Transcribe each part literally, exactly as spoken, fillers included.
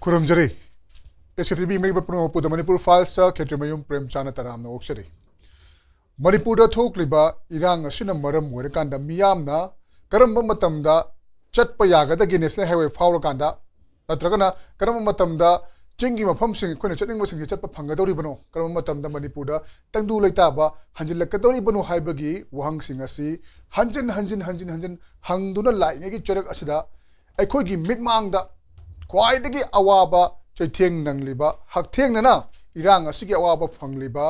ꯈꯨꯔꯨꯝꯖꯔꯤ꯫ ꯑꯦꯁ ꯀꯦ T V ꯃꯤꯑꯣꯏꯕ ꯄꯨꯝꯅꯃꯛꯄꯨ ꯃꯅꯤꯄꯨꯔ ꯐꯥꯏꯜꯁꯇ ꯈꯦꯇ꯭ꯔꯤꯃꯌꯨꯝ ꯄ꯭ꯔꯦꯝꯆꯥꯟꯗ ꯇꯔꯥꯝꯅ ꯑꯣꯛꯆꯔꯤ꯫ ꯃꯅꯤꯄꯨꯔꯗ ꯊꯣꯛꯂꯤꯕ ꯏꯔꯥꯡ ꯑꯁꯤꯅ ꯃꯔꯝ ꯑꯣꯏꯔꯀꯥꯟꯗ ꯃꯤꯌꯥꯝꯅ ꯀꯔꯝꯕ ꯃꯇꯝꯗ ꯆꯠꯄ ꯌꯥꯒꯗꯒꯦ ꯅꯦꯁꯅꯦꯜ ꯍꯥꯏꯋꯦ ꯐꯥꯎꯔꯀꯥꯟꯗ, ꯅꯠꯇ꯭ꯔꯒꯅ ꯀꯔꯝꯕ ꯃꯇꯝꯗ ꯆꯤꯡꯒꯤ ꯃꯐꯝꯁꯤꯡ ꯑꯩꯈꯣꯏꯅ ꯆꯠꯅꯤꯡꯕꯁꯤꯡꯁꯦ ꯆꯠꯄ ꯐꯪꯒꯗꯧꯔꯤꯕꯅꯣ, ꯀꯔꯝꯕ ꯃꯇꯝꯗ ꯃꯅꯤꯄꯨꯔꯗ ꯇꯪꯗꯨ ꯂꯩꯇꯥꯕ ꯍꯟꯖꯤꯜꯂꯛꯀꯗꯧꯔꯤꯕꯅꯣ ꯍꯥꯏꯕꯒꯤ ꯋꯥꯍꯪꯁꯤꯡ ꯑꯁꯤ ꯍꯟꯖꯤꯟ ꯍꯟꯖꯤꯟ ꯍꯟꯖꯤꯟ ꯍꯟꯖꯤꯟ ꯍꯪꯗꯨꯅ ꯂꯥꯛꯏꯉꯩꯒꯤ ꯆꯩꯔꯛ ꯑꯁꯤꯗ ꯑꯩꯈꯣꯏꯒꯤ ꯃꯤꯠꯃꯥꯡꯗ ꯈ꯭ꯋꯥꯏꯗꯒꯤ ꯑꯋꯥꯕ ꯆꯩꯊꯦꯡ ꯅꯪꯂꯤꯕ, ꯍꯛꯊꯦꯡꯅꯅ ꯏꯔꯥꯡ ꯑꯁꯤꯒꯤ ꯑꯋꯥꯕ ꯐꯪꯂꯤꯕ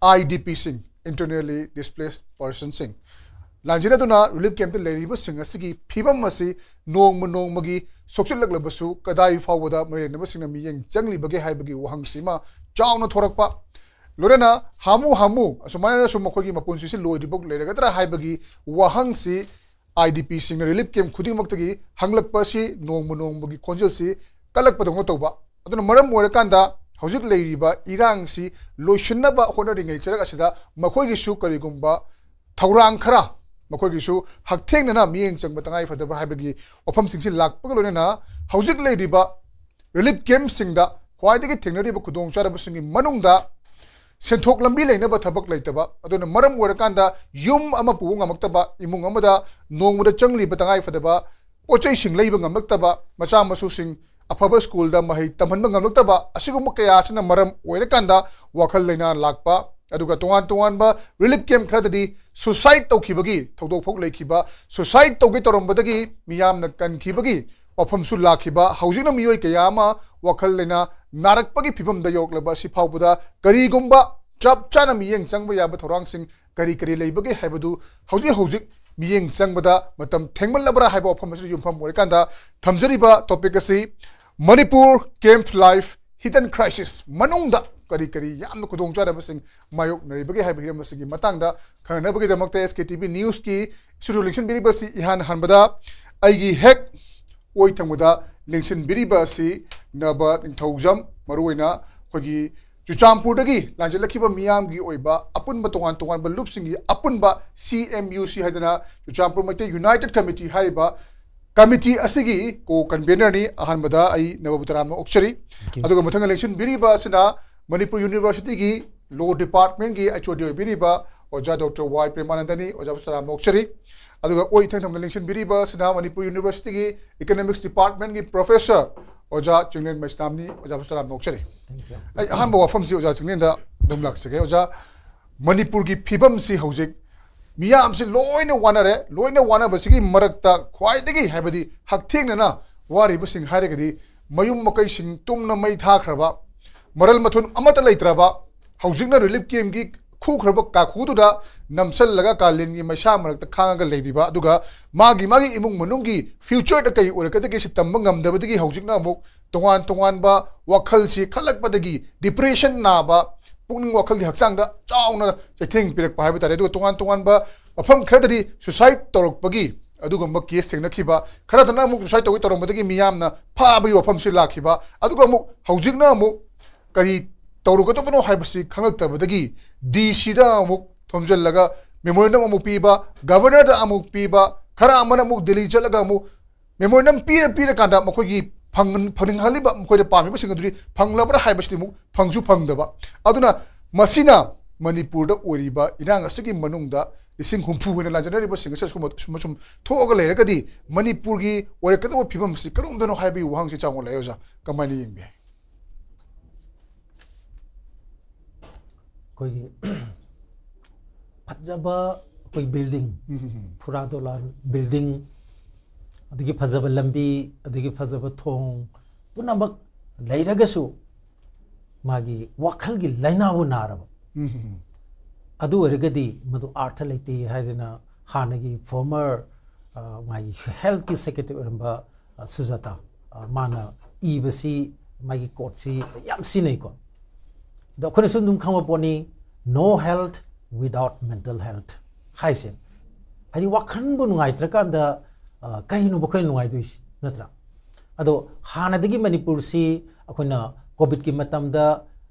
ꯑꯥꯏ ꯗꯤ ꯄꯤꯁꯤꯡ, Internally Displaced Personsꯁꯤꯡ, ꯂꯥꯟꯖꯦꯟꯅꯗꯨꯅ ꯔꯤꯂꯤꯐ ꯀꯦꯝꯞꯇ ꯂꯩꯔꯤꯕꯁꯤꯡ ꯑꯁꯤꯒꯤ ꯐꯤꯕꯝ ꯑꯁꯤ ꯅꯣꯡꯃ ꯅꯣꯡꯃꯒꯤ ꯁꯣꯛꯆꯤꯜꯂꯛꯂꯕꯁꯨ ꯀꯗꯥꯏ ꯐꯥꯎꯕꯗ ꯃꯔꯤ ꯂꯩꯅꯕꯁꯤꯡꯅ ꯃꯤꯠꯌꯦꯡ ꯆꯪꯂꯤꯕꯒꯦ ꯍꯥꯏꯕꯒꯤ ꯋꯥꯍꯪꯁꯤꯃ ꯆꯥꯎꯅ ꯊꯣꯔꯛꯄ, ꯂꯣꯏꯅꯅ ꯍꯥꯃꯨ ꯍꯥꯃꯨ ꯑꯁꯨꯃꯥꯏꯅ ꯁꯨꯝ ꯃꯈꯣꯏꯒꯤ ꯃꯄꯨꯟꯁꯤꯁꯤ ꯂꯣꯏꯗ꯭ꯔꯤꯐꯥꯎ ꯂꯩꯔꯒꯗ꯭ꯔꯥ ꯍꯥꯏꯕꯒꯤ ꯋꯥꯍꯪꯁꯤ ꯑꯥꯏ ꯗꯤ ꯄꯤꯁꯤꯡꯅ ꯔꯤꯂꯤꯐ ꯀꯦꯝꯞ ꯈꯨꯗꯤꯡꯃꯛꯇꯒꯤ ꯍꯪꯂꯛꯄ ꯑꯁꯤ ꯅꯣꯡꯃ ꯅꯣꯡꯃꯒꯤ ꯈꯣꯟꯖꯦꯜꯁꯤ ꯀꯜꯂꯛꯄꯗꯧꯅ ꯇꯧꯕ꯫ ꯑꯗꯨꯅ ꯃꯔꯝ ꯑꯣꯏꯔꯀꯥꯟꯗ ꯍꯧꯖꯤꯛ ꯂꯩꯔꯤꯕ ꯏꯔꯥꯡꯁꯤ ꯂꯣꯏꯁꯤꯟꯅꯕ ꯍꯣꯠꯅꯔꯤꯉꯩ ꯆꯔꯛ ꯑꯁꯤꯗ ꯃꯈꯣꯏꯒꯤꯁꯨ ꯀꯔꯤꯒꯨꯝꯕ ꯊꯧꯔꯥꯡ ꯈꯔ, ꯃꯈꯣꯏꯒꯤꯁꯨ ꯍꯛꯊꯦꯡꯅꯅ ꯃꯤꯠꯌꯦꯡ ꯆꯪꯕ ꯇꯉꯥꯏ ꯐꯗꯕ꯭ꯔꯥ ꯍꯥꯏꯕꯒꯤ ꯋꯥꯐꯝꯁꯤꯡꯁꯤ ꯂꯥꯛꯄꯒ ꯂꯣꯏꯅꯅ ꯍꯧꯖꯤꯛ ꯂꯩꯔꯤꯕ ꯔꯤꯂꯤꯐ ꯀꯦꯝꯞꯁꯤꯡꯗ ꯈ꯭ꯋꯥꯏꯗꯒꯤ ꯊꯦꯡꯅꯔꯤꯕ ꯈꯨꯗꯣꯡꯆꯥꯗꯕꯁꯤꯡꯒꯤ ꯃꯅꯨꯡꯗ ꯁꯦꯟꯊꯣꯛ ꯂꯝꯕꯤ ꯂꯩꯅꯕ ꯊꯕꯛ ꯂꯩꯇꯕ, ꯑꯗꯨꯅ ꯃꯔꯝ ꯑꯣꯏꯔꯀꯥꯟꯗ ꯌꯨꯝ ꯑꯃ ꯄꯨꯕ ꯉꯝꯃꯛꯇꯕ, ꯏꯃꯨꯡ ꯑꯃꯗ ꯅꯣꯡꯃꯗ ꯆꯪꯂꯤꯕ ꯇꯉꯥꯏ ꯐꯗꯕ ꯄꯣꯠ ꯆꯩꯁꯤꯡ ꯂꯩꯕ ꯉꯝꯂꯛꯇꯕ, ꯃꯆꯥ ꯃꯁꯨꯁꯤꯡ ꯑꯐꯕ ꯁ꯭ꯀꯨꯜꯗ ꯃꯍꯩ ꯇꯝꯍꯟꯕ ꯉꯝꯂꯛꯇꯕ, ꯑꯁꯤꯒꯨꯝꯕ ꯀꯌꯥ ꯑꯁꯤꯅ ꯃꯔꯝ ꯑꯣꯏꯔꯀꯥꯟꯗ ꯋꯥꯈꯜ ꯂꯩꯅꯥ ꯂꯥꯛꯄ, ꯑꯗꯨꯒ ꯇꯣꯉꯥꯟ ꯇꯣꯉꯥꯟꯕ ꯔꯤꯂꯤꯐ ꯀꯦꯝꯞ ꯈꯔꯗꯗꯤ ꯁꯨꯁꯥꯏꯠ ꯇꯧꯈꯤꯕꯒꯤ ꯊꯧꯗꯣꯛ ꯐꯥꯎ ꯂꯩꯈꯤꯕ, ꯁꯨꯁꯥꯏꯠ ꯇꯧꯒꯦ ꯇꯧꯔꯝꯕꯗꯒꯤ ꯃꯤꯌꯥꯝꯅ ꯀꯟꯈꯤꯕꯒꯤ ꯋꯥꯐꯝꯁꯨ ꯂꯥꯛꯈꯤꯕ, ꯍꯧꯖꯤꯛꯅ ꯃꯤꯑꯣꯏ ꯀꯌꯥ ꯑꯃ ꯋꯥꯈꯜ ꯂꯩꯅꯥ ꯅꯥꯔꯛꯄꯒꯤ ꯐꯤꯕꯝꯗ ꯌꯧꯔꯛꯂꯕ ꯑꯁꯤ ꯐꯥꯎꯕꯗ ꯀꯔꯤꯒꯨꯝꯕ ꯆꯞ ꯆꯥꯅ ꯃꯤꯠꯌꯦꯡ ꯆꯪꯕ ꯌꯥꯕ ꯊꯧꯔꯥꯡꯁꯤꯡ ꯀꯔꯤ ꯀꯔꯤ ꯂꯩꯕꯒꯦ ꯍꯥꯏꯕꯗꯨ ꯍꯧꯖꯤꯛ ꯍꯧꯖꯤꯛ ꯃꯤꯠꯌꯦꯡ ꯆꯪꯕꯗ ꯃꯇꯝ ꯊꯦꯡꯃꯜꯂꯕ꯭ꯔꯥ ꯍꯥꯏꯕ ꯋꯥꯐꯝ ꯑꯁꯤꯗ ꯌꯨꯝꯐꯝ ꯑꯣꯏꯔꯀꯥꯟꯗ ꯊꯝꯖꯔꯤꯕ ꯇꯣꯄꯤꯛ ꯑꯁꯤ ꯃꯅꯤꯄꯨꯔ ꯀꯦꯝꯞ ꯂꯥꯏꯐ ꯍꯤꯗꯟ ꯀ꯭ꯔꯥꯏꯁꯤꯁ ꯃꯅꯨꯡꯗ ꯀꯔꯤ ꯀꯔꯤ ꯌꯥꯝꯅ ꯈꯨꯗꯣꯡꯆꯥꯗꯕꯁꯤꯡ ꯃꯥꯌꯣꯛꯅꯔꯤꯕꯒꯤ ꯍꯥꯏꯕ ꯍꯤꯔꯝ ꯑꯁꯤꯒꯤ ꯃꯇꯥꯡꯗ ꯈꯪꯅꯅꯕꯒꯤꯗꯃꯛꯇ ꯑꯦꯁ ꯀꯦ ꯇꯤ ꯚꯤ ꯅ꯭ꯌꯨꯁꯀꯤ ꯏꯁꯇꯨꯗꯤꯑꯣ ꯂꯤꯡꯁꯤꯟꯕꯤꯔꯤꯕ ꯑꯁꯤ ꯏꯍꯥꯟ ꯍꯥꯟꯕꯗ ꯑꯩꯒꯤ ꯍꯦꯛ ꯑꯣꯏ ꯊꯪꯕꯗ ꯂꯦꯡꯁꯤꯟꯕꯤꯔꯤꯕ ꯑꯁꯤ ꯅꯕ ꯅꯤꯡꯊꯧꯖꯝ, ꯃꯔꯨꯑꯣꯏꯅ ꯑꯩꯈꯣꯏꯒꯤ ꯆꯨꯔꯆꯥꯟꯄꯨꯔꯗꯒꯤ ꯂꯥꯟꯖꯦꯜꯂꯛꯈꯤꯕ ꯃꯤꯌꯥꯝꯒꯤ ꯑꯣꯏꯕ ꯑꯄꯨꯟꯕ ꯇꯣꯉꯥꯟ ꯇꯣꯉꯥꯟꯕ ꯂꯨꯞꯁꯤꯡꯒꯤ ꯑꯄꯨꯟꯕ ꯁꯤ ꯑꯦꯝ ꯌꯨ ꯁꯤ ꯍꯥꯏꯗꯅ ꯆꯨꯔꯆꯥꯟꯄꯨꯔ ꯃꯩꯇꯩ ꯌꯨꯅꯥꯏꯇꯦꯠ ꯀꯃꯤꯇꯤ ꯍꯥꯏꯔꯤꯕ ꯀꯃꯤꯇꯤ ꯑꯁꯤꯒꯤ ꯀꯣ ꯀꯟꯚꯦꯅꯔꯅꯤ꯫ ꯑꯍꯥꯟꯕꯗ ꯑꯩ ꯅꯕꯕꯨ ꯇꯔꯥꯝꯅ ꯑꯣꯛꯆꯔꯤ꯫ ꯑꯗꯨꯒ ꯃꯊꯪ ꯂꯦꯡꯁꯤꯟꯕꯤꯔꯤꯕ ꯑꯁꯤꯅ ꯃꯅꯤꯄꯨꯔ ꯌꯨꯅꯤꯚꯔꯁꯤꯇꯤꯒꯤ ꯂꯣ ꯗꯤꯄꯥꯔꯠꯃꯦꯟꯒꯤ ꯑꯩꯆ ꯑꯣ ꯗꯤ ꯑꯣꯏꯕꯤꯔꯤꯕ ꯑꯣꯖꯥ ꯗꯣꯛꯇꯔ ꯋꯥꯏ ꯄ꯭ꯔꯦꯃꯥꯅꯟꯗꯅꯤ꯫ ꯑꯣꯖꯥꯕꯨ ꯇꯔꯥꯝꯅ ꯑꯣꯛꯆꯔꯤ꯫ ꯑꯗꯨꯒ ꯑꯣꯏ ꯏꯊꯪ ꯊꯪꯅ ꯂꯦꯡꯁꯤꯟꯕꯤꯔꯤꯕ ꯑꯁꯤꯅ ꯃꯅꯤꯄꯨꯔ ꯌꯨꯅꯤꯚꯔꯁꯤꯇꯤꯒꯤ ꯏꯀꯣꯅꯣꯃꯤꯛꯁ ꯗꯤꯄꯥꯔꯠꯃꯦꯟꯒꯤ ꯄ꯭ꯔꯣꯐꯦꯁꯔ ꯑꯣꯖꯥ ꯆꯤꯡꯂꯦꯟ ꯃꯩꯁꯅꯥꯝꯅꯤ꯫ ꯑꯣꯖꯥꯕꯨ ꯇꯔꯥꯝꯅ ꯑꯣꯛꯆꯔꯤ꯫ ꯑꯩ ꯑꯍꯥꯟꯕ ꯋꯥꯐꯝꯁꯤ ꯑꯣꯖꯥ ꯆꯤꯡꯂꯦꯟꯗ ꯑꯗꯨꯝ ꯂꯥꯛꯆꯒꯦ꯫ ꯑꯣꯖꯥ, ꯃꯅꯤꯄꯨꯔꯒꯤ ꯐꯤꯕꯝꯁꯤ ꯍꯧꯖꯤꯛ ꯃꯤꯌꯥꯝꯁꯤ ꯂꯣꯏꯅ ꯋꯥꯅꯔꯦ꯫ ꯂꯣꯏꯅ ꯋꯥꯅꯕꯁꯤꯒꯤ ꯃꯔꯛꯇ ꯈ꯭ꯋꯥꯏꯗꯒꯤ, ꯍꯥꯏꯕꯗꯤ ꯍꯛꯊꯦꯡꯅꯅ ꯋꯥꯔꯤꯕꯁꯤꯡ ꯍꯥꯏꯔꯒꯗꯤ ꯃꯌꯨꯝ ꯃꯀꯩꯁꯤꯡ ꯇꯨꯝꯅ ꯃꯩ ꯊꯥꯈ꯭ꯔꯕ, ꯃꯔꯜ ꯃꯊꯨꯝ ꯑꯃꯠꯇ ꯂꯩꯇ꯭ꯔꯕ, ꯍꯧꯖꯤꯛꯅ ꯔꯤꯂꯤꯐ ꯀꯦꯝꯒꯤ ꯈꯨꯈ꯭ꯔꯕ ꯀꯥꯈꯨꯗꯨꯗ ꯅꯝꯁꯜꯂꯒ ꯀꯥꯂꯦꯟꯒꯤ ꯃꯩꯁꯥ ꯃꯔꯛꯇ ꯈꯥꯡꯉꯒ ꯂꯩꯔꯤꯕ, ꯑꯗꯨꯒ ꯃꯥꯒꯤ ꯃꯥꯒꯤ ꯏꯃꯨꯡ ꯃꯅꯨꯡꯒꯤ ꯐ꯭ꯌꯨꯆꯔꯗ ꯀꯩ ꯑꯣꯏꯔꯛꯀꯗꯒꯦ ꯁꯤ ꯇꯝꯕ ꯉꯝꯗꯕꯗꯒꯤ ꯍꯧꯖꯤꯛꯅ ꯑꯃꯨꯛ ꯇꯣꯉꯥꯟ ꯇꯣꯉꯥꯟꯕ ꯋꯥꯈꯜꯁꯤ ꯈꯜꯂꯛꯄꯗꯒꯤ ꯗꯤꯄ꯭ꯔꯦꯁꯟ ꯅꯥꯕ, ꯄꯨꯛꯅꯤꯡ ꯋꯥꯈꯜꯒꯤ ꯍꯛꯆꯥꯡꯗ ꯆꯥꯎꯅ ꯆꯩꯊꯦꯡ ꯄꯤꯔꯛꯄ ꯍꯥꯏꯕ ꯇꯥꯔꯦ꯫ ꯑꯗꯨꯒ ꯇꯣꯉꯥꯟ ꯇꯣꯉꯥꯟꯕ ꯃꯐꯝ ꯈꯔꯗꯗꯤ ꯁꯨꯁꯥꯏꯠ ꯇꯧꯔꯛꯄꯒꯤ ꯑꯗꯨꯒꯨꯝꯕ ꯀꯦꯁ ꯊꯦꯡꯅꯈꯤꯕ, ꯈꯔꯗꯅ ꯑꯃꯨꯛ ꯁꯨꯁꯥꯏꯠ ꯇꯧꯒꯦ ꯇꯧꯔꯝꯕꯗꯒꯤ ꯃꯤꯌꯥꯝꯅ ꯐꯥꯕꯒꯤ ꯋꯥꯐꯝꯁꯤ ꯂꯥꯛꯈꯤꯕ, ꯑꯗꯨꯒ ꯑꯃꯨꯛ ꯍꯧꯖꯤꯛꯅ ꯑꯃꯨꯛ ꯀꯔꯤ ꯇꯧꯔꯨꯒꯗꯕꯅꯣ ꯍꯥꯏꯕꯁꯤ ꯈꯪꯂꯛꯇꯕꯗꯒꯤ ꯗꯤ ꯁꯤꯗ ꯑꯃꯨꯛ ꯊꯣꯝꯖꯤꯜꯂꯒ ꯃꯦꯃꯣꯔꯦꯟꯗꯝ ꯑꯃꯨꯛ ꯄꯤꯕ, ꯒꯚꯔꯅꯔꯗ ꯑꯃꯨꯛ ꯄꯤꯕ, ꯈꯔ ꯑꯃꯅ ꯑꯃꯨꯛ ꯗꯦꯜꯂꯤ ꯆꯠꯂꯒ ꯑꯃꯨꯛ ꯃꯦꯃꯣꯔꯦꯟꯗꯝ ꯄꯤꯔ ꯄꯤꯔꯀꯥꯟꯗ ꯃꯈꯣꯏꯒꯤ ꯐꯪ-, ꯐꯪꯅꯤꯡꯍꯜꯂꯤꯕ ꯃꯈꯣꯏꯗ ꯄꯥꯝꯃꯤꯕꯁꯤꯡ ꯑꯗꯨꯗꯤ ꯐꯪꯂꯕ꯭ꯔꯥ ꯍꯥꯏꯕꯁꯤꯗꯤ ꯑꯃꯨꯛ ꯐꯪꯁꯨ ꯐꯪꯗꯕ꯫ ꯑꯗꯨꯅ ꯃꯁꯤꯅ ꯃꯅꯤꯄꯨꯔꯗ ꯑꯣꯏꯔꯤꯕ ꯏꯔꯥꯡ ꯑꯁꯤꯒꯤ ꯃꯅꯨꯡꯗ ꯂꯤꯁꯤꯡ ꯍꯨꯝꯐꯨ ꯍꯦꯟꯅ ꯂꯥꯟꯖꯅꯔꯤꯕꯁꯤꯡ ꯑꯁꯤ ꯑꯁꯨꯝꯕ, ꯑꯁꯨꯝꯕ ꯁꯨꯝ ꯊꯣꯛꯑꯒ ꯂꯩꯔꯒꯗꯤ ꯃꯅꯤꯄꯨꯔꯒꯤ ꯑꯣꯏꯔꯛꯀꯗꯧꯕ ꯐꯤꯕꯝ ꯑꯁꯤ ꯀꯔꯝꯗꯅꯣ ꯍꯥꯏꯕꯒꯤ ꯋꯥꯍꯪꯁꯤ ꯆꯥꯎꯅ ꯂꯩ꯫ ꯑꯣꯖꯥ, ꯀꯃꯥꯏꯅ ꯌꯦꯡꯕꯤ? ꯑꯩꯈꯣꯏꯒꯤ ꯐꯖꯕ ꯑꯩꯈꯣꯏ ꯕꯤꯜꯗꯤꯡ, ꯎꯝ, ꯎꯝ, ꯎꯝ꯫ ꯐꯨꯔꯥ ꯗꯣꯂꯥꯟ ꯕꯤꯜꯗꯤꯡ, ꯑꯗꯒꯤ ꯐꯖꯕ ꯂꯝꯕꯤ, ꯑꯗꯒꯤ ꯐꯖꯕ ꯊꯣꯡ ꯄꯨꯝꯅꯃꯛ ꯂꯩꯔꯒꯁꯨ ꯃꯥꯒꯤ ꯋꯥꯈꯜꯒꯤ ꯂꯥꯏꯅꯥꯕꯨ ꯅꯥꯔꯕ, ꯎꯝ, ꯎꯝ, ꯎꯝ꯫ ꯑꯗꯨ ꯑꯣꯏꯔꯒꯗꯤ ꯃꯗꯨ ꯑꯥꯔꯊ ꯂꯩꯇꯦ ꯍꯥꯏꯗꯅ ꯍꯥꯟꯅꯒꯤ ꯐꯣꯔꯃꯔ, ꯑ, ꯃꯥꯒꯤ ꯍꯦꯜꯠꯀꯤ ꯁꯦꯀ꯭ꯔꯦꯇꯔꯤ ꯑꯣꯏꯔꯝꯕ, ꯑ, ꯁꯨꯖꯥꯇꯥ, ꯑ, ꯃꯥꯅ ꯏꯕꯁꯤ, ꯃꯥꯒꯤ ꯀꯣꯠꯁꯤ ꯌꯥꯝ ꯁꯤꯖꯤꯟꯅꯩꯀꯣ꯫ ꯑꯗꯣ ꯑꯩꯈꯣꯏꯅꯁꯨ ꯑꯗꯨꯝ ꯈꯪꯕ ꯄꯣꯠꯅꯤ, "No health without mental health" ꯍꯥꯏꯁꯦ꯫ ꯍꯥꯏꯗꯤ ꯋꯥꯈꯜꯕꯨ ꯅꯨꯡꯉꯥꯏꯇ꯭ꯔꯀꯥꯟꯗ, ꯑ, ꯀꯔꯤꯅꯣꯕ ꯑꯩꯈꯣꯏꯅ ꯅꯨꯡꯉꯥꯏꯗꯣꯏꯁꯤ, ꯅꯠꯇ꯭ꯔꯥ? ꯑꯗꯣ ꯍꯥꯟꯅꯗꯒꯤ ꯃꯅꯤꯄꯨꯔꯁꯤ ꯑꯩꯈꯣꯏꯅ ꯀꯣꯚꯤꯗꯀꯤ ꯃꯇꯝꯗ,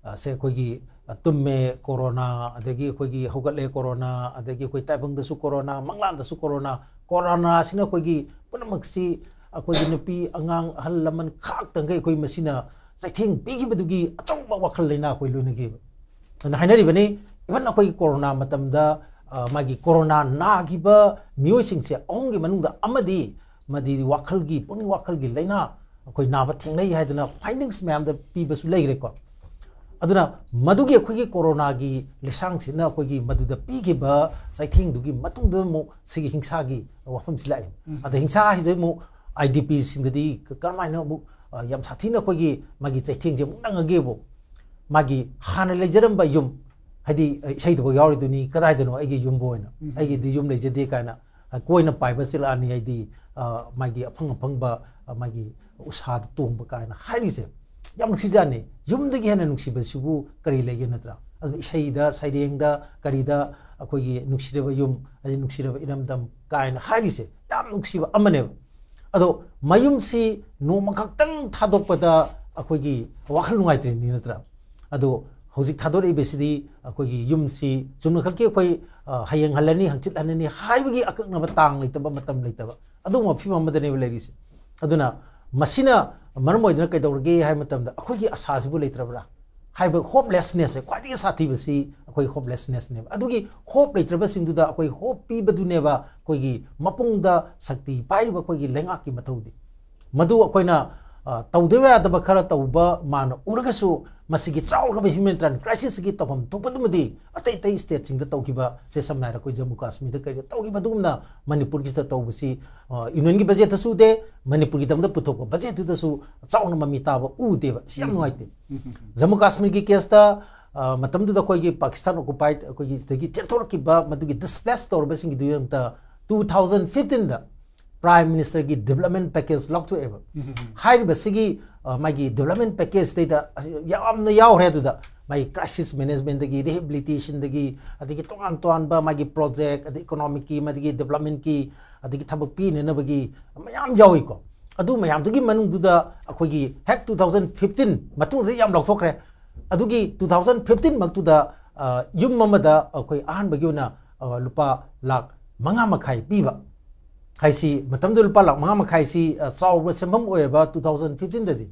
ꯑ, ꯁꯦ ꯑꯩꯈꯣꯏꯒꯤ, ꯑ, ꯇꯨꯝꯃꯦ ꯀꯣꯔꯣꯅꯥ, ꯑꯗꯒꯤ ꯑꯩꯈꯣꯏꯒꯤ ꯍꯧꯒꯠꯂꯦ ꯀꯣꯔꯣꯅꯥ, ꯑꯗꯒꯤ ꯑꯩꯈꯣꯏ ꯇꯥꯏꯕꯪꯗꯁꯨ ꯀꯣꯔꯣꯅꯥ, ꯃꯪꯂꯥꯟꯗꯁꯨ ꯀꯣꯔꯣꯅꯥ, ꯀꯣꯔꯣꯅꯥꯁꯤꯅ ꯑꯩꯈꯣꯏꯒꯤ ꯄꯨꯝꯅꯃꯛꯁꯤ, ꯑꯩꯈꯣꯏꯒꯤ ꯅꯨꯄꯤ, ꯑꯉꯥꯡ, ꯑꯍꯜ ꯂꯃꯟ ꯈꯥꯛꯇꯪꯒꯩ ꯑꯩꯈꯣꯏ ꯃꯁꯤꯅ ꯆꯩꯊꯦꯡ ꯄꯤꯈꯤꯕꯗꯨꯒꯤ ꯑꯆꯧꯕ ꯋꯥꯈꯜ ꯂꯩꯅꯥ ꯑꯩꯈꯣꯏ ꯂꯣꯏꯅꯈꯤꯕ꯫ ꯑꯗꯨꯅ ꯍꯥꯏꯅꯔꯤꯕꯅꯤ, ꯏꯚꯟ ꯑꯩꯈꯣꯏꯒꯤ ꯀꯣꯔꯣꯅꯥ ꯃꯇꯝꯗ, ꯑ, ꯃꯥꯒꯤ ꯀꯣꯔꯣꯅꯥ ꯅꯥꯈꯤꯕ ꯃꯤꯑꯣꯏꯁꯤꯡꯁꯦ ꯑꯍꯨꯝꯒꯤ ꯃꯅꯨꯡꯗ ꯑꯃꯗꯤ ꯃꯗꯤ ꯋꯥꯈꯜꯒꯤ, ꯄꯨꯛꯅꯤꯡ ꯋꯥꯈꯜꯒꯤ ꯂꯩꯅꯥ ꯑꯩꯈꯣꯏ ꯅꯥꯕ ꯊꯦꯡꯅꯩ ꯍꯥꯏꯗꯅ ꯐꯥꯏꯟꯗꯤꯡꯁ ꯃꯌꯥꯝꯗ ꯄꯤꯕꯁꯨ ꯂꯩꯈ꯭ꯔꯦꯀꯣ꯫ ꯑꯗꯨꯅ ꯃꯗꯨꯒꯤ ꯑꯩꯈꯣꯏꯒꯤ ꯀꯣꯔꯣꯅꯥꯒꯤ ꯂꯤꯁꯥꯡꯁꯤꯅ ꯑꯩꯈꯣꯏꯒꯤ ꯃꯗꯨꯗ ꯄꯤꯈꯤꯕ ꯆꯩꯊꯦꯡꯗꯨꯒꯤ ꯃꯇꯨꯡꯗ ꯑꯃꯨꯛ ꯁꯤꯒꯤ ꯍꯤꯡꯁꯥꯒꯤ ꯋꯥꯐꯝꯁꯤ ꯂꯥꯛꯑꯦ꯫ ꯑꯗ ꯍꯤꯡꯁꯥ ꯍꯥꯏꯁꯤꯗ ꯑꯃꯨꯛ ꯑꯥꯏ ꯗꯤ ꯄꯤꯁꯤꯡꯗꯗꯤ ꯀꯔꯝꯍꯥꯏꯅ ꯑꯃꯨꯛ, ꯑ, ꯌꯥꯝ ꯁꯥꯊꯤꯅ ꯑꯩꯈꯣꯏꯒꯤ ꯃꯥꯒꯤ ꯆꯩꯊꯦꯡꯁꯦ ꯑꯃꯨꯛ ꯅꯪꯉꯒꯦꯕꯨ, ꯃꯥꯒꯤ ꯍꯥꯟꯅ ꯂꯩꯖꯔꯝꯕ ꯌꯨꯝ, ꯍꯥꯏꯗꯤ, ꯑ, ꯏꯁꯩꯗꯐꯥꯎ ꯌꯥꯎꯔꯤꯗꯨꯅꯤ, "ꯀꯗꯥꯏꯗꯅꯣ ꯑꯩꯒꯤ ꯌꯨꯝꯕꯨ?" ꯍꯥꯏꯅ, "ꯑꯩꯒꯤꯗꯤ ꯌꯨꯝ ꯂꯩꯖꯗꯦ" ꯀꯥꯏꯅ, ꯑ, ꯀꯣꯏꯅ ꯄꯥꯏꯕ ꯆꯤꯂꯛꯑꯅꯤ, ꯍꯥꯏꯗꯤ, ꯑ, ꯃꯥꯒꯤ ꯑꯐꯪ ꯑꯐꯪꯕ, ꯑ, ꯃꯥꯒꯤ ꯎꯁꯥꯗ ꯇꯣꯡꯕ ꯀꯥꯏꯅ ꯍꯥꯏꯔꯤꯁꯦ ꯌꯥꯝ ꯅꯨꯡꯁꯤꯖꯥꯠꯅꯤ꯫ ꯌꯨꯝꯗꯒꯤ ꯍꯦꯟꯅ ꯅꯨꯡꯁꯤꯕꯁꯤꯕꯨ ꯀꯔꯤ ꯂꯩꯒꯦ, ꯅꯠꯇ꯭ꯔꯥ? ꯑꯗꯨꯅ ꯏꯁꯩꯗ, ꯁꯩꯔꯦꯡꯗ, ꯀꯔꯤꯗ ꯑꯩꯈꯣꯏꯒꯤ ꯅꯨꯡꯁꯤꯔꯕ ꯌꯨꯝ, ꯑꯗꯩ ꯅꯨꯡꯁꯤꯔꯕ ꯏꯔꯝꯗꯝ ꯀꯥꯏꯅ ꯍꯥꯏꯔꯤꯁꯦ ꯌꯥꯝ ꯅꯨꯡꯁꯤꯕ ꯑꯃꯅꯦꯕ꯫ ꯑꯗꯣ ꯃꯌꯨꯝꯁꯤ ꯅꯣꯡꯃ ꯈꯛꯇꯪ ꯊꯥꯗꯣꯛꯄꯗ ꯑꯩꯈꯣꯏꯒꯤ ꯋꯥꯈꯜ ꯅꯨꯡꯉꯥꯏꯇ꯭ꯔꯤꯅꯤ, ꯅꯠꯇ꯭ꯔꯥ? ꯑꯗꯣ ꯍꯧꯖꯤꯛ ꯊꯥꯗꯣꯔꯛꯏꯕꯁꯤꯗꯤ ꯑꯩꯈꯣꯏꯒꯤ ꯌꯨꯝꯁꯤ ꯆꯨꯝꯅꯈꯛꯀꯤ ꯑꯩꯈꯣꯏ, ꯑ, ꯍꯌꯦꯡ ꯍꯜꯂꯅꯤ, ꯍꯪꯆꯤꯠ ꯍꯜꯂꯅꯤ ꯍꯥꯏꯕꯒꯤ ꯑꯀꯛꯅꯕ ꯇꯥꯡ ꯂꯩꯇꯕ, ꯃꯇꯝ ꯂꯩꯇꯕ, ꯑꯗꯨꯒꯨꯝꯕ ꯐꯤꯕꯝ ꯑꯃꯗꯅꯦꯕ ꯂꯩꯔꯤꯁꯦ꯫ ꯑꯗꯨꯅ ꯃꯁꯤꯅ ꯃꯔꯝ ꯑꯣꯏꯗꯨꯅ ꯀꯩꯗꯧꯔꯒꯦ ꯍꯥꯏꯕ ꯃꯇꯝꯗ, ꯑꯩꯈꯣꯏꯒꯤ ꯑꯁꯥꯁꯤꯕꯨ ꯂꯩꯇ꯭ꯔꯕ꯭ꯔꯥ ꯍꯥꯏꯕ ꯍꯣꯞꯂꯦꯁꯅꯦꯁꯁꯦ, ꯈ꯭ꯋꯥꯏꯗꯒꯤ ꯁꯥꯊꯤꯕꯁꯤ ꯑꯩꯈꯣꯏ ꯍꯣꯞꯂꯦꯁꯅꯦꯁꯅꯦꯕ꯫ ꯑꯗꯨꯒꯤ ꯍꯣꯞ ꯂꯩꯇ꯭ꯔꯕꯁꯤꯡꯗꯨꯗ ꯑꯩꯈꯣꯏ ꯍꯣꯞ ꯄꯤꯕꯗꯨꯅꯦꯕ ꯑꯩꯈꯣꯏꯒꯤ ꯃꯄꯨꯡꯗ ꯁꯛꯇꯤ ꯄꯥꯏꯔꯤꯕ ꯑꯩꯈꯣꯏꯒꯤ ꯂꯩꯉꯥꯛꯀꯤ ꯃꯊꯧꯗꯤ꯫ ꯃꯗꯨ ꯑꯩꯈꯣꯏꯅ, ꯑ, ꯇꯧꯗꯕ ꯌꯥꯗꯕ ꯈꯔ ꯇꯧꯕ ꯃꯥꯅ ꯎꯔꯒꯁꯨ, ꯃꯁꯤꯒꯤ ꯆꯥꯎꯔꯕ ꯍ꯭ꯌꯨꯃꯦꯅꯤꯇꯥꯔꯤꯌꯟ ꯀ꯭ꯔꯥꯏꯁꯤꯁꯁꯤꯒꯤ ꯇꯧꯐꯝ ꯊꯣꯛꯄꯗꯨꯃꯗꯤ ꯑꯇꯩ ꯑꯇꯩ ꯁ꯭ꯇꯦꯠꯁꯤꯡꯗ ꯇꯧꯈꯤꯕ, ꯁꯦ, ꯁꯝꯅ ꯍꯥꯏꯔ ꯑꯩꯈꯣꯏ ꯖꯝꯃꯨ ꯀꯥꯁꯃꯤꯔꯗ ꯀꯩꯗ ꯇꯧꯈꯤꯕ ꯑꯗꯨꯒꯨꯝꯅ ꯃꯅꯤꯄꯨꯔꯒꯤꯁꯤꯗ ꯇꯧꯕꯁꯤ, ꯑ, ꯌꯨꯅꯤꯌꯟꯒꯤ ꯕꯖꯦꯠꯇꯁꯨ ꯎꯗꯦ, ꯃꯅꯤꯄꯨꯔꯒꯤꯗꯃꯛꯇ ꯄꯨꯊꯣꯛꯄ ꯕꯖꯦꯠꯇꯨꯗꯁꯨ ꯆꯥꯎꯅ ꯃꯃꯤ ꯇꯥꯕ ꯎꯗꯦꯕ꯫ ꯁꯤ ꯌꯥꯝ ꯅꯨꯡꯉꯥꯏꯇꯦ꯫ ꯖꯝꯃꯨ ꯀꯥꯁꯃꯤꯔꯒꯤ ꯀꯦꯁꯇ, ꯑ, ꯃꯇꯝꯗꯨꯗ ꯑꯩꯈꯣꯏꯒꯤ ꯄꯥꯀꯤꯁꯇꯥꯟ ꯑꯣꯀꯨꯄꯥꯏꯗ ꯑꯩꯈꯣꯏꯒꯤ ꯁꯤꯗꯒꯤ ꯆꯦꯟꯊꯣꯔꯛꯈꯤꯕ ꯃꯗꯨꯒꯤ ꯗꯤꯁꯄ꯭ꯂꯦꯁ ꯇꯧꯔꯕꯁꯤꯡꯒꯤꯗꯨꯒꯤꯗꯃꯛꯇ two thousand fifteenꯗ ꯄ꯭ꯔꯥꯏꯝ ꯃꯤꯅꯤꯁꯇꯔꯒꯤ ꯗꯤꯕ꯭ꯂꯞꯃꯦꯟ ꯄꯦꯀꯦꯖ ꯂꯧꯊꯣꯛꯑꯦꯕ꯫ ꯍꯥꯏꯔꯤꯕꯁꯤꯒꯤ, ꯑ, ꯃꯥꯒꯤ ꯗꯤꯕ꯭ꯂꯞꯃꯦꯟ ꯄꯦꯀꯦꯖꯇꯩꯗ ꯌꯥꯝꯅ ꯌꯥꯎꯈ꯭ꯔꯦ꯫ ꯑꯗꯨꯗ ꯃꯥꯒꯤ ꯀ꯭ꯔꯥꯏꯁꯤꯁ ꯃꯦꯅꯦꯖꯃꯦꯟꯗꯒꯤ, ꯔꯤꯍꯦꯕꯤꯂꯤꯇꯦꯁꯟꯗꯒꯤ, ꯑꯗꯒꯤ ꯇꯣꯉꯥꯟ ꯇꯣꯉꯥꯟꯕ ꯃꯥꯒꯤ ꯄ꯭ꯔꯣꯖꯦꯛ, ꯑꯗꯩ ꯏꯀꯣꯅꯣꯃꯤꯛꯀꯤ, ꯃꯗꯨꯒꯤ ꯗꯤꯕ꯭ꯂꯞꯃꯦꯟꯀꯤ, ꯑꯗꯒꯤ ꯊꯕꯛ ꯄꯤꯅꯅꯕꯒꯤ ꯃꯌꯥꯝ ꯌꯥꯎꯏꯀꯣ꯫ ꯑꯗꯨ ꯃꯌꯥꯝꯗꯨꯒꯤ ꯃꯅꯨꯡꯗꯨꯗ ꯑꯩꯈꯣꯏꯒꯤ ꯍꯦꯛ two thousand fifteen ꯃꯇꯨꯡꯗ ꯌꯥꯝ ꯂꯧꯊꯣꯛꯈ꯭ꯔꯦ꯫ ꯑꯗꯨꯒꯤ two thousand fifteen ꯃꯛꯇꯨꯗ, ꯑ, ꯌꯨꯝ ꯑꯃꯗ ꯑꯩꯈꯣꯏ ꯑꯍꯥꯟꯕꯒꯤ ꯑꯣꯏꯅ, ꯑ, ꯂꯨꯄꯥ ꯂꯥꯈ ꯃꯉꯥ ꯃꯈꯥꯏ ꯄꯤꯕ, ꯍꯥꯏꯁꯤ ꯃꯇꯝꯗꯨꯗ ꯂꯨꯄꯥ ꯂꯥꯈ ꯃꯉꯥ ꯃꯈꯥꯏꯁꯤ, ꯑ, ꯆꯥꯎꯕ ꯁꯦꯟꯐꯝ ꯑꯣꯏꯌꯦꯕ two thousand fifteen ꯗꯗꯤ꯫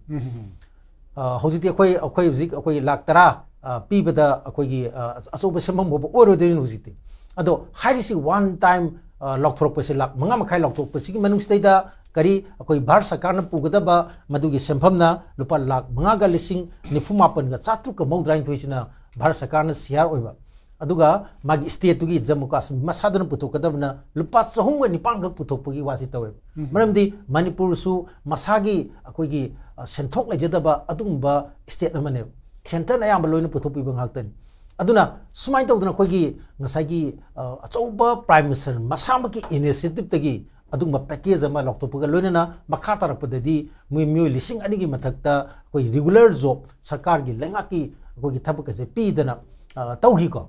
ꯑ, ꯍꯧꯖꯤꯛꯇꯤ ꯑꯩꯈꯣꯏ, ꯑꯩꯈꯣꯏ ꯍꯧꯖꯤꯛ ꯑꯩꯈꯣꯏ ꯂꯥꯈ ꯇꯔꯥ, ꯑ, ꯄꯤꯕꯗ ꯑꯩꯈꯣꯏꯒꯤ, ꯑ, ꯑꯆꯧꯕ ꯁꯦꯟꯐꯝ ꯐꯥꯎꯕ ꯑꯣꯏꯔꯣꯏꯗꯣꯏꯅꯤ ꯍꯧꯖꯤꯛꯇꯤ꯫ ꯑꯗꯣ ꯍꯥꯏꯔꯤꯁꯤ one time, ꯑ, ꯂꯥꯎꯊꯣꯔꯛꯄꯁꯦ ꯂꯥꯈ ꯃꯉꯥ ꯃꯈꯥꯏ ꯂꯥꯎꯊꯣꯛꯄꯁꯤꯒꯤ ꯃꯅꯨꯡꯁꯤꯗꯩꯗ ꯀꯔꯤ ꯑꯩꯈꯣꯏ ꯚꯥꯔꯠ ꯁꯔꯀꯥꯔꯅ ꯄꯨꯒꯗꯕ ꯃꯗꯨꯒꯤ ꯁꯦꯟꯐꯝꯅ ꯂꯨꯄꯥ ꯂꯥꯈ ꯃꯉꯥꯒ ꯂꯤꯁꯤꯡ ꯅꯤꯐꯨ ꯃꯥꯄꯟꯒ ꯆꯥꯇ꯭ꯔꯨꯛꯀ ꯃꯧꯗ꯭ꯔꯥꯅꯤꯊꯣꯏꯁꯤꯅ ꯚꯥꯔꯠ ꯁꯔꯀꯥꯔꯅ ꯁꯤꯌꯥꯔ ꯑꯣꯏꯕ꯫ ꯑꯗꯨꯒ ꯃꯥꯒꯤ ꯁ꯭ꯇꯦꯠꯇꯨꯒꯤ ꯖꯝꯃꯨ ꯀꯥꯁꯃꯤꯔ ꯃꯁꯥꯗꯨꯅ ꯄꯨꯊꯣꯛꯀꯗꯕꯅ ꯂꯨꯄꯥ ꯆꯍꯨꯝꯒ ꯅꯤꯄꯥꯟꯈꯛ ꯄꯨꯊꯣꯛꯄꯒꯤ ꯋꯥꯁꯤ ꯇꯧꯋꯦꯕ꯫ ꯃꯔꯝꯗꯤ ꯃꯅꯤꯄꯨꯔꯁꯨ ꯃꯁꯥꯒꯤ ꯑꯩꯈꯣꯏꯒꯤ, ꯑ, ꯁꯦꯟꯊꯣꯛ ꯂꯩꯖꯗꯕ ꯑꯗꯨꯒꯨꯝꯕ ꯁ꯭ꯇꯦꯠ ꯑꯃꯅꯦꯕ꯫ ꯁꯦꯟꯇꯔꯅ ꯑꯌꯥꯝꯕ ꯂꯣꯏꯅ ꯄꯨꯊꯣꯛꯄꯤꯕ ꯉꯥꯛꯇꯅꯤ꯫ ꯑꯗꯨꯅ ꯁꯨꯃꯥꯏꯅ ꯇꯧꯗꯅ ꯑꯩꯈꯣꯏꯒꯤ ꯉꯁꯥꯏꯒꯤ, ꯑ, ꯑꯆꯧꯕ ꯄ꯭ꯔꯥꯏꯝ ꯃꯤꯅꯤꯁꯇꯔ ꯃꯁꯥꯃꯛꯀꯤ ꯏꯅꯤꯁꯤꯌꯦꯇꯤꯞꯇꯒꯤ ꯑꯗꯨꯒꯨꯝꯕ ꯄꯦꯀꯦꯖ ꯑꯃ ꯂꯧꯊꯣꯛꯄꯒ ꯂꯣꯏꯅꯅ ꯃꯈꯥ ꯇꯥꯔꯛꯄꯗꯗꯤ ꯃꯣꯏ ꯃꯤꯑꯣꯏ ꯂꯤꯁꯤꯡ ꯑꯅꯤꯒꯤ ꯃꯊꯛꯇ ꯑꯩꯈꯣꯏ ꯔꯤꯒꯨꯂꯔ ꯖꯣꯕ ꯁꯔꯀꯥꯔꯒꯤ ꯂꯩꯉꯥꯛꯀꯤ ꯑꯩꯈꯣꯏꯒꯤ ꯊꯕꯛ ꯑꯁꯦ ꯄꯤꯗꯅ, ꯑ, ꯇꯧꯈꯤꯀꯣ꯫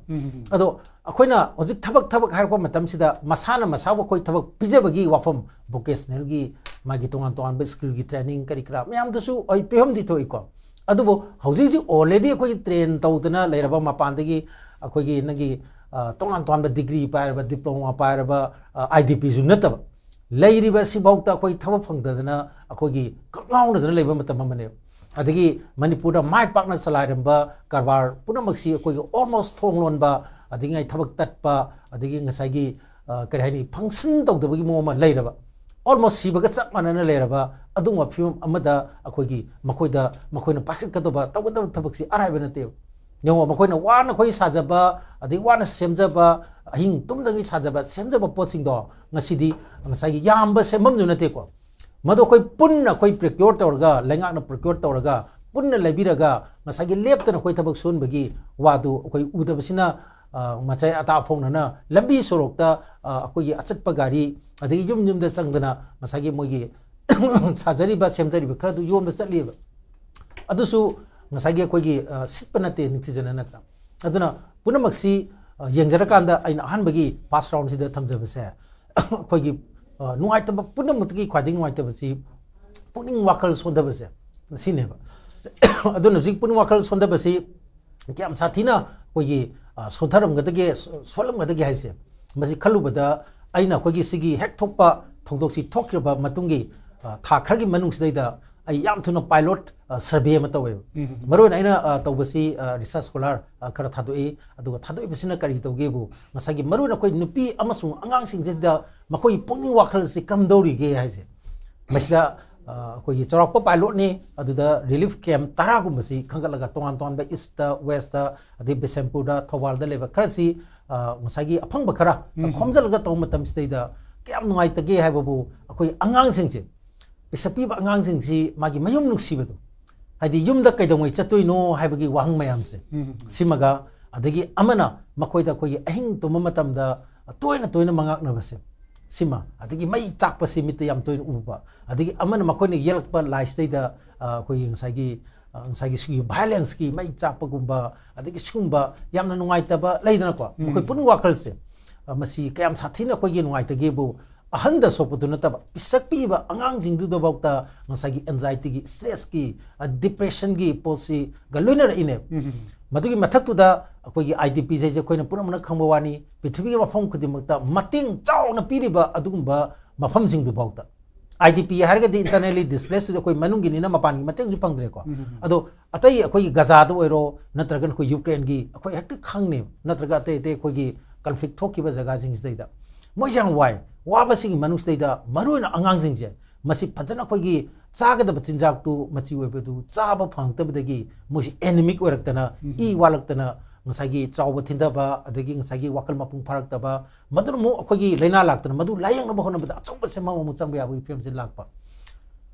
ꯑꯗꯣ ꯑꯩꯈꯣꯏꯅ ꯍꯧꯖꯤꯛ ꯊꯕꯛ, ꯊꯕꯛ ꯍꯥꯏꯔꯛꯄ ꯃꯇꯝꯁꯤꯗ ꯃꯁꯥꯅ ꯃꯁꯥꯕꯨ ꯑꯩꯈꯣꯏ ꯊꯕꯛ ꯄꯤꯖꯕꯒꯤ ꯋꯥꯐꯝ, ꯚꯣꯀꯦꯁꯅꯦꯜꯒꯤ ꯃꯥꯒꯤ ꯇꯣꯉꯥꯟ ꯇꯣꯉꯥꯟꯕ ꯁ꯭ꯀꯤꯜꯒꯤ ꯇ꯭ꯔꯦꯅꯤꯡ ꯀꯔꯤ ꯀꯔꯥ ꯃꯌꯥꯝꯗꯁꯨ ꯑꯩ ꯄꯤꯐꯝꯗꯤ ꯊꯣꯛꯏꯀꯣ꯫ ꯑꯗꯨꯕꯨ ꯍꯧꯖꯤꯛ ꯍꯧꯖꯤꯛ already ꯑꯩꯈꯣꯏꯒꯤ ꯇ꯭ꯔꯦꯟ ꯇꯧꯗꯅ ꯂꯩꯔꯕ ꯃꯄꯥꯟꯗꯒꯤ ꯑꯩꯈꯣꯏꯒꯤ ꯅꯪꯒꯤ, ꯑ, ꯇꯣꯉꯥꯟ ꯇꯣꯉꯥꯟꯕ ꯗꯤꯒ꯭ꯔꯤ ꯄꯥꯏꯔꯕ, ꯗꯤꯄ꯭ꯂꯣꯃꯥ ꯄꯥꯏꯔꯕ, ꯑ, IDPꯁꯨ ꯅꯠꯇꯕ, ꯂꯩꯔꯤꯕ ꯑꯁꯤꯐꯥꯎꯗ ꯑꯩꯈꯣꯏ ꯊꯕꯛ ꯐꯪꯗꯗꯅ ꯑꯩꯈꯣꯏꯒꯤ ꯀꯛꯉꯥꯎꯅꯗꯅ ꯂꯩꯕ ꯃꯇꯝ ꯑꯃꯅꯦꯕ꯫ ꯑꯗꯒꯤ ꯃꯅꯤꯄꯨꯔꯗ ꯃꯥꯏ ꯄꯥꯛꯅ ꯆꯂꯥꯏꯔꯝꯕ ꯀꯔꯕꯥꯔ ꯄꯨꯝꯅꯃꯛꯁꯤ ꯑꯩꯈꯣꯏꯒꯤ almost ꯊꯣꯡ ꯂꯣꯟꯕ, ꯑꯗꯒꯤ ꯉꯥꯏ ꯊꯕꯛ ꯇꯠꯄ, ꯑꯗꯒꯤ ꯉꯁꯥꯏꯒꯤ, ꯑ, ꯀꯔꯤ ꯍꯥꯏꯅꯤ, function ꯇꯧꯗꯕꯒꯤ ꯃꯑꯣꯡ ꯑꯃ ꯂꯩꯔꯕ, almost ꯁꯤꯕꯒ ꯆꯞ ꯃꯥꯟꯅꯅ ꯂꯩꯔꯕ ꯑꯗꯨꯒꯨꯝꯕ ꯐꯤꯕꯝ ꯑꯃꯗ ꯑꯩꯈꯣꯏꯒꯤ ꯃꯈꯣꯏꯗ, ꯃꯈꯣꯏꯅ ꯄꯥꯏꯈꯠꯀꯗꯕ, ꯇꯧꯒꯗꯕ ꯊꯕꯛꯁꯤ ꯑꯔꯥꯏꯕ ꯅꯠꯇꯦꯕ꯫ ꯌꯦꯡꯉꯣ, ꯃꯈꯣꯏꯅ ꯋꯥꯅ ꯑꯩꯈꯣꯏ ꯁꯥꯖꯕ, ꯑꯗꯩ ꯋꯥꯅ ꯁꯦꯝꯖꯕ, ꯑꯍꯤꯡ ꯇꯨꯝꯗꯒꯩ ꯁꯥꯖꯕ, ꯁꯦꯝꯖꯕ ꯄꯣꯠꯁꯤꯡꯗꯣ ꯉꯁꯤꯗꯤ ꯉꯁꯥꯏꯒꯤ ꯌꯥꯝꯕ ꯁꯦꯝꯐꯝꯁꯨ ꯅꯠꯇꯦꯀꯣ꯫ ꯃꯗꯨ ꯑꯩꯈꯣꯏ ꯄꯨꯟꯅ ꯑꯩꯈꯣꯏ procure ꯇꯧꯔꯒ, ꯂꯩꯉꯥꯛꯅ procure ꯇꯧꯔꯒ, ꯄꯨꯟꯅ ꯂꯩꯕꯤꯔꯒ ꯉꯁꯥꯏꯒꯤ ꯂꯦꯞꯇꯅ ꯑꯩꯈꯣꯏ ꯊꯕꯛ ꯁꯨꯍꯟꯕꯒꯤ ꯋꯥꯗꯨ ꯑꯩꯈꯣꯏ ꯎꯗꯕꯁꯤꯅ, ꯑ, ꯃꯆꯥꯏ ꯑꯇꯥ ꯐꯣꯡꯅꯅ ꯂꯝꯕꯤ ꯁꯣꯔꯣꯛꯇ, ꯑ, ꯑꯩꯈꯣꯏꯒꯤ ꯑꯆꯠꯄ ꯒꯥꯔꯤ, ꯑꯗꯒꯤ ꯌꯨꯝ ꯌꯨꯝꯗ ꯆꯪꯗꯅ ꯉꯁꯥꯏꯒꯤ ꯃꯣꯏꯒꯤ ꯁꯥꯖꯔꯤꯕ, ꯁꯦꯝꯖꯔꯤꯕ ꯈꯔꯗꯨ ꯌꯣꯟꯕ ꯆꯠꯂꯤꯕ꯫ ꯑꯗꯨꯁꯨ ꯉꯁꯥꯏꯒꯤ ꯑꯩꯈꯣꯏꯒꯤ, ꯑ, ꯁꯤꯠꯄ ꯅꯠꯇꯦ ꯅꯤꯡꯊꯤꯖꯅ, ꯅꯠꯇ꯭ꯔꯥ? ꯑꯗꯨꯅ ꯄꯨꯝꯅꯃꯛꯁꯤ, ꯑ, ꯌꯦꯡꯖꯔꯀꯥꯟꯗ ꯑꯩꯅ ꯑꯍꯥꯟꯕꯒꯤ first roundꯁꯤꯗ ꯊꯝꯖꯕꯁꯦ, ꯑꯩꯈꯣꯏꯒꯤ, ꯑ, ꯅꯨꯡꯉꯥꯏꯇꯕ ꯄꯨꯝꯅꯃꯛꯇꯒꯤ ꯈ꯭ꯋꯥꯏꯗꯒꯤ ꯅꯨꯡꯉꯥꯏꯇꯕꯁꯤ ꯄꯨꯛꯅꯤꯡ ꯋꯥꯈꯜ ꯁꯣꯟꯊꯕꯁꯦ ꯁꯤꯅꯦꯕ꯫ ꯑꯗꯨꯅ ꯍꯧꯖꯤꯛ ꯄꯨꯛꯅꯤꯡ ꯋꯥꯈꯜ ꯁꯣꯟꯊꯕꯁꯤ ꯀꯌꯥꯝ ꯁꯥꯊꯤꯅ ꯑꯩꯈꯣꯏꯒꯤ, ꯑ, ꯁꯣꯟꯊꯔꯝꯒꯗꯒꯦ, ꯁꯣ-, ꯁꯣꯜꯂꯝꯒꯗꯒꯦ ꯍꯥꯏꯁꯦ, ꯃꯁꯤ ꯈꯜꯂꯨꯕꯗ ꯑꯩꯅ ꯑꯩꯈꯣꯏꯒꯤ ꯁꯤꯒꯤ ꯍꯦꯛ ꯊꯣꯛꯄ ꯊꯧꯗꯣꯛꯁꯤ ꯊꯣꯛꯈ꯭ꯔꯕ ꯃꯇꯨꯡꯒꯤ, ꯑ, ꯊꯥ ꯈꯔꯒꯤ ꯃꯅꯨꯡꯁꯤꯗꯩꯗ ꯑꯩ ꯌꯥꯝ ꯊꯨꯅ pilot, ꯑ, survey ꯑꯃ ꯇꯧꯋꯦꯕ꯫ ꯎꯝ꯫ ꯃꯔꯨꯑꯣꯏꯅ ꯑꯩꯅ, ꯑ, ꯇꯧꯕꯁꯤ, ꯑ, research scholar, ꯑ, ꯈꯔ ꯊꯥꯗꯣꯛꯏ꯫ ꯑꯗꯨꯒ ꯊꯥꯗꯣꯛꯏꯕꯁꯤꯅ ꯀꯔꯤ ꯇꯧꯒꯦꯕꯨ, ꯉꯁꯥꯏꯒꯤ ꯃꯔꯨꯑꯣꯏꯅ ꯑꯩꯈꯣꯏ ꯅꯨꯄꯤ ꯑꯃꯁꯨꯡ ꯑꯉꯥꯡꯁꯤꯡꯁꯤꯗ ꯃꯈꯣꯏꯒꯤ ꯄꯨꯛꯅꯤꯡ ꯋꯥꯈꯜꯁꯤ ꯀꯝꯗꯧꯔꯤꯒꯦ ꯍꯥꯏꯁꯦ꯫ ꯃꯁꯤꯗ, ꯑ, ꯑꯩꯈꯣꯏꯒꯤ ꯆꯥꯎꯔꯥꯛꯄ pilotꯅꯤ, ꯑꯗꯨꯗ relief camp ꯇꯔꯥꯒꯨꯝꯕꯁꯤ ꯈꯟꯒꯠꯂꯒ ꯇꯣꯉꯥꯟ ꯇꯣꯉꯥꯟꯕ Eastꯇ, Westꯇ, ꯑꯗꯩ ꯕꯤꯁꯦꯝꯄꯨꯔꯗ, ꯊꯧꯕꯥꯜꯗ ꯂꯩꯕ ꯈꯔꯁꯤ, ꯑ, ꯉꯁꯥꯏꯒꯤ ꯑꯐꯪꯕ ꯈꯔ, ꯑ, ꯎꯝ꯫ ꯈꯣꯝꯖꯤꯜꯂꯒ ꯇꯧꯕ ꯃꯇꯝꯁꯤꯗꯩꯗ ꯀꯌꯥꯝ ꯅꯨꯡꯉꯥꯏꯇꯒꯦ ꯍꯥꯏꯕꯕꯨ, ꯑꯩꯈꯣꯏ ꯑꯉꯥꯡꯁꯤꯡꯁꯦ, ꯄꯤꯁꯛ ꯄꯤꯕ ꯑꯉꯥꯡꯁꯤꯡꯁꯤ ꯃꯥꯒꯤ ꯃꯌꯨꯝ ꯅꯨꯡꯁꯤꯕꯗꯣ, ꯍꯥꯏꯗꯤ ꯌꯨꯝꯗ ꯀꯩꯗꯧꯉꯩ ꯆꯠꯇꯣꯏꯅꯣ ꯍꯥꯏꯕꯒꯤ ꯋꯥꯍꯪ ꯃꯌꯥꯝꯁꯦ, ꯎꯝ꯫ ꯁꯤꯃꯒ, ꯑꯗꯒꯤ ꯑꯃꯅ ꯃꯈꯣꯏꯗ ꯑꯩꯈꯣꯏꯒꯤ ꯑꯍꯤꯡ ꯇꯨꯝꯕ ꯃꯇꯝꯗ ꯇꯣꯏꯅ ꯇꯣꯏꯅ ꯃꯉꯥꯛꯅꯕꯁꯦ, ꯁꯤꯃ, ꯑꯗꯒꯤ ꯃꯩ ꯆꯥꯛꯄꯁꯤ ꯃꯤꯠꯇ ꯌꯥꯝ ꯇꯣꯏꯅ ꯎꯕ, ꯑꯗꯒꯤ ꯑꯃꯅ ꯃꯈꯣꯏꯅ ꯌꯦꯛꯂꯛꯄ ꯂꯥꯏꯁꯤꯗꯩꯗ, ꯑ, ꯑꯩꯈꯣꯏꯒꯤ ꯉꯁꯥꯏꯒꯤ, ꯑ, ꯉꯁꯥꯏꯒꯤ ꯁꯤꯒꯤ violenceꯀꯤ ꯃꯩ ꯆꯥꯛꯄꯒꯨꯝꯕ, ꯑꯗꯒꯤ ꯁꯤꯒꯨꯝꯕ ꯌꯥꯝꯅ ꯅꯨꯡꯉꯥꯏꯇꯕ ꯂꯩꯗꯅꯀꯣ, ꯎꯝ꯫ ꯃꯈꯣꯏ ꯄꯨꯛꯅꯤꯡ ꯋꯥꯈꯜꯁꯦ, ꯑ, ꯃꯁꯤ ꯀꯌꯥꯝ ꯁꯥꯊꯤꯅ ꯑꯩꯈꯣꯏꯒꯤ ꯅꯨꯡꯉꯥꯏꯇꯒꯦꯕꯨ, ꯑꯍꯟꯗ ꯁꯣꯛꯄꯗꯨ ꯅꯠꯇꯕ, ꯄꯤꯁꯛ ꯄꯤꯛꯏꯕ ꯑꯉꯥꯡꯁꯤꯡꯗꯨꯗꯐꯥꯎꯗ ꯉꯁꯥꯏꯒꯤ anxietyꯒꯤ, stressꯀꯤ, ꯑ, depressionꯒꯤ ꯄꯣꯠꯁꯤꯒ ꯂꯣꯏꯅꯔꯛꯏꯅꯦꯕ꯫ ꯎꯝ꯫ ꯃꯗꯨꯒꯤ ꯃꯊꯛꯇꯨꯗ ꯑꯩꯈꯣꯏꯒꯤ IDPꯁꯦ ꯑꯩꯈꯣꯏꯅ ꯄꯨꯝꯅꯃꯛꯅ ꯈꯪꯕ ꯋꯥꯅꯤ, ꯄ꯭ꯔꯤꯊꯤꯕꯤꯒꯤ ꯃꯐꯝ ꯈꯨꯗꯤꯡꯃꯛꯇ ꯃꯇꯦꯡ ꯆꯥꯎꯅ ꯄꯤꯔꯤꯕ ꯑꯗꯨꯒꯨꯝꯕ ꯃꯐꯝꯁꯤꯡꯗꯨꯐꯥꯎꯗ꯫ IDP ꯍꯥꯏꯔꯒꯗꯤ internally displaced ꯑꯩꯈꯣꯏ ꯃꯅꯨꯡꯒꯤꯅꯤꯅ ꯃꯄꯥꯟꯒꯤ ꯃꯇꯦꯡꯁꯨ ꯐꯪꯗ꯭ꯔꯦꯀꯣ꯫ ꯎꯝ꯫ ꯑꯗꯣ ꯑꯇꯩ ꯑꯩꯈꯣꯏꯒꯤ ꯒꯖꯥꯗ ꯑꯣꯏꯔꯣ, ꯅꯠꯇ꯭ꯔꯒꯅ ꯑꯩꯈꯣꯏ ꯌꯨꯀ꯭ꯔꯦꯟꯒꯤ, ꯑꯩꯈꯣꯏ ꯍꯦꯛꯇ ꯈꯪꯅꯦꯕ, ꯅꯠꯇ꯭ꯔꯒ ꯑꯇꯩ ꯑꯇꯩ ꯑꯩꯈꯣꯏꯒꯤ conflict ꯊꯣꯛꯈꯤꯕ ꯖꯒꯥꯁꯤꯡꯁꯤꯗꯩꯗ ꯃꯣꯏꯁꯦ ꯌꯥꯝ ꯋꯥꯏ꯫ ꯋꯥꯕꯁꯤꯒꯤ ꯃꯅꯨꯡꯁꯤꯗꯩꯗ ꯃꯔꯨꯑꯣꯏꯅ ꯑꯉꯥꯡꯁꯤꯡꯁꯦ, ꯃꯁꯤ ꯐꯖꯅ ꯑꯩꯈꯣꯏꯒꯤ ꯆꯥꯒꯗꯕ ꯆꯤꯟꯖꯥꯛꯇꯨ ꯃꯆꯤ ꯑꯣꯏꯕꯗꯨ ꯆꯥꯕ ꯐꯪꯉꯛꯇꯕꯗꯒꯤ ꯃꯣꯏꯁꯤ anemic ꯑꯣꯏꯔꯛꯇꯅ, ꯎꯝ꯫ ꯏ ꯋꯥꯠꯂꯛꯇꯅ, ꯉꯁꯥꯏꯒꯤ ꯆꯥꯎꯕ ꯊꯤꯟꯊꯕ, ꯑꯗꯒꯤ ꯉꯁꯥꯏꯒꯤ ꯋꯥꯈꯜ ꯃꯄꯨꯡ ꯐꯥꯔꯛꯇꯕ, ꯃꯗꯨꯅ ꯑꯃꯨꯛ ꯑꯩꯈꯣꯏꯒꯤ ꯂꯥꯏꯅꯥ ꯂꯥꯛꯇꯅ ꯃꯗꯨ ꯂꯥꯏꯌꯦꯡꯅꯕ ꯍꯣꯠꯅꯕꯗ ꯑꯆꯧꯕ ꯁꯦꯟꯐꯝ ꯑꯃꯨꯛ ꯆꯪꯕ ꯌꯥꯕꯒꯤ ꯐꯤꯕꯝꯁꯤ ꯂꯥꯛꯄ꯫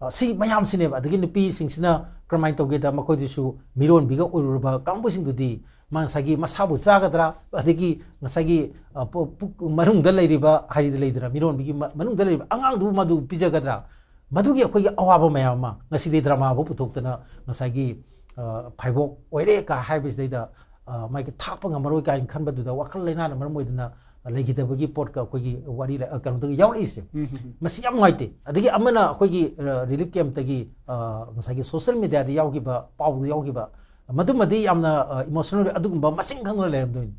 ꯑ, ꯁꯤ ꯃꯌꯥꯝꯁꯤꯅꯦꯕ꯫ ꯑꯗꯒꯤ ꯅꯨꯄꯤꯁꯤꯡꯁꯤꯅ ꯀꯔꯝꯍꯥꯏꯅ ꯇꯧꯒꯦꯗ, ꯃꯈꯣꯏꯗꯨꯁꯨ ꯃꯤꯔꯣꯟꯕꯤꯒ ꯑꯣꯏꯔꯨꯔꯕ ꯀꯥꯡꯕꯨꯁꯤꯡꯗꯨꯗꯤ ꯃꯥ ꯉꯁꯥꯏꯒꯤ ꯃꯁꯥꯕꯨ ꯆꯥꯒꯗ꯭ꯔꯥ, ꯑꯗꯒꯤ ꯉꯁꯥꯏꯒꯤ, ꯑ, ꯄꯨ-, ꯄꯨꯛ ꯃꯅꯨꯡꯗ ꯂꯩꯔꯤꯕ, ꯍꯥꯏꯗꯤ ꯂꯩꯗꯅ, ꯃꯤꯔꯣꯟꯕꯤꯒꯤ ꯃ-, ꯃꯅꯨꯡꯗ ꯂꯩꯔꯤꯕ ꯑꯉꯥꯡꯗꯨꯕꯨ ꯃꯗꯨ ꯄꯤꯖꯒꯗ꯭ꯔꯥ? ꯃꯗꯨꯒꯤ ꯑꯩꯈꯣꯏꯒꯤ ꯑꯋꯥꯕ ꯃꯌꯥꯝ ꯑꯃ ꯉꯁꯤꯗꯤ dramaꯕꯨ ꯄꯨꯊꯣꯛꯇꯅ ꯉꯁꯥꯏꯒꯤ, ꯑ, ꯐꯥꯏꯕꯣꯛ ꯑꯣꯏꯔꯦ ꯀ ꯍꯥꯏꯕꯁꯤꯗꯩꯗ, ꯑ, ꯃꯥꯒꯤ ꯊꯥꯛꯄ ꯉꯝꯃꯔꯣꯏ ꯀꯥꯏꯅ ꯈꯟꯕꯗꯨꯗ ꯋꯥꯈꯜ ꯂꯩꯅꯥꯅ ꯃꯔꯝ ꯑꯣꯏꯗꯅ ꯂꯩꯈꯤꯗꯕꯒꯤ ꯄꯣꯠꯀ ꯑꯩꯈꯣꯏꯒꯤ ꯋꯥꯔꯤ ꯂꯩ-, ꯑ, ꯀꯩꯅꯣꯗꯒꯤ ꯌꯥꯎꯔꯛꯏꯁꯦ꯫ ꯎꯝ, ꯎꯝ, ꯎꯝ꯫ ꯃꯁꯤ ꯌꯥꯝ ꯅꯨꯡꯉꯥꯏꯇꯦ꯫ ꯑꯗꯒꯤ ꯑꯃꯅ ꯑꯩꯈꯣꯏꯒꯤ, ꯑ, relief campꯇꯒꯤ, ꯑ, ꯉꯁꯥꯏꯒꯤ social mediaꯗ ꯌꯥꯎꯈꯤꯕ, ꯄꯥꯎꯗ ꯌꯥꯎꯈꯤꯕ, ꯃꯗꯨꯃꯗꯤ ꯌꯥꯝꯅ, ꯑ, emotional ꯑꯣꯏ, ꯑꯗꯨꯒꯨꯝꯕ ꯃꯁꯤꯡ ꯈꯪꯗꯅ ꯂꯩꯔꯝꯗꯣꯏꯅꯤ꯫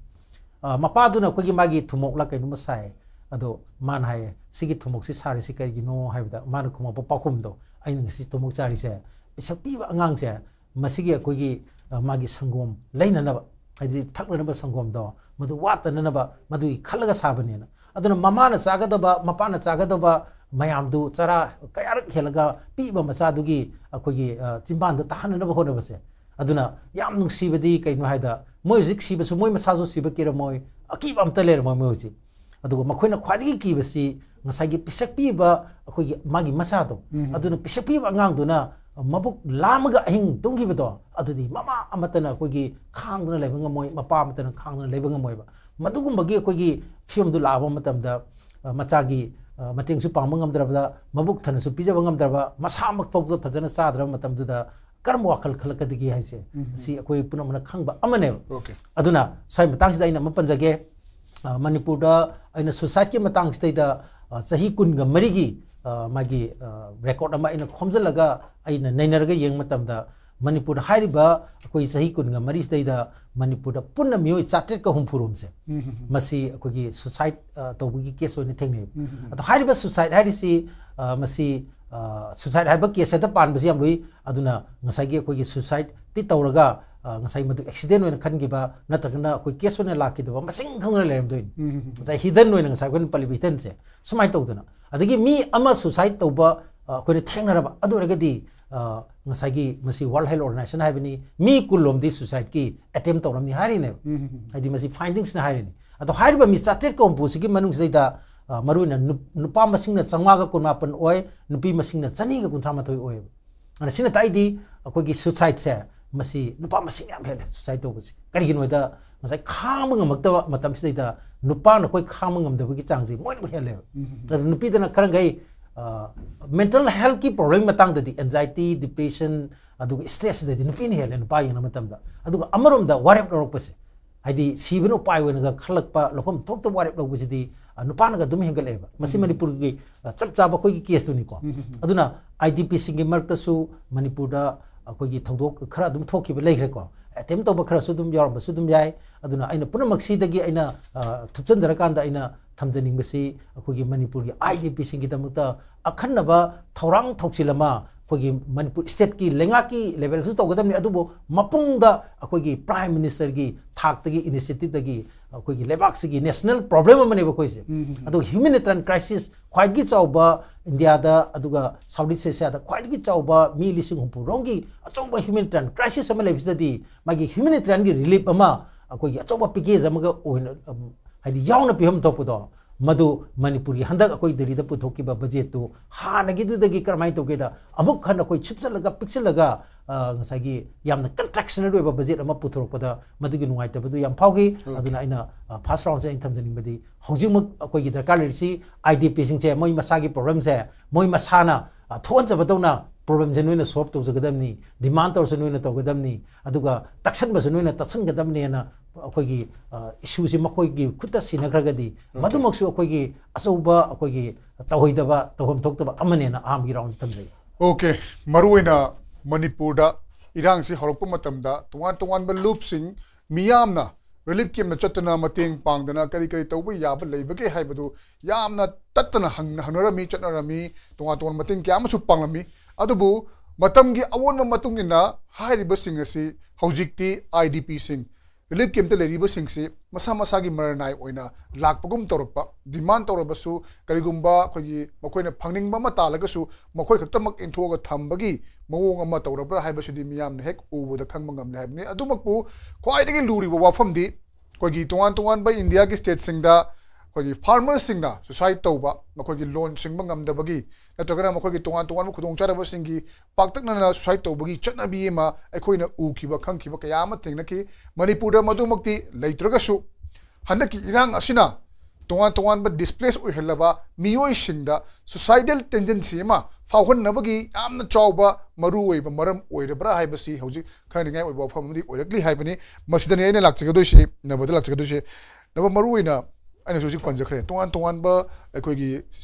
ꯑ, ꯃꯄꯥꯗꯨꯅ ꯑꯩꯈꯣꯏꯒꯤ ꯃꯥꯒꯤ ꯊꯨꯝꯃꯣꯛꯂ ꯀꯩꯅꯣꯝꯃ ꯁꯥꯏ꯫ ꯑꯗꯣ ꯃꯥꯅ ꯍꯥꯏꯌꯦ, "ꯁꯤꯒꯤ ꯊꯨꯝꯃꯣꯛꯁꯤ ꯁꯥꯔꯤꯁꯤ ꯀꯔꯤꯒꯤꯅꯣ?" ꯍꯥꯏꯕꯗ ꯃꯥꯅ ꯈꯨꯝꯃꯛꯄ ꯄꯥꯎꯈꯨꯝꯗꯣ, "ꯑꯩꯅ ꯉꯁꯤ ꯊꯨꯝꯃꯣꯛ ꯆꯥꯔꯤꯁꯦ, ꯄꯤꯁꯛ ꯄꯤꯕ ꯑꯉꯥꯡꯁꯦ ꯃꯁꯤꯒꯤ ꯑꯩꯈꯣꯏꯒꯤ, ꯑ, ꯃꯥꯒꯤ ꯁꯪꯒꯣꯝ ꯂꯩꯅꯅꯕ, ꯍꯥꯏꯗꯤ ꯊꯛꯅꯅꯕ ꯁꯪꯒꯣꯝꯗꯣ, ꯃꯗꯨ ꯋꯥꯠꯇꯅꯅꯕ ꯃꯗꯨꯒꯤ ꯈꯜꯂꯒ ꯁꯥꯕꯅꯦꯅ꯫ ꯑꯗꯨꯅ ꯃꯃꯥꯅ ꯆꯥꯒꯗꯕ, ꯃꯄꯥꯅ ꯆꯥꯒꯗꯕ ꯃꯌꯥꯝꯗꯨ ꯆꯔꯥ ꯀꯌꯥꯔꯛ ꯍꯦꯜꯂꯒ ꯄꯤꯛꯏꯕ ꯃꯆꯥꯗꯨꯒꯤ ꯑꯩꯈꯣꯏꯒꯤ, ꯑ, ꯆꯤꯟꯕꯥꯟꯗ ꯇꯥꯍꯟꯅꯅꯕ ꯍꯣꯠꯅꯕꯁꯦ꯫ ꯑꯗꯨꯅ ꯌꯥꯝ ꯅꯨꯡꯁꯤꯕꯗꯤ ꯀꯩꯅꯣ ꯍꯥꯏꯗ, ꯃꯣꯏ ꯍꯧꯖꯤꯛ ꯁꯤꯕꯁꯨ ꯃꯣꯏ ꯃꯁꯥꯁꯨ ꯁꯤꯕ ꯀꯤꯔꯝꯃꯣꯏ, ꯑꯀꯤꯕ ꯑꯝꯇ ꯂꯩꯔꯝꯃꯣꯏ ꯃꯣꯏ ꯍꯧꯖꯤꯛ꯫ ꯑꯗꯨꯒ ꯃꯈꯣꯏꯅ ꯈ꯭ꯋꯥꯏꯗꯒꯤ ꯀꯤꯕꯁꯤ ꯉꯁꯥꯏꯒꯤ ꯄꯤꯁꯛ ꯄꯤꯕ ꯑꯩꯈꯣꯏꯒꯤ ꯃꯥꯒꯤ ꯃꯆꯥꯗꯣ, ꯎꯝ꯫ ꯑꯗꯨꯅ ꯄꯤꯁꯛ ꯄꯤꯕ ꯑꯉꯥꯡꯗꯨꯅ ꯃꯕꯨꯛ ꯂꯥꯝꯃꯒ ꯑꯍꯤꯡ ꯇꯨꯝꯈꯤꯕꯗꯣ, ꯑꯗꯨꯗꯤ ꯃꯃꯥ ꯑꯃꯠꯇꯅ ꯑꯩꯈꯣꯏꯒꯤ ꯈꯥꯡꯗꯨꯅ ꯂꯩꯕ ꯉꯝꯃꯣꯏ, ꯃꯄꯥ ꯑꯃꯠꯇꯅ ꯈꯥꯡꯗꯨꯅ ꯂꯩꯕ ꯉꯝꯃꯣꯏꯕ꯫ ꯃꯗꯨꯒꯨꯝꯕꯒꯤ ꯑꯩꯈꯣꯏꯒꯤ ꯐꯤꯕꯝꯗꯨ ꯂꯥꯛꯑꯕ ꯃꯇꯝꯗ, ꯑ, ꯃꯆꯥꯒꯤ, ꯑ, ꯃꯇꯦꯡꯁꯨ ꯄꯥꯡꯕ ꯉꯝꯗ꯭ꯔꯕꯗ, ꯃꯕꯨꯛ ꯊꯟꯅꯁꯨ ꯄꯤꯖꯕ ꯉꯝꯗ꯭ꯔꯕ, ꯃꯁꯥꯃꯛ ꯐꯥꯎꯗ ꯐꯖꯅ ꯆꯥꯗ꯭ꯔꯕ ꯃꯇꯝꯗꯨꯗ ꯀꯔꯝꯕ ꯋꯥꯈꯜ ꯈꯜꯂꯛꯀꯗꯒꯦ ꯍꯥꯏꯁꯦ, ꯎꯝ꯫ ꯁꯤ ꯑꯩꯈꯣꯏ ꯄꯨꯝꯅꯃꯛꯅ ꯈꯪꯕ ꯑꯃꯅꯦꯕ꯫ Okay꯫ ꯑꯗꯨꯅ ꯁ꯭ꯋꯥꯏ ꯃꯇꯥꯡꯁꯤꯗ ꯑꯩꯅ ꯑꯃ ꯄꯟꯖꯒꯦ꯫ ꯑ, ꯃꯅꯤꯄꯨꯔꯗ ꯑꯩꯅ suicideꯀꯤ ꯃꯇꯥꯡꯁꯤꯗꯩꯗ, ꯑ, ꯆꯍꯤ ꯀꯨꯟꯒ ꯃꯔꯤꯒꯤ, ꯑ, ꯃꯥꯒꯤ, ꯑ, record ꯑꯃ ꯑꯩꯅ ꯈꯣꯝꯖꯤꯜꯂꯒ ꯑꯩꯅ ꯅꯩꯅꯔꯒ ꯌꯦꯡꯕ ꯃꯇꯝꯗ, ꯃꯅꯤꯄꯨꯔꯗ ꯍꯥꯏꯔꯤꯕ ꯑꯩꯈꯣꯏ ꯆꯍꯤ ꯀꯨꯟꯒ ꯃꯔꯤꯁꯤꯗꯩꯗ ꯃꯅꯤꯄꯨꯔꯗ ꯄꯨꯟꯅ ꯃꯤꯑꯣꯏ ꯆꯥꯇ꯭ꯔꯦꯠꯀ ꯍꯨꯝꯐꯨ ꯔꯣꯝꯁꯦ, ꯎꯝ, ꯎꯝ, ꯎꯝ꯫ ꯃꯁꯤ ꯑꯩꯈꯣꯏꯒꯤ suicide, ꯑ, ꯇꯧꯕꯒꯤ case ꯑꯣꯏꯅ ꯊꯦꯡꯅꯩꯕ꯫ ꯎꯝ, ꯎꯝ, ꯎꯝ꯫ ꯑꯗꯣ ꯍꯥꯏꯔꯤꯕ suicide ꯍꯥꯏꯔꯤꯁꯤ, ꯑ, ꯃꯁꯤ, ꯑ, suicide ꯍꯥꯏꯕ case ꯍꯦꯛꯇ ꯄꯥꯟꯕꯁꯤ ꯌꯥꯝ ꯂꯨꯏ꯫ ꯑꯗꯨꯅ ꯉꯁꯥꯏꯒꯤ ꯑꯩꯈꯣꯏꯒꯤ suicideꯇꯤ ꯇꯧꯔꯒ, ꯑ, ꯉꯁꯥꯏ ꯃꯗꯨ accident ꯑꯣꯏꯅ ꯈꯟꯈꯤꯕ ꯅꯠꯇ꯭ꯔꯒꯅ ꯑꯩꯈꯣꯏ case ꯑꯣꯏꯅ ꯂꯥꯛꯈꯤꯗꯕ ꯃꯁꯤꯡ ꯈꯪꯅ ꯂꯩꯔꯝꯗꯣꯏꯅꯤ꯫ ꯎꯝ, ꯎꯝ, ꯎꯝ꯫ ꯉꯁꯥꯏ hidden ꯑꯣꯏꯅ ꯉꯁꯥꯏ ꯑꯩꯈꯣꯏꯅ ꯄꯜꯂꯤꯕ hiddenꯁꯦ ꯁꯨꯃꯥꯏꯅ ꯇꯧꯗꯅ, ꯑꯗꯒꯤ ꯃꯤ ꯑꯃ suicide ꯇꯧꯕ, ꯑ, ꯑꯩꯈꯣꯏꯅ ꯊꯦꯡꯅꯔꯕ, ꯑꯗꯨ ꯑꯣꯏꯔꯒꯗꯤ, ꯑ, ꯉꯁꯥꯏꯒꯤ ꯃꯁꯤ World Health Organization ꯍꯥꯏꯕꯅꯤ, ꯃꯤ ꯀꯨꯟ ꯂꯣꯝꯗꯤ suicideꯀꯤ attempt ꯇꯧꯔꯝꯅꯤ ꯍꯥꯏꯔꯤꯅꯦꯕ꯫ ꯎꯝ, ꯎꯝ, ꯎꯝ꯫ ꯍꯥꯏꯗꯤ ꯃꯁꯤ findingsꯅ ꯍꯥꯏꯔꯤꯅꯤ꯫ ꯑꯗꯣ ꯍꯥꯏꯔꯤꯕ ꯃꯤ ꯆꯥꯇ꯭ꯔꯦꯠꯀ ꯍꯨꯝꯐꯨꯁꯤꯒꯤ ꯃꯅꯨꯡꯁꯤꯗꯩꯗ, ꯑ, ꯃꯔꯨꯑꯣꯏꯅ ꯅꯨꯞ-, ꯅꯨꯄꯥ ꯃꯁꯤꯡꯅ ꯆꯥꯝꯃꯉꯥꯒ ꯀꯨꯟꯃꯥꯄꯟ ꯑꯣꯏ, ꯅꯨꯄꯤ ꯃꯁꯤꯡꯅ ꯆꯅꯤꯒ ꯀꯨꯟꯊ꯭ꯔꯥ ꯃꯥꯊꯣꯏ ꯑꯣꯏꯌꯦꯕ꯫ ꯑꯗꯨꯅ ꯁꯤꯅ ꯇꯥꯛꯏꯗꯤ ꯑꯩꯈꯣꯏꯒꯤ suicideꯁꯦ ꯃꯁꯤ ꯅꯨꯄꯥ ꯃꯁꯤꯡ ꯌꯥꯝ ꯍꯦꯜꯂꯦ suicide ꯇꯧꯕꯁꯦ꯫ ꯀꯔꯤꯒꯤꯅꯣ ꯍꯥꯏꯗ ꯉꯁꯥꯏ ꯈꯥꯡꯕ ꯉꯝꯃꯛꯇꯕ ꯃꯇꯝꯁꯤꯗꯩꯗ ꯅꯨꯄꯥꯅ ꯑꯩꯈꯣꯏ ꯈꯥꯡꯕ ꯉꯝꯗꯕꯒꯤ ꯆꯥꯡꯁꯦ ꯃꯣꯏꯅ ꯑꯃꯨꯛ ꯍꯦꯜꯂꯦꯕ꯫ ꯎꯝ, ꯎꯝ, ꯎꯝ꯫ ꯑꯗꯨ ꯅꯨꯄꯤꯗꯅ ꯈꯔ ꯃꯈꯩ, ꯑ, mental healthꯀꯤ problem ꯃꯇꯥꯡꯗꯗꯤ anxiety, depression, ꯑꯗꯨꯒ stressꯁꯤꯗꯩꯗꯤ ꯅꯨꯄꯤꯅ ꯍꯦꯜꯂꯦ ꯅꯨꯄꯥ ꯌꯦꯡꯅꯕ ꯃꯇꯝꯗ꯫ ꯑꯗꯨꯒ ꯑꯃꯔꯣꯝꯗ ꯋꯥꯔꯦꯞ ꯂꯧꯔꯛꯄꯁꯦ, ꯍꯥꯏꯗꯤ ꯁꯤꯕꯅ ꯎꯄꯥꯏ ꯑꯣꯏꯅꯒ ꯈꯜꯂꯛꯄ, ꯂꯧꯐꯝ ꯊꯣꯛꯇꯕ ꯋꯥꯔꯦꯞ ꯂꯧꯕꯁꯤꯗꯤ, ꯑ, ꯅꯨꯄꯥꯅꯒ ꯑꯗꯨꯝ ꯍꯦꯟꯒꯠꯂꯛꯑꯦꯕ꯫ ꯃꯁꯤ ꯎꯝ꯫ ꯃꯅꯤꯄꯨꯔꯒꯤ, ꯑ, ꯆꯞ ꯆꯥꯕ ꯑꯩꯈꯣꯏꯒꯤ caseꯇꯨꯅꯤꯀꯣ꯫ ꯎꯝ, ꯎꯝ, ꯎꯝ꯫ ꯑꯗꯨꯅ IDPꯁꯤꯡꯒꯤ ꯃꯔꯛꯇꯁꯨ ꯃꯅꯤꯄꯨꯔꯗ ꯑꯩꯈꯣꯏꯒꯤ ꯊꯧꯗꯣꯛ ꯈꯔ ꯑꯗꯨꯝ ꯊꯣꯛꯈꯤꯕ ꯂꯩꯈ꯭ꯔꯦꯀꯣ꯫ ꯑꯦꯇꯦꯝ ꯇꯧꯕ ꯈꯔꯁꯨ ꯑꯗꯨꯝ ꯌꯥꯎꯔꯝꯕꯁꯨ ꯑꯗꯨꯝ ꯌꯥꯏ꯫ ꯑꯗꯨꯅ ꯑꯩꯅ ꯄꯨꯝꯅꯃꯛꯁꯤꯗꯒꯤ ꯑꯩꯅ, ꯑ, ꯊꯨꯞꯆꯟꯖꯔꯀꯥꯟꯗ ꯑꯩꯅ ꯊꯝꯖꯅꯤꯡꯕꯁꯤ, ꯑꯩꯈꯣꯏꯒꯤ ꯃꯅꯤꯄꯨꯔꯒꯤ IDPꯁꯤꯡꯒꯤꯗꯃꯛꯇ ꯑꯈꯟꯅꯕ ꯊꯧꯔꯥꯡ ꯊꯧꯁꯤꯜ ꯑꯃ ꯑꯩꯈꯣꯏꯒꯤ ꯃꯅꯤꯄꯨꯔ stateꯀꯤ ꯂꯩꯉꯥꯛꯀꯤ levelꯁꯨ ꯇꯧꯒꯗꯕꯅꯤ, ꯑꯗꯨꯕꯨ ꯃꯄꯨꯡꯗ ꯑꯩꯈꯣꯏꯒꯤ Prime Ministerꯒꯤ ꯊꯥꯛꯇꯒꯤ, initiativeꯗꯒꯤ ꯑꯩꯈꯣꯏꯒꯤ ꯂꯩꯕꯥꯛꯁꯤꯒꯤ national problem ꯑꯃꯅꯦꯕ ꯑꯩꯈꯣꯏꯁꯦ꯫ ꯑꯗꯣ humanitarian crisis ꯈ꯭ꯋꯥꯏꯗꯒꯤ ꯆꯥꯎꯕ ꯏꯟꯗꯤꯌꯥꯗ, ꯑꯗꯨꯒ South East Asiaꯗ ꯈ꯭ꯋꯥꯏꯗꯒꯤ ꯆꯥꯎꯕ ꯃꯤ ꯂꯤꯁꯤꯡ ꯍꯨꯝꯐꯨ ꯔꯣꯝꯒꯤ ꯑꯆꯧꯕ humanitarian crisis ꯑꯃ ꯂꯩꯕꯁꯤꯗꯗꯤ, ꯃꯥꯒꯤ humanitarianꯒꯤ relief ꯑꯃ ꯑꯩꯈꯣꯏꯒꯤ ꯑꯆꯧꯕ package ꯑꯃꯒ ꯑꯣꯏꯅ, ꯎꯝ, ꯍꯥꯏꯗꯤ ꯌꯥꯎꯅ ꯄꯤꯐꯝ ꯊꯣꯛꯄꯗꯣ, ꯃꯗꯨ ꯃꯅꯤꯄꯨꯔꯒꯤ ꯍꯟꯗꯛ ꯑꯩꯈꯣꯏ ꯗꯦꯜꯂꯤꯗ ꯄꯨꯊꯣꯛꯈꯤꯕ budgetꯇꯨ ꯍꯥꯟꯅꯒꯤꯗꯨꯗꯒꯤ ꯀꯔꯝꯍꯥꯏꯅ ꯇꯧꯒꯦꯗ, ꯑꯃꯨꯛ ꯍꯟꯅ ꯑꯩꯈꯣꯏ ꯁꯨꯞꯆꯜꯂꯒ, ꯄꯤꯛꯁꯜꯂꯒ, ꯑ, ꯉꯁꯥꯏꯒꯤ ꯌꯥꯝꯅ contractionary ꯑꯣꯏꯕ budget ꯑꯃ ꯄꯨꯊꯣꯔꯛꯄꯗ ꯃꯗꯨꯒꯤ ꯅꯨꯡꯉꯥꯏꯇꯕꯗꯨ ꯌꯥꯝ ꯐꯥꯎꯈꯤ꯫ ꯑꯗꯨꯅ ꯑꯩꯅ, ꯑ, first roundꯁꯦ ꯑꯩꯅ ꯊꯝꯖꯅꯤꯡꯕꯗꯤ, ꯍꯧꯖꯤꯛꯃꯛ ꯑꯩꯈꯣꯏꯒꯤ ꯗꯔꯀꯥꯔ ꯂꯩꯔꯤꯁꯤ IDPꯁꯤꯡꯁꯦ ꯃꯣꯏ ꯃꯁꯥꯒꯤ problemꯁꯦ ꯃꯣꯏ ꯃꯁꯥꯅ, ꯑ, ꯊꯣꯛꯍꯟꯖꯕꯗꯧꯅ problemꯁꯦ ꯅꯣꯏꯅ solve ꯇꯧꯖꯒꯗꯕꯅꯤ, demand ꯇꯧꯔꯁꯨ ꯅꯣꯏꯅ ꯇꯧꯒꯗꯕꯅꯤ, ꯑꯗꯨꯒ ꯇꯛꯁꯟꯕꯁꯨ ꯅꯣꯏꯅ ꯇꯛꯁꯟꯒꯗꯕꯅꯤꯅ ꯑꯩꯈꯣꯏꯒꯤ, ꯑ, issueꯁꯤ ꯃꯈꯣꯏꯒꯤ ꯈꯨꯠꯇ ꯁꯤꯟꯅꯈ꯭ꯔꯒꯗꯤ, ꯃꯗꯨꯃꯛꯁꯨ ꯑꯩꯈꯣꯏꯒꯤ ꯑꯆꯧꯕ ꯑꯩꯈꯣꯏꯒꯤ ꯇꯧꯍꯩꯗꯕ, ꯇꯧꯐꯝ ꯊꯣꯛꯇꯕ ꯑꯃꯅꯦꯅ ꯑꯍꯥꯟꯕꯒꯤ roundꯁꯤ ꯊꯝꯖꯒꯦ꯫ OK, ꯃꯔꯨꯑꯣꯏꯅ ꯃꯅꯤꯄꯨꯔꯗ ꯏꯔꯥꯡꯁꯤ ꯍꯧꯔꯛꯄ ꯃꯇꯝꯗ ꯇꯣꯉꯥꯟ ꯇꯣꯉꯥꯟꯕ ꯂꯨꯞꯁꯤꯡ, ꯃꯤꯌꯥꯝꯅ relief campꯇ ꯆꯠꯇꯨꯅ ꯃꯇꯦꯡ ꯄꯥꯡꯗꯅ ꯀꯔꯤ ꯀꯔꯤ ꯇꯧꯕ ꯌꯥꯕ ꯂꯩꯕꯒꯦ ꯍꯥꯏꯕꯗꯨ ꯌꯥꯝꯅ ꯇꯠꯇꯅ ꯍꯪ-, ꯍꯪꯅꯔꯝꯃꯤ, ꯆꯠꯅꯔꯝꯃꯤ, ꯇꯣꯉꯥꯟ ꯇꯣꯉꯥꯟꯕ ꯃꯇꯦꯡ ꯀꯌꯥ ꯑꯃꯁꯨ ꯄꯥꯡꯂꯝꯃꯤ꯫ ꯑꯗꯨꯕꯨ ꯃꯇꯝꯒꯤ ꯑꯑꯣꯟꯕ ꯃꯇꯨꯡ ꯏꯟꯅ ꯍꯥꯏꯔꯤꯕꯁꯤꯡ ꯑꯁꯤ ꯍꯧꯖꯤꯛꯇꯤ IDPꯁꯤꯡ, relief campꯇ ꯂꯩꯔꯤꯕꯁꯤꯡꯁꯤ ꯃꯁꯥ ꯃꯁꯥꯒꯤ ꯃꯔꯅꯥꯏ ꯑꯣꯏꯅ ꯂꯥꯛꯄꯒꯨꯝ ꯇꯧꯔꯛꯄ, demand ꯇꯧꯔꯕꯁꯨ ꯀꯔꯤꯒꯨꯝꯕ ꯑꯩꯈꯣꯏꯒꯤ ꯃꯈꯣꯏꯅ ꯐꯪꯅꯤꯡꯕ ꯑꯃ ꯇꯥꯜꯂꯒꯁꯨ ꯃꯈꯣꯏ ꯈꯛꯇꯃꯛ ꯏꯟꯊꯣꯛꯑꯒ ꯊꯝꯕꯒꯤ ꯃꯑꯣꯡ ꯑꯃ ꯇꯧꯔꯕ꯭ꯔꯥ ꯍꯥꯏꯕꯁꯤꯗꯤ ꯃꯤꯌꯥꯝꯅ ꯍꯦꯛ ꯎꯕꯗ ꯈꯪꯕ ꯉꯝꯂꯦ ꯍꯥꯏꯕꯅꯤ꯫ ꯑꯗꯨꯃꯛꯄꯨ ꯈ꯭ꯋꯥꯏꯗꯒꯤ ꯂꯨꯔꯤꯕ ꯋꯥꯐꯝꯗꯤ ꯑꯩꯈꯣꯏꯒꯤ ꯇꯣꯉꯥꯟ ꯇꯣꯉꯥꯟꯕ ꯏꯟꯗꯤꯌꯥꯒꯤ stateꯁꯤꯡꯗ ꯑꯩꯈꯣꯏꯒꯤ farmerꯁꯤꯡꯅ suicide ꯇꯧꯕ, ꯃꯈꯣꯏꯒꯤ loan ꯁꯤꯡꯕ ꯉꯝꯗꯕꯒꯤ ꯅꯠꯇ꯭ꯔꯒꯅ ꯃꯈꯣꯏꯒꯤ ꯇꯣꯉꯥꯟ ꯇꯣꯉꯥꯟꯕ ꯈꯨꯗꯣꯡꯆꯥꯗꯕꯁꯤꯡꯒꯤ ꯄꯥꯛꯇꯛꯅꯅ suicide ꯇꯧꯕꯒꯤ ꯆꯠꯅꯕꯤ ꯑꯃ ꯑꯩꯈꯣꯏꯅ ꯎꯈꯤꯕ ꯈꯪꯈꯤꯕ ꯀꯌꯥ ꯑꯃ ꯊꯦꯡꯅꯈꯤ꯫ ꯃꯅꯤꯄꯨꯔꯗ ꯃꯗꯨꯃꯛꯇꯤ ꯂꯩꯇ꯭ꯔꯒꯁꯨ ꯍꯟꯗꯛꯀꯤ ꯏꯔꯥꯡ ꯑꯁꯤꯅ ꯇꯣꯉꯥꯟ ꯇꯣꯉꯥꯟꯕ displace ꯑꯣꯏꯍꯜꯂꯕ ꯃꯤꯑꯣꯏꯁꯤꯡꯗ suicidal tendency ꯑꯃ ꯐꯥꯎꯍꯟꯅꯕꯒꯤ ꯌꯥꯝꯅ ꯆꯥꯎꯕ ꯃꯔꯨꯑꯣꯏꯕ ꯃꯔꯝ ꯑꯣꯏꯔꯕ꯭ꯔꯥ ꯍꯥꯏꯕꯁꯤ ꯍꯧꯖꯤꯛ ꯈꯟꯅꯅꯤꯡꯉꯥꯏ ꯑꯣꯏꯕ ꯋꯥꯐꯝ ꯑꯃꯗꯤ ꯑꯣꯏꯔꯛꯂꯤ ꯍꯥꯏꯕꯅꯤ꯫ ꯃꯁꯤꯗꯅꯤ ꯑꯩꯅ ꯂꯥꯛꯆꯒꯗꯣꯏꯁꯤ, ꯅꯕꯗ ꯂꯥꯛꯆꯒꯗꯣꯏꯁꯤ꯫ ꯅꯕ ꯃꯔꯨꯑꯣꯏꯅ ꯑꯩꯅꯁꯨ ꯍꯧꯖꯤꯛ ꯄꯟꯖꯈ꯭ꯔꯦ, ꯇꯣꯉꯥꯟ ꯇꯣꯉꯥꯟꯕ ꯑꯩꯈꯣꯏꯒꯤ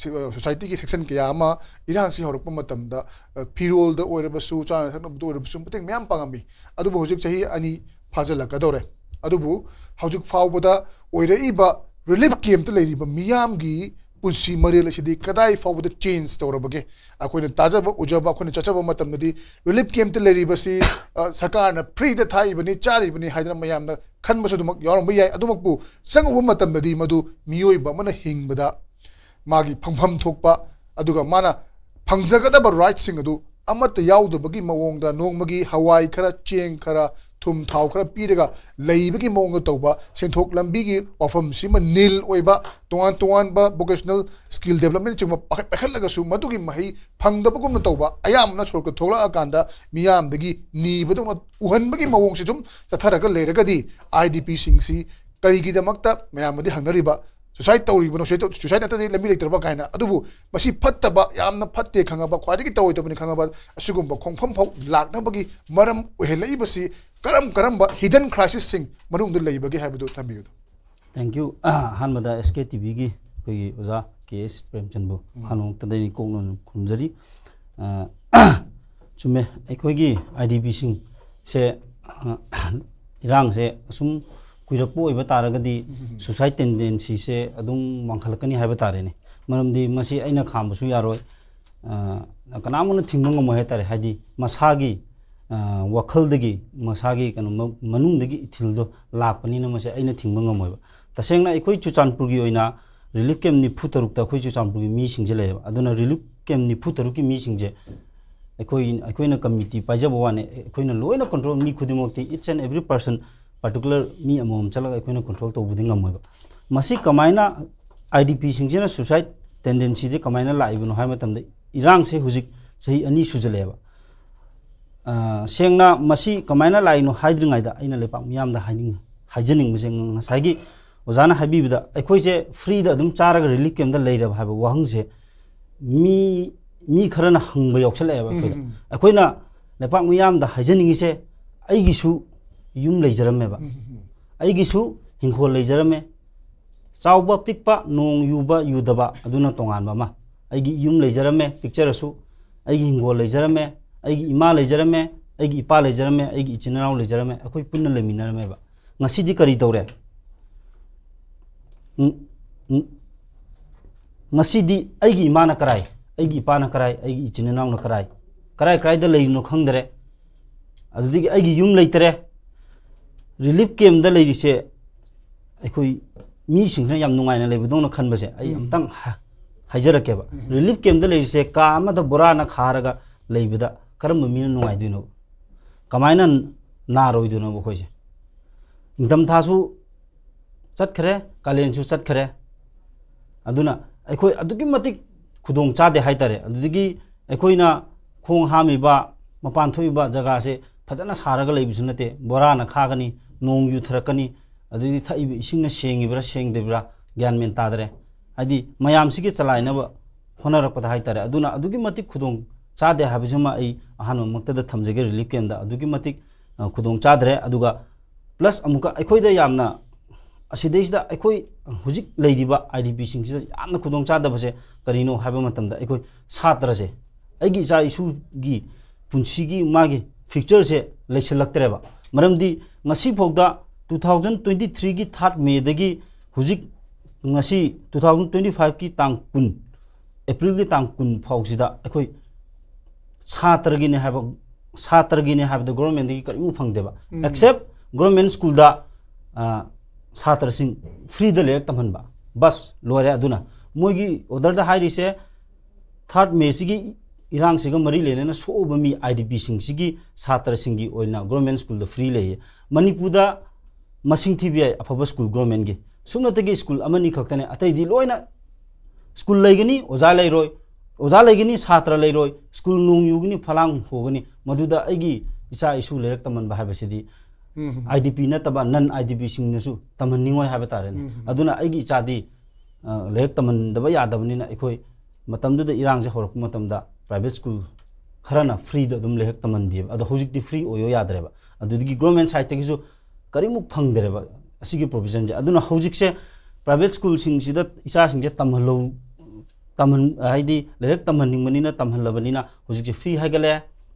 ꯁꯣꯁꯥꯏꯇꯤꯒꯤ ꯁꯦꯛꯁꯟ ꯀꯌꯥ ꯑꯃ ꯏꯔꯥꯡꯁꯤ ꯍꯧꯔꯛꯄ ꯃꯇꯝꯗ, ꯑ, ꯐꯤꯔꯣꯜꯗ ꯑꯣꯏꯔꯕꯁꯨ, ꯆꯥꯅ ꯊꯛꯅꯕꯗ ꯑꯣꯏꯔꯕꯁꯨ ꯃꯇꯦꯡ ꯃꯌꯥꯝ ꯄꯥꯡꯉꯝꯃꯤ꯫ ꯑꯗꯨꯕꯨ ꯍꯧꯖꯤꯛ ꯆꯍꯤ ꯑꯅꯤ ꯐꯥꯖꯤꯜꯂꯛꯀꯗꯧꯔꯦ꯫ ꯑꯗꯨꯕꯨ ꯍꯧꯖꯤꯛ ꯐꯥꯎꯕꯗ ꯑꯣꯏꯔꯛꯏꯕ ꯔꯤꯂꯤꯐ ꯀꯦꯝꯞꯇ ꯂꯩꯔꯤꯕ ꯃꯤꯌꯥꯝꯒꯤ ꯄꯨꯟꯁꯤ ꯃꯔꯦꯜ ꯑꯁꯤꯗꯤ ꯀꯗꯥꯏ ꯐꯥꯎꯕꯗ ꯆꯦꯟꯖ ꯇꯧꯔꯕꯒꯦ? ꯑꯩꯈꯣꯏꯅ ꯇꯥꯖꯕ, ꯎꯖꯕ, ꯑꯩꯈꯣꯏꯅ ꯆꯠꯆꯕ ꯃꯇꯝꯗꯗꯤ ꯔꯤꯂꯤꯐ ꯀꯦꯝꯞꯇ ꯂꯩꯔꯤꯕꯁꯤ, ꯑ, ꯁꯔꯀꯥꯔꯅ ꯐ꯭ꯔꯤꯗ ꯊꯥꯛꯏꯕꯅꯤ, ꯆꯥꯔꯤꯕꯅꯤ ꯍꯥꯏꯗꯅ ꯃꯌꯥꯝꯅ ꯈꯟꯕꯁꯨ ꯑꯗꯨꯃꯛ ꯌꯥꯎꯔꯝꯕ ꯌꯥꯏ꯫ ꯑꯗꯨꯃꯛꯄꯨ ꯆꯪꯉꯨꯕ ꯃꯇꯝꯗꯗꯤ ꯃꯗꯨ ꯃꯤꯑꯣꯏꯕ ꯑꯃꯅ ꯍꯤꯡꯕꯗ ꯃꯥꯒꯤ ꯐꯪꯐꯝ ꯊꯣꯛꯄ, ꯑꯗꯨꯒ ꯃꯥꯅ ꯐꯪꯖꯒꯗꯕ ꯔꯥꯏꯠꯁꯤꯡ ꯑꯗꯨ ꯑꯃꯠꯇ ꯌꯥꯎꯗꯕꯒꯤ ꯃꯑꯣꯡꯗ ꯅꯣꯡꯃꯒꯤ ꯍꯋꯥꯏ ꯈꯔ, ꯆꯦꯡ ꯈꯔ, ꯊꯨꯝ ꯊꯥꯎ ꯈꯔ ꯄꯤꯔꯒ ꯂꯩꯕꯒꯤ ꯃꯑꯣꯡꯗ ꯇꯧꯕ, ꯁꯦꯟꯊꯣꯛ ꯂꯝꯕꯤꯒꯤ ꯋꯥꯐꯝꯁꯤꯃ ꯅꯤꯜ ꯑꯣꯏꯕ, ꯇꯣꯉꯥꯟ ꯇꯣꯉꯥꯟꯕ ꯚꯣꯀꯦꯁꯅꯦꯜ ꯁ꯭ꯀꯤꯜ ꯗꯦꯕꯂꯞꯃꯦꯟꯠꯅꯆꯤꯡꯕ ꯄꯥꯏꯈꯠ-, ꯄꯥꯏꯈꯠꯂꯒꯁꯨ ꯃꯗꯨꯒꯤ ꯃꯍꯩ ꯐꯪꯗꯕꯒꯨꯝꯅ ꯇꯧꯕ, ꯑꯌꯥꯝꯕꯅ ꯁꯣꯔꯣꯛꯇ ꯊꯣꯛꯂꯛꯑꯀꯥꯟꯗ ꯃꯤꯌꯥꯝꯗꯒꯤ ꯅꯤꯕꯗꯧꯅ ꯎꯍꯟꯕꯒꯤ ꯃꯑꯣꯡꯁꯤ ꯁꯨꯝ ꯆꯠꯊꯔꯒ ꯂꯩꯔꯒꯗꯤ, ꯑꯥꯏ ꯗꯤ ꯄꯤꯁꯤꯡꯁꯤ ꯀꯔꯤꯒꯤꯗꯃꯛꯇ ꯃꯌꯥꯝꯅꯗꯤ ꯍꯪꯅꯔꯤꯕ, ꯁꯨꯁꯥꯏꯠ ꯇꯧꯔꯤꯕꯅꯣ, ꯁꯨꯁꯥꯏꯠ ꯇꯧ-, ꯁꯨꯁꯥꯏꯠ ꯅꯠꯇ꯭ꯔꯗꯤ ꯂꯝꯕꯤ ꯂꯩꯇ꯭ꯔꯕ ꯀꯥꯏꯅ? ꯑꯗꯨꯕꯨ ꯃꯁꯤ ꯐꯠꯇꯕ, ꯌꯥꯝꯅ ꯐꯠꯇꯦ ꯈꯪꯉꯕ, ꯈ꯭ꯋꯥꯏꯗꯒꯤ ꯇꯧꯔꯣꯏꯗꯕꯅꯤ ꯈꯪꯉꯕ, ꯑꯁꯤꯒꯨꯝꯕ ꯈꯣꯡꯐꯝ ꯐꯥꯎ ꯂꯥꯛꯅꯕꯒꯤ ꯃꯔꯝ ꯑꯣꯏꯍꯜꯂꯛꯏꯕꯁꯤ ꯀꯔꯝ ꯀꯔꯝꯕ ꯍꯤꯗꯟ ꯀ꯭ꯔꯥꯏꯁꯤꯁꯁꯤꯡ ꯃꯅꯨꯡꯗ ꯂꯩꯕꯒꯦ ꯍꯥꯏꯕꯗꯨ ꯊꯝꯕꯤꯌꯨ꯫ Thank you꯫ ꯑꯍꯥꯟꯕꯗ ꯑꯦꯁ ꯀꯦ ꯇꯤ ꯚꯤꯒꯤ ꯑꯩꯈꯣꯏꯒꯤ ꯑꯣꯖꯥ ꯀꯦ ꯑꯦꯁ ꯄ꯭ꯔꯦꯝꯆꯟꯕꯨ ꯍꯥꯟꯅꯃꯛꯇꯗ ꯑꯩꯅ ꯀꯣꯛꯅ ꯈꯨꯔꯨꯝꯖꯔꯤ꯫ ꯑ, ꯆꯨꯝꯃꯦ, ꯑꯩꯈꯣꯏꯒꯤ ꯑꯥꯏ ꯗꯤ ꯄꯤꯁꯤꯡꯁꯦ, ꯑ, ꯏꯔꯥꯡꯁꯦ ꯑꯁꯨꯝ ꯀꯨꯏꯔꯛꯄ ꯑꯣꯏꯕ ꯇꯥꯔꯒꯗꯤ ꯁꯨꯁꯥꯏꯠ ꯇꯦꯟꯗꯦꯟꯁꯤꯁꯦ ꯑꯗꯨꯝ ꯋꯥꯡꯈꯠꯂꯛꯀꯅꯤ ꯍꯥꯏꯕ ꯇꯥꯔꯦꯅꯦ꯫ ꯃꯔꯝꯗꯤ ꯃꯁꯤ ꯑꯩꯅ ꯈꯥꯝꯕꯁꯨ ꯌꯥꯔꯣꯏ, ꯑ, ꯀꯅꯥꯝꯅ ꯊꯤꯡꯕ ꯉꯝꯃꯣꯏ ꯍꯥꯏ ꯇꯥꯔꯦ꯫ ꯍꯥꯏꯗꯤ ꯃꯁꯥꯒꯤ, ꯑ, ꯋꯥꯈꯜꯗꯒꯤ, ꯃꯁꯥꯒꯤ ꯀꯩꯅꯣ ꯃ-, ꯃꯅꯨꯡꯗꯒꯤ ꯏꯊꯤꯜꯗꯣ ꯂꯥꯛꯄꯅꯤꯅ ꯃꯁꯦ ꯑꯩꯅ ꯊꯤꯡꯕ ꯉꯝꯃꯣꯏꯕ꯫ ꯇꯁꯦꯡꯅ ꯑꯩꯈꯣꯏ ꯆꯨꯔꯆꯥꯟꯄꯨꯔꯒꯤ ꯑꯣꯏꯅ ꯔꯤꯂꯤꯐ ꯀꯦꯝꯞ ꯅꯤꯐꯨ ꯇꯔꯨꯛꯇ ꯑꯩꯈꯣꯏ ꯆꯨꯔꯆꯥꯟꯄꯨꯔꯒꯤ ꯃꯤꯁꯤꯡꯁꯦ ꯂꯩꯌꯦꯕ꯫ ꯑꯗꯨꯅ ꯔꯤꯂꯤꯐ ꯀꯦꯝꯞ ꯅꯤꯐꯨ ꯇꯔꯨꯛꯀꯤ ꯃꯤꯁꯤꯡꯁꯦ ꯑꯩꯈꯣꯏ, ꯑꯩꯈꯣꯏꯅ ꯀꯃꯤꯇꯤ ꯄꯥꯏꯖꯕ ꯋꯥꯅꯤ, ꯑꯩꯈꯣꯏꯅ ꯂꯣꯏꯅ ꯀꯟꯇ꯭ꯔꯣꯜ, ꯃꯤ ꯈꯨꯗꯤꯡꯃꯛꯇꯤ, each and every person, particular ꯃꯤ ꯑꯃꯃꯝ ꯆꯠꯂꯒ ꯑꯩꯈꯣꯏꯅ ꯀꯟꯇ꯭ꯔꯣꯜ ꯇꯧꯕꯗꯤ ꯉꯝꯃꯣꯏꯕ꯫ ꯃꯁꯤ ꯀꯃꯥꯏꯅ, ꯑꯥꯏ ꯗꯤ ꯄꯤꯁꯤꯡꯁꯤꯅ ꯁꯨꯁꯥꯏꯠ ꯇꯦꯟꯗꯦꯟꯁꯤꯁꯦ ꯀꯃꯥꯏꯅ ꯂꯥꯛꯏꯕꯅꯣ ꯍꯥꯏꯕ ꯃꯇꯝꯗ, ꯏꯔꯥꯡꯁꯦ ꯍꯧꯖꯤꯛ ꯆꯍꯤ ꯑꯅꯤ ꯁꯨꯖꯜꯂꯛꯑꯦꯕ꯫ ꯑ, ꯁꯦꯡꯅ ꯃꯁꯤ ꯀꯃꯥꯏꯅ ꯂꯥꯛꯏꯅꯣ ꯍꯥꯏꯗ꯭ꯔꯤꯉꯩꯗ ꯑꯩꯅ ꯂꯩꯄꯥꯛ ꯃꯤꯌꯥꯝꯗ ꯍꯥꯏꯅꯤꯡ-, ꯍꯥꯏꯖꯅꯤꯡꯕꯁꯦ, ꯉꯁꯥꯏꯒꯤ ꯑꯣꯖꯥꯅ ꯍꯥꯏꯕꯤꯕꯗ, ꯑꯩꯈꯣꯏꯁꯦ ꯐ꯭ꯔꯤꯗ ꯑꯗꯨꯝ ꯆꯥꯔꯒ ꯔꯤꯂꯤꯐ ꯀꯦꯝꯞꯇ ꯂꯩꯔꯕ ꯍꯥꯏꯕ ꯋꯥꯍꯪꯁꯦ ꯃꯤ, ꯃꯤ ꯈꯔꯅ ꯍꯪꯕ ꯌꯥꯎꯁꯜꯂꯛꯑꯦꯕ ꯑꯩꯈꯣꯏꯗ꯫ ꯑꯩꯈꯣꯏꯅ ꯂꯩꯄꯥꯛ ꯃꯤꯌꯥꯝꯗ ꯍꯥꯏꯖꯅꯤꯡꯉꯤꯁꯦ, ꯑꯩꯒꯤꯁꯨ ꯌꯨꯝ ꯂꯩꯖꯔꯝꯃꯦꯕ, ꯑꯩꯒꯤꯁꯨ ꯍꯤꯡꯈꯣꯜ ꯂꯩꯖꯔꯝꯃꯦ, ꯆꯥꯎꯕ ꯄꯤꯛꯄ, ꯅꯣꯡ ꯌꯨꯕ ꯌꯨꯗꯕ, ꯑꯗꯨꯅ ꯇꯣꯉꯥꯟꯕ ꯑꯃ꯫ ꯑꯩꯒꯤ ꯌꯨꯝ ꯂꯩꯖꯔꯝꯃꯦ, ꯄꯤꯛꯆꯔꯁꯨ, ꯑꯩꯒꯤ ꯍꯤꯡꯒꯣꯜ ꯂꯩꯖꯔꯝꯃꯦ, ꯑꯩꯒꯤ ꯏꯃꯥ ꯂꯩꯖꯔꯝꯃꯦ, ꯑꯩꯒꯤ ꯏꯄꯥ ꯂꯩꯖꯔꯝꯃꯦ, ꯑꯩꯒꯤ ꯏꯆꯤꯟ ꯏꯅꯥꯎ ꯂꯩꯖꯔꯝꯃꯦ, ꯑꯩꯈꯣꯏ ꯄꯨꯟꯅ ꯂꯩꯃꯤꯟꯅꯔꯝꯃꯦꯕ꯫ ꯉꯁꯤꯗꯤ ꯀꯔꯤ ꯇꯧꯔꯦ? ꯎꯝ, ꯎꯝ, ꯉꯁꯤꯗꯤ ꯑꯩꯒꯤ ꯏꯃꯥꯅ ꯀꯔꯥꯏ, ꯑꯩꯒꯤ ꯏꯄꯥꯅ ꯀꯔꯥꯏ, ꯑꯩꯒꯤ ꯏꯆꯤꯟ ꯏꯅꯥꯎꯅ ꯀꯔꯥꯏ, ꯀꯔꯥꯏ ꯀꯔꯥꯏꯗ ꯂꯩꯔꯤꯅꯣ ꯈꯪꯗꯔꯦ꯫ ꯑꯗꯨꯗꯒꯤ ꯑꯩꯒꯤ ꯌꯨꯝ ꯂꯩꯇꯔꯦ꯫ ꯔꯤꯂꯤꯐ ꯀꯦꯝꯗ ꯂꯩꯔꯤꯁꯦ ꯑꯩꯈꯣꯏ ꯃꯤꯁꯤꯡꯁꯤꯅ ꯌꯥꯝ ꯅꯨꯡꯉꯥꯏꯅ ꯂꯩꯕꯗꯧꯅ ꯈꯟꯕꯁꯦ ꯑꯩ ꯎꯝ꯫ ꯑꯝꯇꯪ ꯍꯥ-, ꯍꯥꯏꯖꯔꯛꯀꯦꯕ꯫ ꯎꯝ꯫ ꯔꯤꯂꯤꯐ ꯀꯦꯝꯗ ꯂꯩꯔꯤꯁꯦ ꯀꯥ ꯑꯃꯗ ꯕꯣꯔꯥꯅ ꯈꯥꯔꯒ ꯂꯩꯕꯗ ꯀꯔꯝꯕ ꯃꯤꯅ ꯅꯨꯡꯉꯥꯏꯗꯣꯏꯅꯣ? ꯀꯃꯥꯏꯅ ꯅꯥꯔꯣꯏꯗꯣꯏꯅꯣꯕ ꯑꯩꯈꯣꯏꯁꯦ? ꯅꯤꯡꯊꯝꯊꯥꯁꯨ ꯆꯠꯈ꯭ꯔꯦ, ꯀꯥꯂꯦꯟꯁꯨ ꯆꯠꯈ꯭ꯔꯦ꯫ ꯑꯗꯨꯅ ꯑꯩꯈꯣꯏ ꯑꯗꯨꯛꯀꯤ ꯃꯇꯤꯛ ꯈꯨꯗꯣꯡ ꯆꯥꯗꯦ ꯍꯥꯏꯇꯥꯔꯦ꯫ ꯑꯗꯨꯗꯒꯤ ꯑꯩꯈꯣꯏꯅ ꯈꯣꯡ ꯍꯥꯝꯃꯤꯕ, ꯃꯄꯥꯟ ꯊꯣꯛꯏꯕ ꯖꯒꯥꯁꯦ ꯐꯖꯅ ꯁꯥꯔꯒ ꯂꯩꯕꯁꯨ ꯅꯠꯇꯦ, ꯕꯣꯔꯥꯅ ꯈꯥꯒꯅꯤ, ꯅꯣꯡ ꯌꯨꯊꯔꯛꯀꯅꯤ, ꯑꯗꯨꯗꯒꯤ ꯊꯛꯏꯕ ꯏꯁꯤꯡꯅ ꯁꯦꯡꯉꯤꯕ꯭ꯔꯥ ꯁꯦꯡꯗꯕ꯭ꯔꯥ ꯒ꯭ꯌꯥꯟ ꯃꯦꯟ ꯇꯥꯗ꯭ꯔꯦ꯫ ꯍꯥꯏꯗꯤ ꯃꯌꯥꯝꯁꯤꯒꯤ ꯆꯂꯥꯏꯅꯕ ꯍꯣꯠꯅꯔꯛꯄꯗ ꯍꯥꯏꯇꯥꯔꯦ꯫ ꯑꯗꯨꯅ ꯑꯗꯨꯛꯀꯤ ꯃꯇꯤꯛ ꯈꯨꯗꯣꯡ ꯆꯥꯗꯦ ꯍꯥꯏꯕꯁꯤꯃ ꯑꯩ ꯑꯍꯥꯟꯕꯃꯛꯇꯗ ꯊꯝꯖꯒꯦ꯫ ꯔꯤꯂꯤꯐ ꯀꯦꯝꯗ ꯑꯗꯨꯛꯀꯤ ꯃꯇꯤꯛ, ꯑ, ꯈꯨꯗꯣꯡ ꯆꯥꯗ꯭ꯔꯦ꯫ ꯑꯗꯨꯒ ꯄ꯭ꯂꯁ ꯑꯃꯨꯛꯀ ꯑꯩꯈꯣꯏꯗ ꯌꯥꯝꯅ, ꯑꯁꯤꯗꯩꯁꯤꯗ ꯑꯩꯈꯣꯏ ꯍꯧꯖꯤꯛ ꯂꯩꯔꯤꯕ ꯑꯥꯏ ꯗꯤ ꯄꯤꯁꯤꯡꯁꯤꯗ ꯌꯥꯝꯅ ꯈꯨꯗꯣꯡ ꯆꯥꯗꯕꯁꯦ ꯀꯔꯤꯅꯣ ꯍꯥꯏꯕ ꯃꯇꯝꯗ ꯑꯩꯈꯣꯏ ꯁꯥꯇ꯭ꯔꯁꯦ, ꯑꯩꯒꯤ ꯏꯆꯥ ꯏꯁꯨꯒꯤ ꯄꯨꯟꯁꯤꯒꯤ ꯃꯥꯒꯤ ꯐ꯭ꯌꯨꯆꯔꯁꯦ ꯂꯩꯁꯤꯜꯂꯛꯇ꯭ꯔꯦꯕ꯫ ꯃꯔꯝꯗꯤ ꯉꯁꯤꯐꯥꯎꯗ two thousand twenty threeꯒꯤ third Mayꯗꯒꯤ ꯍꯧꯖꯤꯛ ꯉꯁꯤ two thousand twenty fiveꯀꯤ ꯇꯥꯡ ꯀꯨꯟ, ꯑꯦꯄ꯭ꯔꯤꯜꯒꯤ ꯇꯥꯡ ꯀꯨꯟ ꯐꯥꯎꯁꯤꯗ ꯑꯩꯈꯣꯏ ꯁꯥꯇ꯭ꯔꯒꯤꯅꯦ ꯍꯥꯏꯕ, ꯁꯥꯇ꯭ꯔꯒꯤꯅꯦ ꯍꯥꯏꯕꯗ ꯒꯣꯔꯃꯦꯟꯗꯒꯤ ꯀꯔꯤꯃꯨꯛ ꯐꯪꯗꯦꯕ꯫ ꯎꯝ꯫ Except ꯒꯣꯔꯃꯦꯟ ꯁ꯭ꯀꯨꯜꯗ, ꯑ, ꯁꯥꯇ꯭ꯔꯁꯤꯡ ꯐ꯭ꯔꯤꯗ ꯂꯥꯏꯔꯤꯛ ꯇꯝꯍꯟꯕ, ꯕꯁ, ꯂꯣꯏꯔꯦ꯫ ꯑꯗꯨꯅ ꯃꯣꯏꯒꯤ ꯑꯣꯔꯗꯔꯗ ꯍꯥꯏꯔꯤꯁꯦ, third Mayꯁꯤꯒꯤ ꯏꯔꯥꯡꯁꯤꯒ ꯃꯔꯤ ꯂꯩꯅꯅ ꯁꯣꯛꯎꯕ ꯃꯤ ꯑꯥꯏ ꯗꯤ ꯄꯤꯁꯤꯡꯁꯤꯒꯤ ꯁꯥꯇ꯭ꯔꯁꯤꯡꯒꯤ ꯑꯣꯏꯅ ꯒꯣꯔꯃꯦꯟ ꯁ꯭ꯀꯨꯜꯗ ꯐ꯭ꯔꯤ ꯂꯩꯌꯦ꯫ ꯃꯅꯤꯄꯨꯔꯗ ꯃꯁꯤꯡ ꯊꯤꯕ ꯌꯥꯏ ꯑꯐꯕ ꯁ꯭ꯀꯨꯜ ꯒꯣꯔꯃꯦꯟꯒꯤ꯫ ꯁꯨꯞꯅꯇꯒꯤ ꯁ꯭ꯀꯨꯜ ꯑꯃꯅꯤ ꯈꯛꯇꯅꯦ, ꯑꯇꯩꯗꯤ ꯂꯣꯏꯅ ꯁ꯭ꯀꯨꯜ ꯂꯩꯒꯅꯤ, ꯑꯣꯖꯥ ꯂꯩꯔꯣꯏ, ꯑꯣꯖꯥ ꯂꯩꯒꯅꯤ, ꯁꯥꯇ꯭ꯔ ꯂꯩꯔꯣꯏ, ꯁ꯭ꯀꯨꯜ ꯅꯣꯡ ꯌꯨꯒꯅꯤ, ꯐꯂꯥꯡ ꯍꯣꯒꯅꯤ, ꯃꯗꯨꯗ ꯑꯩꯒꯤ ꯏꯆꯥ ꯏꯁꯨ ꯂꯥꯏꯔꯤꯛ ꯇꯝꯍꯟꯕ ꯍꯥꯏꯕꯁꯤꯗꯤ ꯎꯝ꯫ ꯑꯥꯏ ꯗꯤ ꯄꯤ ꯅꯠꯇꯕ ꯅꯟ ꯑꯥꯏ ꯗꯤ ꯄꯤꯁꯤꯡꯅꯁꯨ ꯇꯝꯍꯟꯅꯤꯡꯉꯣꯏ ꯍꯥꯏꯕ ꯇꯥꯔꯦꯅꯦ꯫ ꯎꯝ꯫ ꯑꯗꯨꯅ ꯑꯩꯒꯤ ꯏꯆꯥꯗꯤ, ꯑ, ꯂꯥꯏꯔꯤꯛ ꯇꯝꯍꯟꯗꯕ ꯌꯥꯗꯕꯅꯤꯅ ꯑꯩꯈꯣꯏ ꯃꯇꯝꯗꯨꯗ ꯏꯔꯥꯡꯁꯦ ꯍꯧꯔꯛꯄ ꯃꯇꯝꯗ ꯄ꯭ꯔꯥꯏꯚꯦꯠ ꯁ꯭ꯀꯨꯜ ꯈꯔꯅ ꯐ꯭ꯔꯤꯗ ꯑꯗꯨꯝ ꯂꯥꯏꯔꯤꯛ ꯇꯝꯍꯟꯕꯤꯌꯦꯕ꯫ ꯑꯗꯣ ꯍꯧꯖꯤꯛꯇꯤ ꯐ꯭ꯔꯤ ꯑꯣꯏꯌꯣ ꯌꯥꯗ꯭ꯔꯦꯕ꯫ ꯑꯗꯨꯗꯒꯤ ꯒꯣꯔꯃꯦꯟ ꯁꯥꯏꯠꯇꯒꯤꯁꯨ ꯀꯔꯤꯃꯨꯛ ꯐꯪꯗ꯭ꯔꯦꯕ ꯑꯁꯤꯒꯤ ꯄ꯭ꯔꯣꯕꯤꯖꯟꯁꯦ꯫ ꯑꯗꯨꯅ ꯍꯧꯖꯤꯛꯁꯦ ꯄ꯭ꯔꯥꯏꯚꯦꯠ ꯁ꯭ꯀꯨꯜꯁꯤꯡꯁꯤꯗ ꯏꯆꯥꯁꯤꯡꯁꯦ ꯇꯝꯍꯜꯂꯧ ꯇꯝꯍꯟ ꯍꯥꯏꯗꯤ ꯂꯥꯏꯔꯤꯛ ꯇꯝꯍꯟꯅꯤꯡꯕꯅꯤꯅ ꯇꯝꯍꯜꯂꯕꯅꯤꯅ ꯍꯧꯖꯤꯛꯁꯦ ꯐꯤ ꯍꯥꯏꯒꯠꯂꯦ,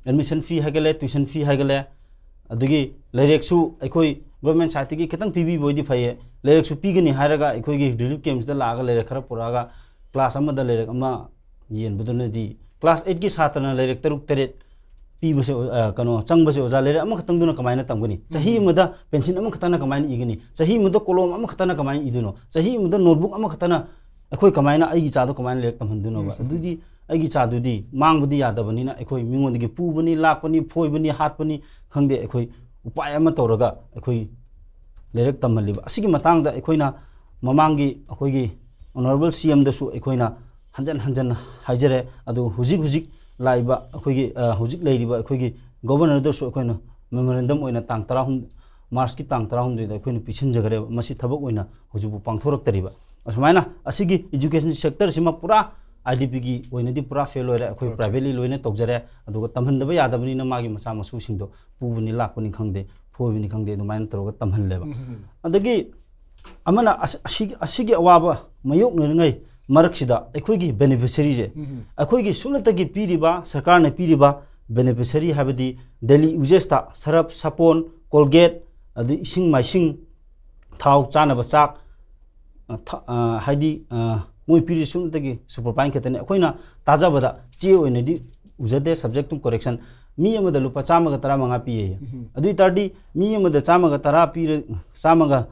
ꯑꯦꯗꯃꯤꯁꯟ ꯐꯤ ꯍꯥꯏꯒꯠꯂꯦ, ꯇ꯭ꯌꯨꯁꯟ ꯐꯤ ꯍꯥꯏꯒꯠꯂꯦ꯫ ꯑꯗꯒꯤ ꯂꯥꯏꯔꯤꯛꯁꯨ ꯑꯩꯈꯣꯏ ꯒꯣꯔꯃꯦꯟ ꯁꯥꯏꯠꯇꯒꯤ ꯈꯤꯇꯪ ꯄꯤꯕꯤꯕ ꯑꯣꯏꯗꯤ ꯐꯩꯌꯦ꯫ ꯂꯥꯏꯔꯤꯛꯁꯨ ꯄꯤꯒꯅꯤ ꯍꯥꯏꯔꯒ ꯑꯩꯈꯣꯏꯒꯤ ꯔꯤꯂꯤꯐ ꯀꯦꯝꯁꯤꯗ ꯂꯥꯛꯑꯒ ꯂꯥꯏꯔꯤꯛ ꯈꯔ ꯄꯨꯔꯛꯑꯒ ꯀ꯭ꯂꯥꯁ ꯑꯃꯗ ꯂꯥꯏꯔꯤꯛ ꯑꯃ ꯌꯦꯟꯕꯗꯨꯅꯗꯤ ꯀ꯭ꯂꯥꯁ ꯑꯩꯠꯀꯤ ꯁꯥꯇ꯭ꯔꯅ ꯂꯥꯏꯔꯤꯛ ꯇꯔꯨꯛ ꯇꯔꯦꯠ ꯄꯤꯕꯁꯦ ꯑ, ꯀꯩꯅꯣ ꯆꯪꯕꯁꯦ ꯑꯣꯖꯥ ꯂꯥꯏꯔꯤꯛ ꯑꯃꯈꯛꯇꯪꯗꯨꯅ ꯀꯃꯥꯏꯅ ꯇꯝꯒꯅꯤ? ꯆꯍꯤ ꯑꯃꯗ ꯄꯦꯟꯁꯤꯜ ꯑꯃꯈꯛꯇꯅ ꯀꯃꯥꯏꯅ ꯏꯒꯅꯤ? ꯆꯍꯤ ꯑꯃꯗ ꯀꯣꯂꯣꯝ ꯑꯃꯈꯛꯇꯅ ꯀꯃꯥꯏꯅ ꯏꯗꯣꯏꯅꯣ? ꯆꯍꯤ ꯑꯃꯗ ꯅꯣꯠꯕꯨꯛ ꯑꯃꯈꯛꯇꯅ ꯑꯩꯈꯣꯏ ꯀꯃꯥꯏꯅ ꯑꯩꯒꯤ ꯏꯆꯥꯗꯣ ꯀꯃꯥꯏꯅ ꯂꯥꯏꯔꯤꯛ ꯇꯝꯍꯟꯗꯣꯏꯅꯣꯕ? ꯑꯗꯨꯗꯤ ꯑꯩꯒꯤ ꯏꯆꯥꯗꯨꯗꯤ ꯃꯥꯡꯕꯗꯤ ꯌꯥꯗꯕꯅꯤꯅ ꯑꯩꯈꯣꯏ ꯃꯤꯉꯣꯟꯗꯒꯤ ꯄꯨꯕꯅꯤ, ꯂꯥꯛꯄꯅꯤ, ꯐꯣꯏꯕꯅꯤ, ꯍꯥꯠꯄꯅꯤ ꯈꯪꯗꯦ, ꯑꯩꯈꯣꯏ ꯎꯄꯥꯏ ꯑꯃ ꯇꯧꯔꯒ ꯑꯩꯈꯣꯏ ꯂꯥꯏꯔꯤꯛ ꯇꯝꯍꯜꯂꯤꯕ꯫ ꯑꯁꯤꯒꯤ ꯃꯇꯥꯡꯗ ꯑꯩꯈꯣꯏꯅ ꯃꯃꯥꯡꯒꯤ ꯑꯩꯈꯣꯏꯒꯤ ꯑꯣꯅꯔꯦꯕꯜ ꯁꯤ ꯑꯦꯝꯗꯁꯨ ꯑꯩꯈꯣꯏꯅ ꯍꯟꯖꯟ ꯍꯟꯖꯟ ꯍꯥꯏꯖꯔꯦ꯫ ꯑꯗꯨ ꯍꯧꯖꯤꯛ ꯍꯧꯖꯤꯛ ꯂꯥꯛꯏꯕ ꯑꯩꯈꯣꯏꯒꯤ ꯑ, ꯍꯧꯖꯤꯛ ꯂꯩꯔꯤꯕ ꯑꯩꯈꯣꯏꯒꯤ ꯒꯣꯕꯔꯅꯔꯗꯁꯨ ꯑꯩꯈꯣꯏꯅ ꯃꯦꯃꯣꯔꯦꯟꯗꯝ ꯑꯣꯏꯅ ꯇꯥꯡ ꯇꯔꯥꯍꯨꯝ ꯃꯥꯔꯆꯀꯤ ꯇꯥꯡ ꯇꯔꯥꯍꯨꯝꯗꯣꯏꯗ ꯑꯩꯈꯣꯏꯅ ꯄꯤꯁꯤꯟꯖꯈ꯭ꯔꯦꯕ꯫ ꯃꯁꯤ ꯊꯕꯛ ꯑꯣꯏꯅ ꯍꯧꯖꯤꯛꯐꯥꯎ ꯄꯥꯡꯊꯣꯔꯛꯇꯔꯤꯕ꯫ ꯑꯁꯨꯃꯥꯏꯅ ꯑꯁꯤꯒꯤ ꯏꯖꯨꯀꯦꯁꯟ ꯁꯦꯛꯇꯔꯁꯤꯃ ꯄꯨꯔꯥ ꯑꯥꯏ ꯗꯤ ꯄꯤꯒꯤ ꯑꯣꯏꯅꯗꯤ ꯄꯨꯔꯥ ꯐꯦꯜ ꯑꯣꯏꯔꯦ꯫ ꯑꯩꯈꯣꯏ ꯄ꯭ꯔꯥꯏꯚꯦꯠꯂꯤ ꯂꯣꯏꯅ ꯇꯧꯖꯔꯦ꯫ ꯑꯗꯨꯒ ꯇꯝꯍꯟꯗꯕ ꯌꯥꯗꯕꯅꯤꯅ ꯃꯥꯒꯤ ꯃꯆꯥ ꯃꯁꯨꯁꯤꯡꯗꯣ ꯄꯨꯕꯅꯤ ꯂꯥꯛꯄꯅꯤ ꯈꯪꯗꯦ, ꯐꯣꯏꯕꯅꯤ ꯈꯪꯗꯦ, ꯑꯗꯨꯃꯥꯏꯅ ꯇꯧꯔꯒ ꯇꯝꯍꯜꯂꯦꯕ꯫ ꯑꯗꯒꯤ ꯑꯃꯅ ꯑꯁ-, ꯑꯁꯤꯒꯤ, ꯑꯁꯤꯒꯤ ꯑꯋꯥꯕ ꯃꯥꯌꯣꯛꯅꯔꯤꯉꯩ ꯃꯔꯛꯁꯤꯗ ꯑꯩꯈꯣꯏꯒꯤ ꯕꯦꯅꯤꯐꯤꯁꯔꯤꯁꯦ, ꯑꯩꯈꯣꯏꯒꯤ ꯁꯨꯞꯅꯇꯒꯤ ꯄꯤꯔꯤꯕ, ꯁꯔꯀꯥꯔꯅ ꯄꯤꯔꯤꯕ ꯕꯦꯅꯤꯐꯤꯁꯔꯤ ꯍꯥꯏꯕꯗꯤ ꯗꯦꯂꯤ ꯌꯨꯖꯦꯁꯇ ꯁꯔꯞ, ꯁꯥꯄꯣꯟ, ꯀꯣꯜꯒꯦꯠ, ꯑꯗꯩ ꯏꯁꯤꯡ ꯃꯥꯏꯁꯤꯡ, ꯊꯥꯎ, ꯆꯥꯅꯕ ꯆꯥꯛ, ꯑ, ꯊ-, ꯑ, ꯍꯥꯏꯗꯤ, ꯑ, ꯃꯣꯏ ꯄꯤꯔꯤꯁꯦ ꯁꯨꯞꯅꯇꯒꯤ ꯁꯨꯄꯔ ꯐꯥꯏꯟ ꯈꯛꯇꯅꯤ꯫ ꯑꯩꯈꯣꯏꯅ ꯇꯥꯖꯕꯗ ꯆꯦ ꯑꯣꯏꯅꯗꯤ ꯎꯖꯗꯦ, subject to correction꯫ ꯃꯤ ꯑꯃꯗ ꯂꯨꯄꯥ ꯆꯥꯝꯃꯒ ꯇꯔꯥꯃꯉꯥ ꯄꯤꯌꯦ꯫ ꯑꯗꯨ ꯑꯣꯏ ꯇꯥꯔꯗꯤ ꯃꯤ ꯑꯃꯗ ꯆꯥꯝꯃꯒ ꯇꯔꯥ ꯄꯤꯔ-, ꯆꯥꯝꯃꯒ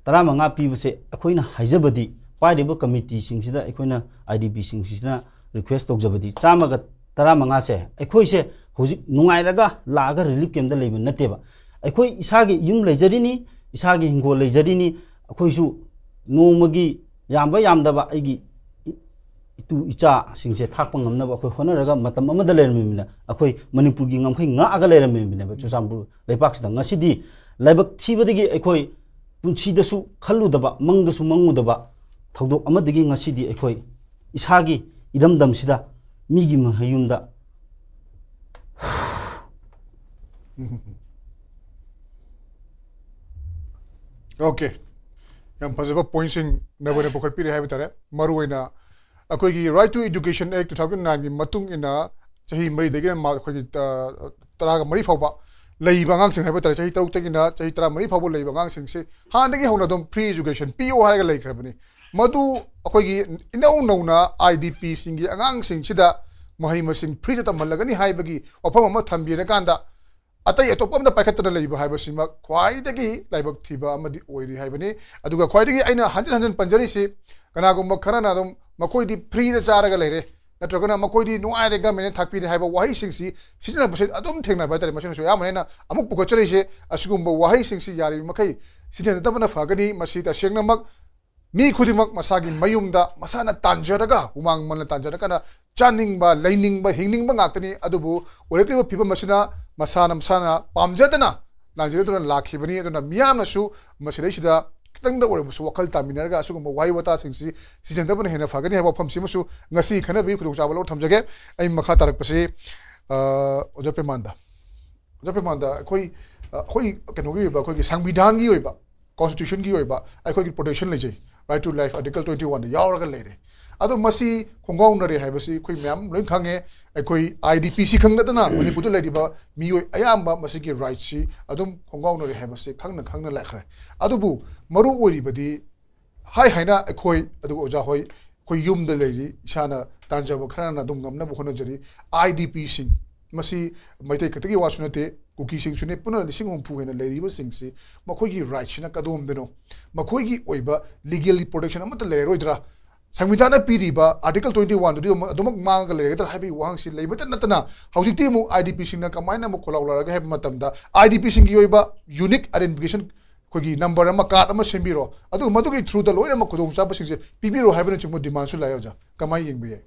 ꯇꯔꯥꯃꯉꯥ ꯄꯤꯕꯁꯦ ꯑꯩꯈꯣꯏꯅ ꯍꯥꯏꯖꯕꯗꯤ, ꯄꯥꯏꯔꯤꯕ ꯀꯃꯤꯇꯤꯁꯤꯡꯁꯤꯗ ꯑꯩꯈꯣꯏꯅ, ꯑꯥꯏ ꯗꯤ ꯄꯤꯁꯤꯡꯁꯤꯅ ꯔꯤꯀ꯭ꯋꯦꯁ ꯇꯧꯖꯕꯗꯤ, ꯆꯥꯝꯃꯒ ꯇꯔꯥꯃꯉꯥꯁꯦ ꯑꯩꯈꯣꯏꯁꯦ ꯍꯧꯖꯤꯛ ꯅꯨꯡꯉꯥꯏꯔꯒ ꯂꯥꯛꯑꯒ ꯔꯤꯂꯤꯐ ꯀꯦꯝꯗ ꯂꯩꯕ ꯅꯠꯇꯦꯕ꯫ ꯑꯩꯈꯣꯏ ꯏꯁꯥꯒꯤ ꯌꯨꯝ ꯂꯩꯖꯔꯤꯅꯤ, ꯏꯁꯥꯒꯤ ꯍꯤꯡꯒꯣꯜ ꯂꯩꯖꯔꯤꯅꯤ꯫ ꯑꯩꯈꯣꯏꯁꯨ ꯅꯣꯡꯃꯒꯤ ꯌꯥꯝꯕ ꯌꯥꯝꯗꯕ ꯑꯩꯒꯤ ꯏ-, ꯏꯇꯨ ꯏꯆꯥꯁꯤꯡꯁꯦ ꯊꯥꯛꯄ ꯉꯝꯅꯕ ꯑꯩꯈꯣꯏ ꯍꯣꯠꯅꯔꯒ ꯃꯇꯝ ꯑꯃꯗ ꯂꯩꯔꯝꯃꯤꯕꯅ, ꯑꯩꯈꯣꯏ ꯃꯅꯤꯄꯨꯔꯒꯤ ꯉꯝꯈꯩ ꯉꯥꯛꯑꯒ ꯂꯩꯔꯝꯃꯤꯕꯅꯦꯕ ꯆꯨꯔꯆꯥꯟꯄꯨꯔ ꯂꯩꯄꯥꯛꯁꯤꯗ꯫ ꯉꯁꯤꯗꯤ ꯂꯥꯏꯕꯛ ꯊꯤꯕꯗꯒꯤ ꯑꯩꯈꯣꯏ ꯄꯨꯟꯁꯤꯗꯁꯨ ꯈꯜꯂꯨꯗꯕ, ꯃꯪꯗꯁꯨ ꯃꯪꯉꯨꯗꯕ ꯊꯧꯗꯣꯛ ꯑꯃꯗꯒꯤ ꯉꯁꯤꯗꯤ ꯑꯩꯈꯣꯏ ꯏꯁꯥꯒꯤ ꯏꯔꯝꯗꯝꯁꯤꯗ ꯃꯤꯒꯤ ꯃꯍꯌꯨꯝꯗ Okay. ꯌꯥꯝ ꯐꯖꯕ ꯄꯣꯏꯟꯁꯤꯡ ꯅꯕꯣꯏꯅ ꯄꯨꯈꯠꯄꯤꯔꯦ ꯍꯥꯏꯕ ꯇꯥꯔꯦ꯫ ꯃꯔꯨꯑꯣꯏꯅ ꯑꯩꯈꯣꯏꯒꯤ Right to Education Act two thousand nine ꯒꯤ ꯃꯇꯨꯡ ꯏꯟꯅ ꯆꯍꯤ ꯃꯔꯤꯗꯒꯤꯅ ꯃꯥ-, ꯑꯩꯈꯣꯏꯒꯤ, ꯑ, ꯇꯔꯥꯒ ꯃꯔꯤ ꯐꯥꯎꯕ ꯂꯩꯕ ꯑꯉꯥꯡꯁꯤꯡ ꯍꯥꯏꯕ ꯇꯥꯔꯦ, ꯆꯍꯤ ꯇꯔꯨꯛꯇꯒꯤꯅ ꯆꯍꯤ ꯇꯔꯥꯃꯔꯤ ꯐꯥꯎꯕ ꯂꯩꯕ ꯑꯉꯥꯡꯁꯤꯡꯁꯤ ꯍꯥꯟꯅꯗꯒꯤ ꯍꯧꯅ ꯑꯗꯨꯝ free education ꯄꯤꯌꯣ ꯍꯥꯏꯔꯒ ꯂꯩꯈ꯭ꯔꯕꯅꯤ꯫ ꯃꯗꯨ ꯑꯩꯈꯣꯏꯒꯤ ꯏꯅꯧ ꯅꯧꯅ I D P ꯁꯤꯡꯒꯤ ꯑꯉꯥꯡꯁꯤꯡꯁꯤꯗ ꯃꯍꯩ ꯃꯁꯤꯡ free ꯗ ꯇꯝꯍꯜꯂꯒꯅꯤ ꯍꯥꯏꯕꯒꯤ ꯋꯥꯐꯝ ꯑꯃ ꯊꯝꯕꯤꯔꯀꯥꯟꯗ, ꯑꯇꯩ ꯑꯇꯣꯞꯄ ꯑꯝꯗ ꯄꯥꯏꯈꯠꯇꯅ ꯂꯩꯕ ꯍꯥꯏꯕꯁꯤꯃꯛ ꯈ꯭ꯋꯥꯏꯗꯒꯤ ꯂꯥꯏꯕꯛ ꯊꯤꯕ ꯑꯃꯗꯤ ꯑꯣꯏꯔꯤ ꯍꯥꯏꯕꯅꯤ꯫ ꯑꯗꯨꯒ ꯈ꯭ꯋꯥꯏꯗꯒꯤ ꯑꯩꯅ ꯍꯟꯖꯤꯟ ꯍꯟꯖꯤꯟ ꯄꯟꯖꯔꯤꯁꯤ, ꯀꯅꯥꯒꯨꯝꯕ ꯈꯔꯅ ꯑꯗꯨꯝ ꯃꯈꯣꯏꯗꯤ free ꯗ ꯆꯥꯔꯒ ꯂꯩꯔꯦ, ꯅꯠꯇ꯭ꯔꯒꯅ ꯃꯈꯣꯏꯗꯤ ꯅꯨꯡꯉꯥꯏꯔꯦ, government ꯅ ꯊꯥꯛꯄꯤꯔꯦ ꯍꯥꯏꯕ ꯋꯥꯍꯩꯁꯤꯡꯁꯤ ꯁꯤꯖꯤꯟꯅꯕꯁꯦ ꯑꯗꯨꯝ ꯊꯦꯡꯅꯕ ꯍꯥꯏꯇꯥꯔꯦ꯫ ꯃꯁꯤꯅꯁꯨ ꯑꯌꯥꯝꯕꯅ ꯑꯩꯅ ꯑꯃꯨꯛ ꯄꯨꯈꯠꯆꯔꯤꯁꯦ, ꯑꯁꯤꯒꯨꯝꯕ ꯋꯥꯍꯩꯁꯤꯡꯁꯤ ꯌꯥꯔꯤꯕ ꯃꯈꯩ ꯁꯤꯖꯤꯟꯅꯗꯕꯅ ꯐꯒꯅꯤ꯫ ꯃꯁꯤ ꯇꯁꯦꯡꯅꯃꯛ ꯃꯤ ꯈꯨꯗꯤꯡꯃꯛ ꯃꯁꯥꯒꯤ ꯃꯌꯨꯝꯗ ꯃꯁꯥꯅ ꯇꯥꯟꯖꯔꯒ, ꯍꯨꯃꯥꯡ ꯃꯟꯅ ꯇꯥꯟꯖꯔꯒꯅ ꯆꯥꯅꯤꯡꯕ, ꯂꯩꯅꯤꯡꯕ, ꯍꯤꯡꯅꯤꯡꯕ ꯉꯥꯛꯇꯅꯤ꯫ ꯑꯗꯨꯕꯨ ꯑꯣꯏꯔꯛꯂꯤꯕ ꯐꯤꯕꯝ ꯑꯁꯤꯅ ꯃꯁꯥꯅ ꯃꯁꯥꯅ ꯄꯥꯝꯖꯗꯅ ꯂꯥꯟꯖꯦꯟꯗꯨꯅ ꯂꯥꯛꯈꯤꯕꯅꯤ꯫ ꯑꯗꯨꯅ ꯃꯤꯌꯥꯝꯅꯁꯨ ꯃꯁꯤꯗꯩꯁꯤꯗ ꯈꯤꯇꯪꯗ ꯑꯣꯏꯔꯕꯁꯨ ꯋꯥꯈꯜ ꯇꯥꯃꯤꯟꯅꯔꯒ ꯑꯁꯤꯒꯨꯝꯕ ꯋꯥꯍꯩ ꯋꯥꯇꯥꯁꯤꯡꯁꯤ ꯁꯤꯖꯤꯟꯅꯗꯕꯅ ꯍꯦꯟꯅ ꯐꯒꯅꯤ ꯍꯥꯏꯕ ꯋꯥꯐꯝꯁꯤꯃꯁꯨ ꯉꯁꯤ ꯈꯟꯅꯕꯒꯤ ꯈꯨꯗꯣꯡꯆꯥꯕ ꯂꯧꯔ ꯊꯝꯖꯒꯦ꯫ ꯑꯩ ꯃꯈꯥ ꯇꯥꯔꯛꯄꯁꯤ, ꯑ, ꯑꯣꯖꯥ ꯄ꯭ꯔꯦꯃꯥꯟꯗ꯫ ꯑꯣꯖꯥ ꯄ꯭ꯔꯦꯃꯥꯟꯗ, ꯑꯩꯈꯣꯏ, ꯑ, ꯑꯩꯈꯣꯏ ꯀꯩꯅꯣꯒꯤ ꯑꯣꯏꯕ, ꯑꯩꯈꯣꯏꯒꯤ ꯁꯪꯕꯤꯙꯥꯟꯒꯤ ꯑꯣꯏꯕ, constitution ꯒꯤ ꯑꯣꯏꯕ ꯑꯩꯈꯣꯏꯒꯤ protection ꯂꯩꯖꯩ, Right to Life Article twenty one ꯗ ꯌꯥꯎꯔꯒ ꯂꯩꯔꯦ꯫ ꯑꯗꯣ ꯃꯁꯤ ꯈꯣꯡꯒꯥꯎꯅꯔꯦ ꯍꯥꯏꯕꯁꯤ ꯑꯩꯈꯣꯏ ꯃꯌꯥꯝ ꯂꯣꯏ ꯈꯪꯉꯦ꯫ ꯑꯩꯈꯣꯏ I D P ꯁꯤ ꯈꯪ ꯅꯠꯇꯅ ꯃꯅꯤꯄꯨꯔꯗ ꯂꯩꯔꯤꯕ ꯃꯤꯑꯣꯏ ꯑꯌꯥꯝꯕ ꯃꯁꯤꯒꯤ right ꯁꯤ ꯑꯗꯨꯝ ꯈꯣꯡꯒꯥꯎꯅꯔꯦ ꯍꯥꯏꯕꯁꯤ ꯈꯪꯅ ꯈꯪꯅ ꯂꯥꯛꯈ꯭ꯔꯦ꯫ ꯑꯗꯨꯕꯨ ꯃꯔꯨ ꯑꯣꯏꯔꯤꯕꯗꯤ ꯍꯥꯏ ꯍꯥꯏꯅ ꯑꯩꯈꯣꯏ, ꯑꯗꯨꯒ ꯑꯣꯖꯥ ꯍꯣꯏ, ꯑꯩꯈꯣꯏ ꯌꯨꯝꯗ ꯂꯩꯔꯤ, ꯏꯁꯥꯅ ꯇꯥꯟꯖꯕ ꯈꯔꯅ ꯑꯗꯨꯝ ꯉꯝꯅꯕ ꯍꯣꯠꯅꯖꯔꯤ꯫ I D P ꯁꯤꯡ, ꯃꯁꯤ ꯃꯩꯇꯩ ꯈꯛꯇꯒꯤ ꯋꯥꯁꯨ ꯅꯠꯇꯦ, ꯀꯨꯀꯤꯁꯤꯡꯁꯨꯅꯦ, ꯄꯨꯟꯅ ꯂꯤꯁꯤꯡ ꯍꯨꯝꯐꯨ ꯍꯦꯟꯅ ꯂꯩꯔꯤꯕꯁꯤꯡꯁꯤ ꯃꯈꯣꯏꯒꯤ right ꯁꯤꯅ ꯀꯗꯣꯝꯗꯅꯣ? ꯃꯈꯣꯏꯒꯤ ꯑꯣꯏꯕ legal protection ꯑꯃꯠꯇ ꯂꯩꯔꯔꯣꯏꯗ꯭ꯔꯥ? ꯁꯪꯕꯤꯙꯥꯟꯅ ꯄꯤꯔꯤꯕ Article twenty one ꯗꯨꯗꯤ ꯑꯗꯨꯝ-, ꯑꯗꯨꯃꯛ ꯃꯥꯡꯉꯒ ꯂꯩꯔꯒꯗ꯭ꯔꯥ ꯍꯥꯏꯕꯒꯤ ꯋꯥꯍꯪꯁꯤ ꯂꯩꯕꯇ ꯅꯠꯇꯅ, ꯍꯧꯖꯤꯛꯇꯤ ꯑꯃꯨꯛ I D P ꯁꯤꯡꯅ ꯀꯃꯥꯏꯅ ꯑꯃꯨꯛ ꯈꯣꯜꯂꯥꯎ ꯂꯥꯎꯔꯒꯦ ꯍꯥꯏꯕ ꯃꯇꯝꯗ, I D P ꯁꯤꯡꯒꯤ ꯑꯣꯏꯕ unique identification, ꯑꯩꯈꯣꯏꯒꯤ number ꯑꯃ, card ꯑꯃ ꯁꯦꯝꯕꯤꯔꯣ, ꯑꯗꯨꯒ ꯃꯗꯨꯒꯤ through ꯗ ꯂꯣꯏꯅꯃꯛ ꯈꯨꯗꯣꯡꯆꯥꯕꯁꯤꯡꯁꯦ ꯄꯤꯕꯤꯔꯣ ꯍꯥꯏꯕꯅꯆꯤꯡꯕ demand ꯁꯨ ꯂꯥꯛꯑꯦ ꯑꯣꯖꯥ꯫ ꯀꯃꯥꯏꯅ ꯌꯦꯡꯕ ꯌꯥꯏ?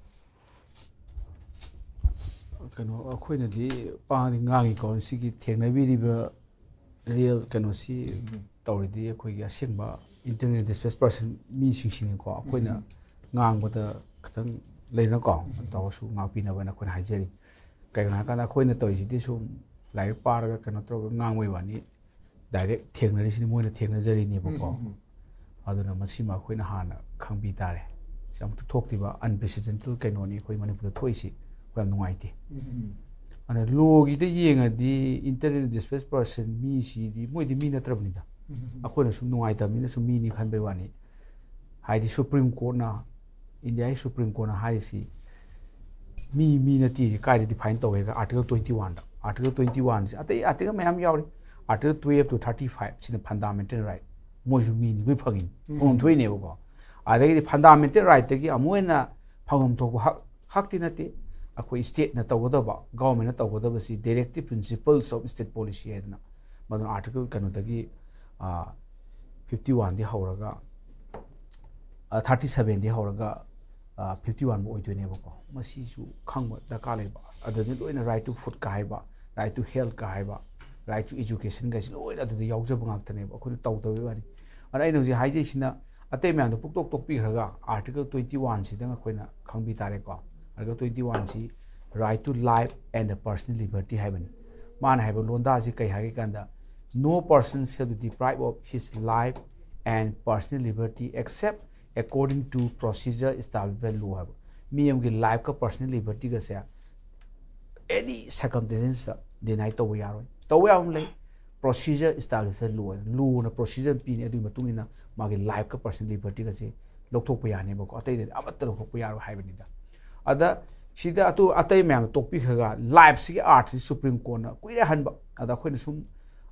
ꯀꯩꯅꯣ, ꯑꯩꯈꯣꯏꯅꯗꯤ ꯄꯥꯡꯗꯤ ꯉꯥꯡꯉꯤꯀꯣ, ꯁꯤꯒꯤ ꯊꯦꯡꯅꯕꯤꯔꯤꯕ real ꯀꯩꯅꯣꯁꯤ ꯎꯝ꯫ ꯇꯧꯔꯤꯗꯤ ꯑꯩꯈꯣꯏꯒꯤ ꯑꯁꯦꯡꯕ internally displaced person ꯃꯤꯁꯤꯡꯁꯤꯅꯤꯀꯣ꯫ ꯑꯩꯈꯣꯏꯅ ꯎꯝ꯫ ꯉꯥꯡꯕꯗ ꯈꯤꯇꯪ ꯂꯩꯗꯅꯀꯣ, ꯎꯝ꯫ ꯇꯧꯔꯁꯨ ꯉꯥꯛꯄꯤꯅꯕꯅ ꯑꯩꯈꯣꯏꯅ ꯍꯥꯏꯖꯔꯤ꯫ ꯀꯩꯒꯤꯅꯣ ꯍꯥꯏꯔꯀꯥꯟꯗ ꯑꯩꯈꯣꯏꯅ ꯇꯧꯔꯤꯁꯤꯗꯤ ꯁꯨꯝ ꯂꯥꯏꯔꯤꯛ ꯄꯥꯔꯒ ꯀꯩꯅꯣ ꯇꯧꯔꯒ ꯉꯥꯡꯕꯩ ꯋꯥꯅꯤ, direct ꯊꯦꯡꯅꯔꯤꯁꯤꯅꯤ, ꯃꯣꯏꯅ ꯊꯦꯡꯅꯖꯔꯤꯅꯦꯕꯀꯣ꯫ ꯎꯝ, ꯎꯝ, ꯎꯝ꯫ ꯑꯗꯨꯅ ꯃꯁꯤꯃ ꯑꯩꯈꯣꯏꯅ ꯍꯥꯟꯅ ꯈꯪꯕꯤ ꯇꯥꯔꯦ꯫ ꯁꯤ ꯑꯃꯨꯛꯇ ꯊꯣꯛꯇ꯭ꯔꯤꯕ unprecedented ꯀꯩꯅꯣꯅꯤ ꯑꯩꯈꯣꯏ ꯃꯅꯤꯄꯨꯔꯗ ꯊꯣꯛꯏꯁꯤ꯫ ꯑꯩꯈꯣꯏ ꯌꯥꯝ ꯅꯨꯡꯉꯥꯏꯇꯦ꯫ ꯑꯗꯨꯅ ꯂꯣꯒꯤꯗ ꯌꯦꯡꯉꯗꯤ internally displaced person ꯃꯤꯁꯤꯗꯤ ꯃꯣꯏꯗꯤ ꯃꯤ ꯅꯠꯇ꯭ꯔꯕꯅꯤꯗ꯫ ꯑꯩꯈꯣꯏꯅ ꯁꯨꯝ ꯅꯨꯡꯉꯥꯏꯇꯕꯅꯤꯅ ꯁꯨꯝ ꯃꯤꯅꯤ ꯈꯟꯕꯩ ꯋꯥꯅꯤ꯫ ꯍꯥꯏꯗꯤ ꯁꯨꯄ꯭ꯔꯤꯝ ꯀꯣꯔꯠꯅ, ꯏꯟꯗꯤꯌꯥꯒꯤ ꯁꯨꯄ꯭ꯔꯤꯝ ꯀꯣꯔꯠꯅ ꯍꯥꯏꯔꯤꯁꯤ ꯃꯤ ꯃꯤ ꯅꯠꯇꯦ ꯀꯥꯏꯗ define ꯇꯧꯋꯦꯒ? Article twenty one ꯗ꯫ Article twenty one ꯁꯦ ꯑꯇꯩ article ꯃꯌꯥꯝ ꯌꯥꯎꯔꯤ꯫ Article twelve to thirty five ꯁꯤꯅ fundamental right꯫ ꯃꯣꯏꯁꯨ ꯃꯤꯅꯤ, ꯂꯣꯏ ꯐꯪꯉꯤꯅꯤ, ꯐꯪꯐꯝ ꯊꯣꯛꯏꯅꯦꯕꯀꯣ꯫ ꯑꯗꯒꯤꯗꯤ fundamental right ꯇꯒꯤ ꯑꯃꯨꯛ ꯍꯦꯟꯅ ꯐꯪꯐꯝ ꯊꯣꯛꯄ ꯍꯛ, ꯍꯛꯇꯤ ꯅꯠꯇꯦ꯫ ꯑꯩꯈꯣꯏ state ꯅ ꯇꯧꯒꯗꯕ, government ꯅ ꯇꯧꯒꯗꯕꯁꯤ directive principles of state policy ꯍꯥꯏꯗꯅ, ꯃꯗꯨꯅ article ꯀꯩꯅꯣꯗꯒꯤ, ꯐꯤꯐꯇꯤ ꯋꯥꯟꯗꯤ ꯍꯧꯔꯒ, ꯊꯥꯔꯇꯤ ꯁꯚꯦꯟꯗꯤ ꯍꯧꯔꯒ ꯐꯤꯐꯇꯤ ꯋꯥꯟꯕꯨ ꯑꯣꯏꯗꯣꯏꯅꯦꯕꯀꯣ꯫ ꯃꯁꯤꯁꯨ ꯈꯪꯕ ꯗꯔꯀꯥꯔ ꯂꯩꯕ꯫ ꯑꯗꯨꯗꯤ ꯂꯣꯏꯅ right to food ꯀ ꯍꯥꯏꯕ, right to health ꯀ ꯍꯥꯏꯕ, right to education ꯀꯁꯤ ꯂꯣꯏꯅ ꯑꯗꯨꯗ ꯌꯥꯎꯖꯕ ꯉꯥꯛꯇꯅꯦꯕ, ꯑꯩꯈꯣꯏꯅ ꯇꯧꯗꯕꯩ ꯋꯥꯅꯤ꯫ ꯑꯗ ꯑꯩꯅ ꯍꯧꯖꯤꯛ ꯍꯥꯏꯖꯩꯁꯤꯅ ꯑꯇꯩ ꯃꯌꯥꯝꯗꯣ ꯄꯨꯛꯇꯣꯛ ꯇꯣꯛꯄꯤꯈ꯭ꯔꯒ article twenty one ꯁꯤꯗꯪ ꯑꯩꯈꯣꯏꯅ ꯈꯪꯕꯤ ꯇꯥꯔꯦꯀꯣ꯫ Article twenty one ꯁꯤ right to life and the personal liberty ꯍꯥꯏꯕꯅꯤ꯫ ꯃꯥꯅ ꯍꯥꯏꯕ ꯂꯣꯟꯗꯥꯁꯤ ꯀꯩ ꯍꯥꯏꯒꯦ ꯀꯥꯟꯗ, "No person shall be deprived of his life and personal liberty except according to procedure established by law" ꯍꯥꯏꯕ꯫ ꯃꯤ ꯑꯃꯒꯤ life ꯀ personal liberty ꯒꯁꯦ any circumstance ꯇ deny ꯇꯧꯕ ꯌꯥꯔꯣꯏ꯫ ꯇꯧꯕ ꯌꯥꯕ ꯑꯃ ꯂꯩ, procedure established by law ꯍꯥꯏꯅ꯫ Law ꯅ procedure ꯑꯃ ꯄꯤꯅꯤ, ꯑꯗꯨꯒꯤ ꯃꯇꯨꯡ ꯏꯟꯅ ꯃꯥꯒꯤ life ꯀ personal liberty ꯒꯁꯦ ꯂꯧꯊꯣꯛꯄ ꯌꯥꯅꯦꯕꯀꯣ꯫ ꯑꯇꯩꯗꯗꯤ ꯑꯃꯠꯇ ꯂꯧꯊꯣꯛꯄ ꯌꯥꯔꯣꯏ ꯍꯥꯏꯕꯅꯤꯗ꯫ ꯑꯗ ꯁꯤꯗ ꯑꯇꯣ-, ꯑꯇꯩ ꯃꯌꯥꯝꯗꯣ ꯇꯣꯛꯄꯤꯈ꯭ꯔꯒ, life ꯁꯤꯒꯤ ꯑꯥꯔꯊꯁꯤ ꯁꯨꯄ꯭ꯔꯤꯝ ꯀꯣꯔꯠꯅ ꯀꯨꯏꯔꯦ ꯍꯟꯕ꯫ ꯑꯗ ꯑꯩꯈꯣꯏꯅ ꯁꯨꯝ,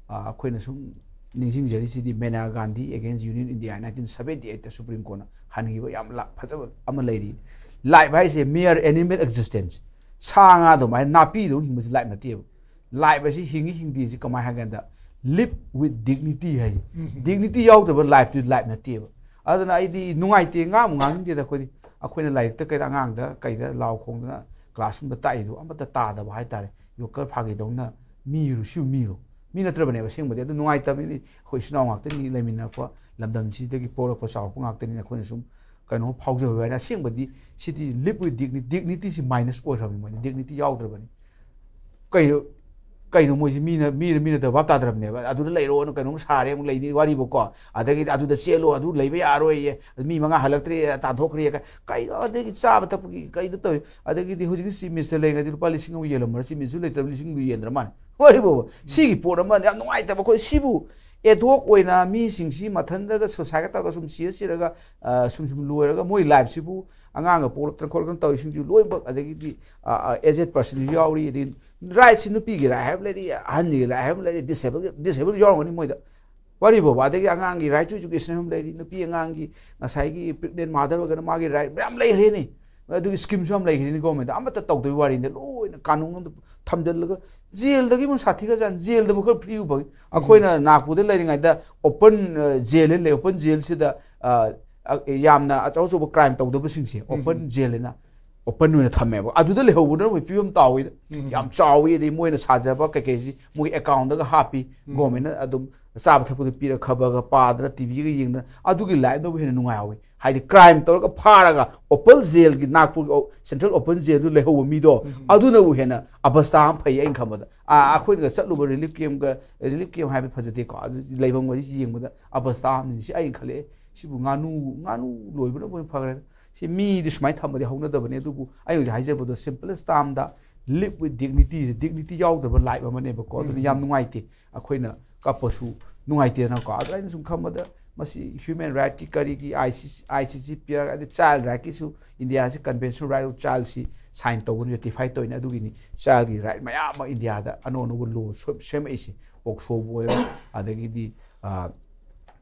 ꯑ, ꯑꯩꯈꯣꯏꯅ ꯁꯨꯝ ꯅꯤꯡꯁꯤꯡꯖꯔꯤꯁꯤꯗꯤ Maneka Gandhi against Union India nineteen seventy eight ꯇ ꯁꯨꯄ꯭ꯔꯤꯝ ꯀꯣꯔꯠꯅ ꯍꯟꯈꯤꯕ ꯌꯥꯝ ꯂꯥ-, ꯐꯖꯕ ꯑꯃ ꯂꯩꯔꯤ꯫ Life ꯍꯥꯏꯁꯦ mere animal existence, ꯁꯥ ꯉꯥ ꯑꯗꯨꯃꯥꯏꯅ ꯅꯥꯄꯤꯗꯧ ꯍꯤꯡꯕꯁꯤ life ꯅꯠꯇꯦꯕ꯫ Life ꯑꯁꯤ ꯍꯤꯡꯉꯤ ꯍꯤꯡꯗꯦꯁꯤ ꯀꯃꯥꯏꯅ ꯍꯥꯏ ꯀꯥꯟꯗ, live with dignity ꯍꯥꯏꯁꯦ꯫ Dignity ꯌꯥꯎꯗꯕ life ꯇꯨꯗꯤ life ꯅꯠꯇꯦꯕ꯫ ꯑꯗꯨꯅ ꯑꯩꯗꯤ ꯅꯨꯡꯉꯥꯏꯇꯦ, ꯉꯥꯡꯕꯨ ꯉꯥꯡꯅꯤꯡꯗꯦꯗ ꯑꯩꯈꯣꯏꯗꯤ꯫ ꯑꯩꯈꯣꯏꯅ ꯂꯥꯏꯔꯤꯛꯇ ꯀꯩꯗ, ꯑꯉꯥꯡꯗ ꯀꯩꯗ ꯂꯥꯎ ꯈꯣꯡꯗꯅ classroom ꯗ ꯇꯥꯛꯏꯗꯣ ꯑꯃꯠꯇ ꯇꯥꯗꯕ ꯍꯥꯏꯇꯥꯔꯦ꯫ ꯌꯣꯀꯔ ꯐꯥꯒꯤꯗꯧꯅ ꯃꯤꯔꯨ ꯁꯤꯕꯨ ꯃꯤꯔꯣ? ꯃꯤ ꯅꯠꯇ꯭ꯔꯕꯅꯦꯕ ꯑꯁꯦꯡꯕꯗꯤ꯫ ꯑꯗꯨ ꯅꯨꯡꯉꯥꯏꯇꯕꯅꯤꯗꯤ ꯑꯩꯈꯣꯏ ꯏꯆꯤꯟ ꯏꯅꯥꯎ ꯉꯥꯛꯇꯅꯤ, ꯂꯩꯃꯤꯟꯅꯔꯛꯄ, ꯂꯝꯗꯝꯁꯤꯗꯒꯤ ꯄꯣꯛꯂꯛꯄ ꯆꯥꯎꯔꯛꯄ ꯉꯥꯛꯇꯅꯤꯅ ꯑꯩꯈꯣꯏꯅ ꯁꯨꯝ ꯀꯩꯅꯣ ꯐꯥꯎꯖꯕ ꯍꯥꯏꯅ꯫ ꯑꯁꯦꯡꯕꯗꯤ ꯁꯤꯗꯤ live with dignity, dignity ꯁꯤ minus ꯑꯣꯏꯈ꯭ꯔꯕꯅꯤ, ꯃꯣꯏꯗꯤ dignity ꯌꯥꯎꯗ꯭ꯔꯕꯅꯤ꯫ ꯀꯩ, ꯀꯩꯅꯣ ꯃꯣꯏꯁꯤ ꯃꯤꯅ ꯃꯤꯅ ꯃꯤꯅ ꯇꯧꯕ ꯚꯥꯞ ꯇꯥꯗ꯭ꯔꯕꯅꯦꯕ꯫ ꯑꯗꯨꯗ ꯂꯩꯔꯣꯅ ꯀꯩꯅꯣꯝ ꯁꯥꯔꯦ ꯑꯃꯨꯛ ꯂꯩꯅꯤ ꯋꯥꯔꯤꯕꯀꯣ꯫ ꯑꯗꯒꯤꯗꯤ ꯑꯗꯨꯗ ꯆꯦꯜꯂꯣ, ꯑꯗꯨ ꯂꯩꯕ ꯌꯥꯔꯣꯏꯌꯦ, ꯃꯤ ꯃꯉꯥ ꯍꯜꯂꯛꯇ꯭ꯔꯦ, ꯇꯥꯟꯊꯣꯛꯈ꯭ꯔꯦ꯫ ꯀꯩꯅꯣ? ꯑꯗꯒꯤ ꯆꯥꯕ ꯊꯛꯄꯒꯤ ꯀꯩꯗꯣ ꯇꯧꯋꯤ꯫ ꯑꯗꯒꯤꯗꯤ ꯍꯧꯖꯤꯛꯀꯤ ꯆꯤꯞ ꯃꯤꯅꯤꯁꯇꯔ ꯂꯩꯔꯤꯉꯩꯗ ꯂꯨꯄꯥ ꯂꯤꯁꯤꯡ ꯑꯃ ꯌꯦꯜꯂꯝꯃꯔ ꯆꯤꯞ ꯃꯤꯅꯤꯁꯇꯔꯁꯨ ꯂꯩꯇ꯭ꯔꯕ ꯂꯤꯁꯤꯡꯗꯨ ꯌꯦꯟꯗ꯭ꯔ ꯃꯥꯜꯂꯦ꯫ ꯋꯥꯔꯤꯕꯣꯕ ꯁꯤꯒꯤ ꯄꯣꯠ ꯑꯃ ꯌꯥꯝ ꯅꯨꯡꯉꯥꯏꯇꯕ꯫ ꯑꯩꯈꯣꯏ ꯁꯤꯕꯨ ꯑꯦꯗꯣꯛ ꯑꯣꯏꯅ ꯃꯤꯁꯤꯡꯁꯤ ꯃꯊꯟꯗꯒ ꯁꯨꯁꯥꯏꯗ ꯇꯧꯔꯒ ꯁꯨꯝ ꯁꯤꯔ ꯁꯤꯔꯒ ꯁꯨꯝ ꯁꯨꯝ ꯂꯣꯏꯔꯒ ꯃꯣꯏ ꯂꯥꯏꯐꯁꯤꯕꯨ ꯑꯉꯥꯡꯒ ꯄꯣꯛꯂꯛꯇꯅ ꯈꯣꯠꯂꯛꯇꯅ ꯇꯧꯔꯤꯁꯤꯡꯁꯨ ꯂꯣꯏꯅꯃꯛ, ꯑꯗꯒꯤꯗꯤ ꯑꯦꯖꯦꯠ ꯄꯥꯔꯁꯟꯁꯨ ꯌꯥꯎꯔꯤ꯫ ꯑꯗꯒꯤ ꯔꯥꯏꯠꯁꯤ ꯅꯨꯄꯤꯒꯤ ꯔꯥꯏꯠ ꯍꯥꯏꯕ ꯂꯩꯔꯤ, ꯑꯍꯟꯒꯤ ꯔꯥꯏꯠ ꯍꯥꯏꯕ ꯂꯩꯔꯤ, ꯗꯤꯁꯦꯕꯜꯒꯤ ꯗꯤꯁꯦꯕꯜ ꯌꯥꯎꯔꯝꯒꯅꯤ ꯃꯣꯏꯗ꯫ ꯋꯥꯔꯤꯕꯣꯕ꯫ ꯑꯗꯒꯤ ꯑꯉꯥꯡꯒꯤ ꯔꯥꯏꯠ ꯇꯨ ꯏꯖꯨꯀꯦꯁꯟ ꯑꯃ ꯂꯩꯔꯤ, ꯅꯨꯄꯤ ꯑꯉꯥꯡꯒꯤ ꯉꯁꯥꯏꯒꯤ ꯄ꯭ꯔꯦꯒꯅꯦꯟ ꯃꯥꯗꯔ ꯑꯣꯏꯔꯒꯅ ꯃꯥꯒꯤ ꯔꯥꯏꯠ ꯃꯌꯥꯝ ꯂꯩꯈ꯭ꯔꯦꯅꯤ꯫ ꯑꯗꯨꯒꯤ ꯁ꯭ꯀꯤꯝꯁꯨ ꯌꯥꯝ ꯂꯩꯈ꯭ꯔꯦꯅꯤ ꯒꯣꯔꯃꯦꯟꯗ꯫ ꯑꯃꯠꯇ ꯇꯧꯗꯕꯒꯤ ꯋꯥꯔꯤꯅꯤ, ꯂꯣꯏꯅ ꯀꯥꯅꯨꯟ ꯑꯃꯗ ꯊꯝꯖꯤꯜꯂꯒ꯫ ꯖꯦꯜꯗꯒꯤ ꯑꯃꯨꯛ ꯁꯥꯊꯤꯒ꯭ꯔꯖꯥꯠꯅꯤ, ꯖꯦꯜꯗꯕꯨ ꯈꯔ ꯐ꯭ꯔꯤ ꯑꯣꯏꯕ ꯐꯪꯉꯤ꯫ ꯑꯩꯈꯣꯏꯅ ꯅꯥꯒꯄꯨꯔꯗ ꯂꯩꯔꯤꯉꯩꯗ ꯑꯣꯄꯟ ꯖꯦꯜ ꯍꯥꯏꯅ ꯂꯩ꯫ ꯑꯣꯄꯟ ꯖꯦꯜꯁꯤꯗ ꯌꯥꯝꯅ ꯑꯆꯧ ꯑꯆꯧꯕ ꯀ꯭ꯔꯥꯏꯝ ꯇꯧꯗꯕꯁꯤꯡꯁꯦ ꯑꯣꯄꯟ ꯖꯦꯜ ꯍꯥꯏꯅ ꯑꯣꯄꯟ ꯑꯣꯏꯅ ꯊꯝꯃꯦꯕ꯫ ꯑꯗꯨꯗ ꯂꯩꯍꯧꯕꯅ ꯃꯣꯏ ꯐꯤꯕꯝ ꯇꯥꯎꯋꯤꯗ꯫ ꯌꯥꯝ ꯆꯥꯎꯋꯤ꯫ ꯑꯗꯩ ꯃꯣꯏꯅ ꯁꯥꯖꯕ ꯀꯩꯀꯩꯁꯤ ꯃꯣꯏ ꯑꯦꯀꯥꯎꯟꯗꯒ ꯍꯥꯞꯄꯤ꯫ ꯒꯣꯔꯃꯦꯟꯅ ꯑꯗꯨꯝ ꯆꯥꯕ ꯊꯛꯄꯗ ꯄꯤꯔ ꯈꯕꯔꯒ ꯄꯥꯗꯅ ꯇꯤꯚꯤꯒ ꯌꯦꯡꯗꯅ ꯑꯗꯨꯒꯤ ꯂꯥꯏꯐꯅꯕꯨ ꯍꯦꯟꯅ ꯅꯨꯡꯉꯥꯏꯍꯧꯋꯤ꯫ ꯍꯥꯏꯗꯤ ꯀ꯭ꯔꯥꯏꯝ ꯇꯧꯔꯒ ꯐꯥꯔꯒ ꯑꯣꯄꯟ ꯖꯦꯜꯒꯤ ꯅꯥꯒꯄꯨꯔꯒꯤ ꯁꯦꯟꯇ꯭ꯔꯦꯜ ꯑꯣꯄꯟ ꯖꯦꯜꯗꯨ ꯂꯩꯍꯧꯕ ꯃꯤꯗꯣ ꯑꯗꯨꯅꯕꯨ ꯍꯦꯟꯅ ꯑꯕꯁꯇꯥ ꯑꯃ ꯐꯩ ꯑꯩꯅ ꯈꯟꯕꯗ꯫ ꯑꯥ, ꯑꯩꯈꯣꯏꯅꯒ ꯆꯠꯂꯨꯕ ꯔꯤꯂꯤꯐ ꯀꯦꯝꯒ, ꯔꯤꯂꯤꯐ ꯀꯦꯝ ꯍꯥꯏꯕ ꯐꯖꯗꯦꯀꯣ, ꯑꯗꯨ ꯂꯩꯐꯝꯒꯁꯤ ꯌꯦꯡꯕꯗ ꯑꯕꯁꯇꯥ ꯑꯃꯅꯤ꯫ ꯁꯤ ꯑꯩꯅ ꯈꯜꯂꯛꯑꯦ, ꯁꯤꯕꯨ ꯉꯥꯅꯨ, ꯉꯥꯅꯨ ꯂꯣꯏꯕꯅꯕꯨ ꯍꯦꯟꯅ ꯐꯒ꯭ꯔꯦꯗ꯫ ꯁꯤ ꯃꯤꯗꯤ ꯁꯨꯃꯥꯏꯅ ꯊꯝꯕꯗꯤ ꯍꯧꯅꯗꯕꯅꯦ, ꯑꯗꯨꯕꯨ ꯑꯩ ꯍꯧꯖꯤꯛ ꯍꯥꯏꯖꯕꯗꯣ simplest termꯗ live with dignity, dignity ꯌꯥꯎꯗꯕ ꯂꯥꯏꯐ ꯑꯃꯅꯦꯕꯀꯣ꯫ ꯑꯗꯨꯅ ꯌꯥꯝ ꯅꯨꯡꯉꯥꯏꯇꯦ, ꯑꯩꯈꯣꯏꯅ ꯀꯞꯄꯁꯨ ꯅꯨꯡꯉꯥꯏꯇꯦꯗꯅꯀꯣ꯫ ꯑꯗꯣ ꯑꯩꯅ ꯁꯨꯝ ꯈꯟꯕꯗ ꯃꯁꯤ human rightꯀꯤ ꯀꯔꯤꯒꯤ ICC, ICCPR ꯑꯗꯩ child rightꯀꯤꯁꯨ ꯏꯟꯗꯤꯌꯥꯁꯤ Convention Right of Childꯁꯤ sign ꯇꯧꯕꯅꯤ, ratify ꯇꯧꯔꯤꯅꯤ꯫ ꯑꯗꯨꯒꯤꯅꯤ childꯀꯤ right ꯃꯌꯥꯝ ꯑꯃ ꯏꯟꯗꯤꯌꯥꯗ ꯑꯅꯧ ꯑꯅꯧꯕ law ꯁꯦꯝꯃꯛꯏꯁꯤ꯫ ꯄꯣꯛꯁꯣꯕꯨ ꯑꯣꯏꯔꯣ, ꯑꯗꯒꯤꯗꯤ, ꯑ,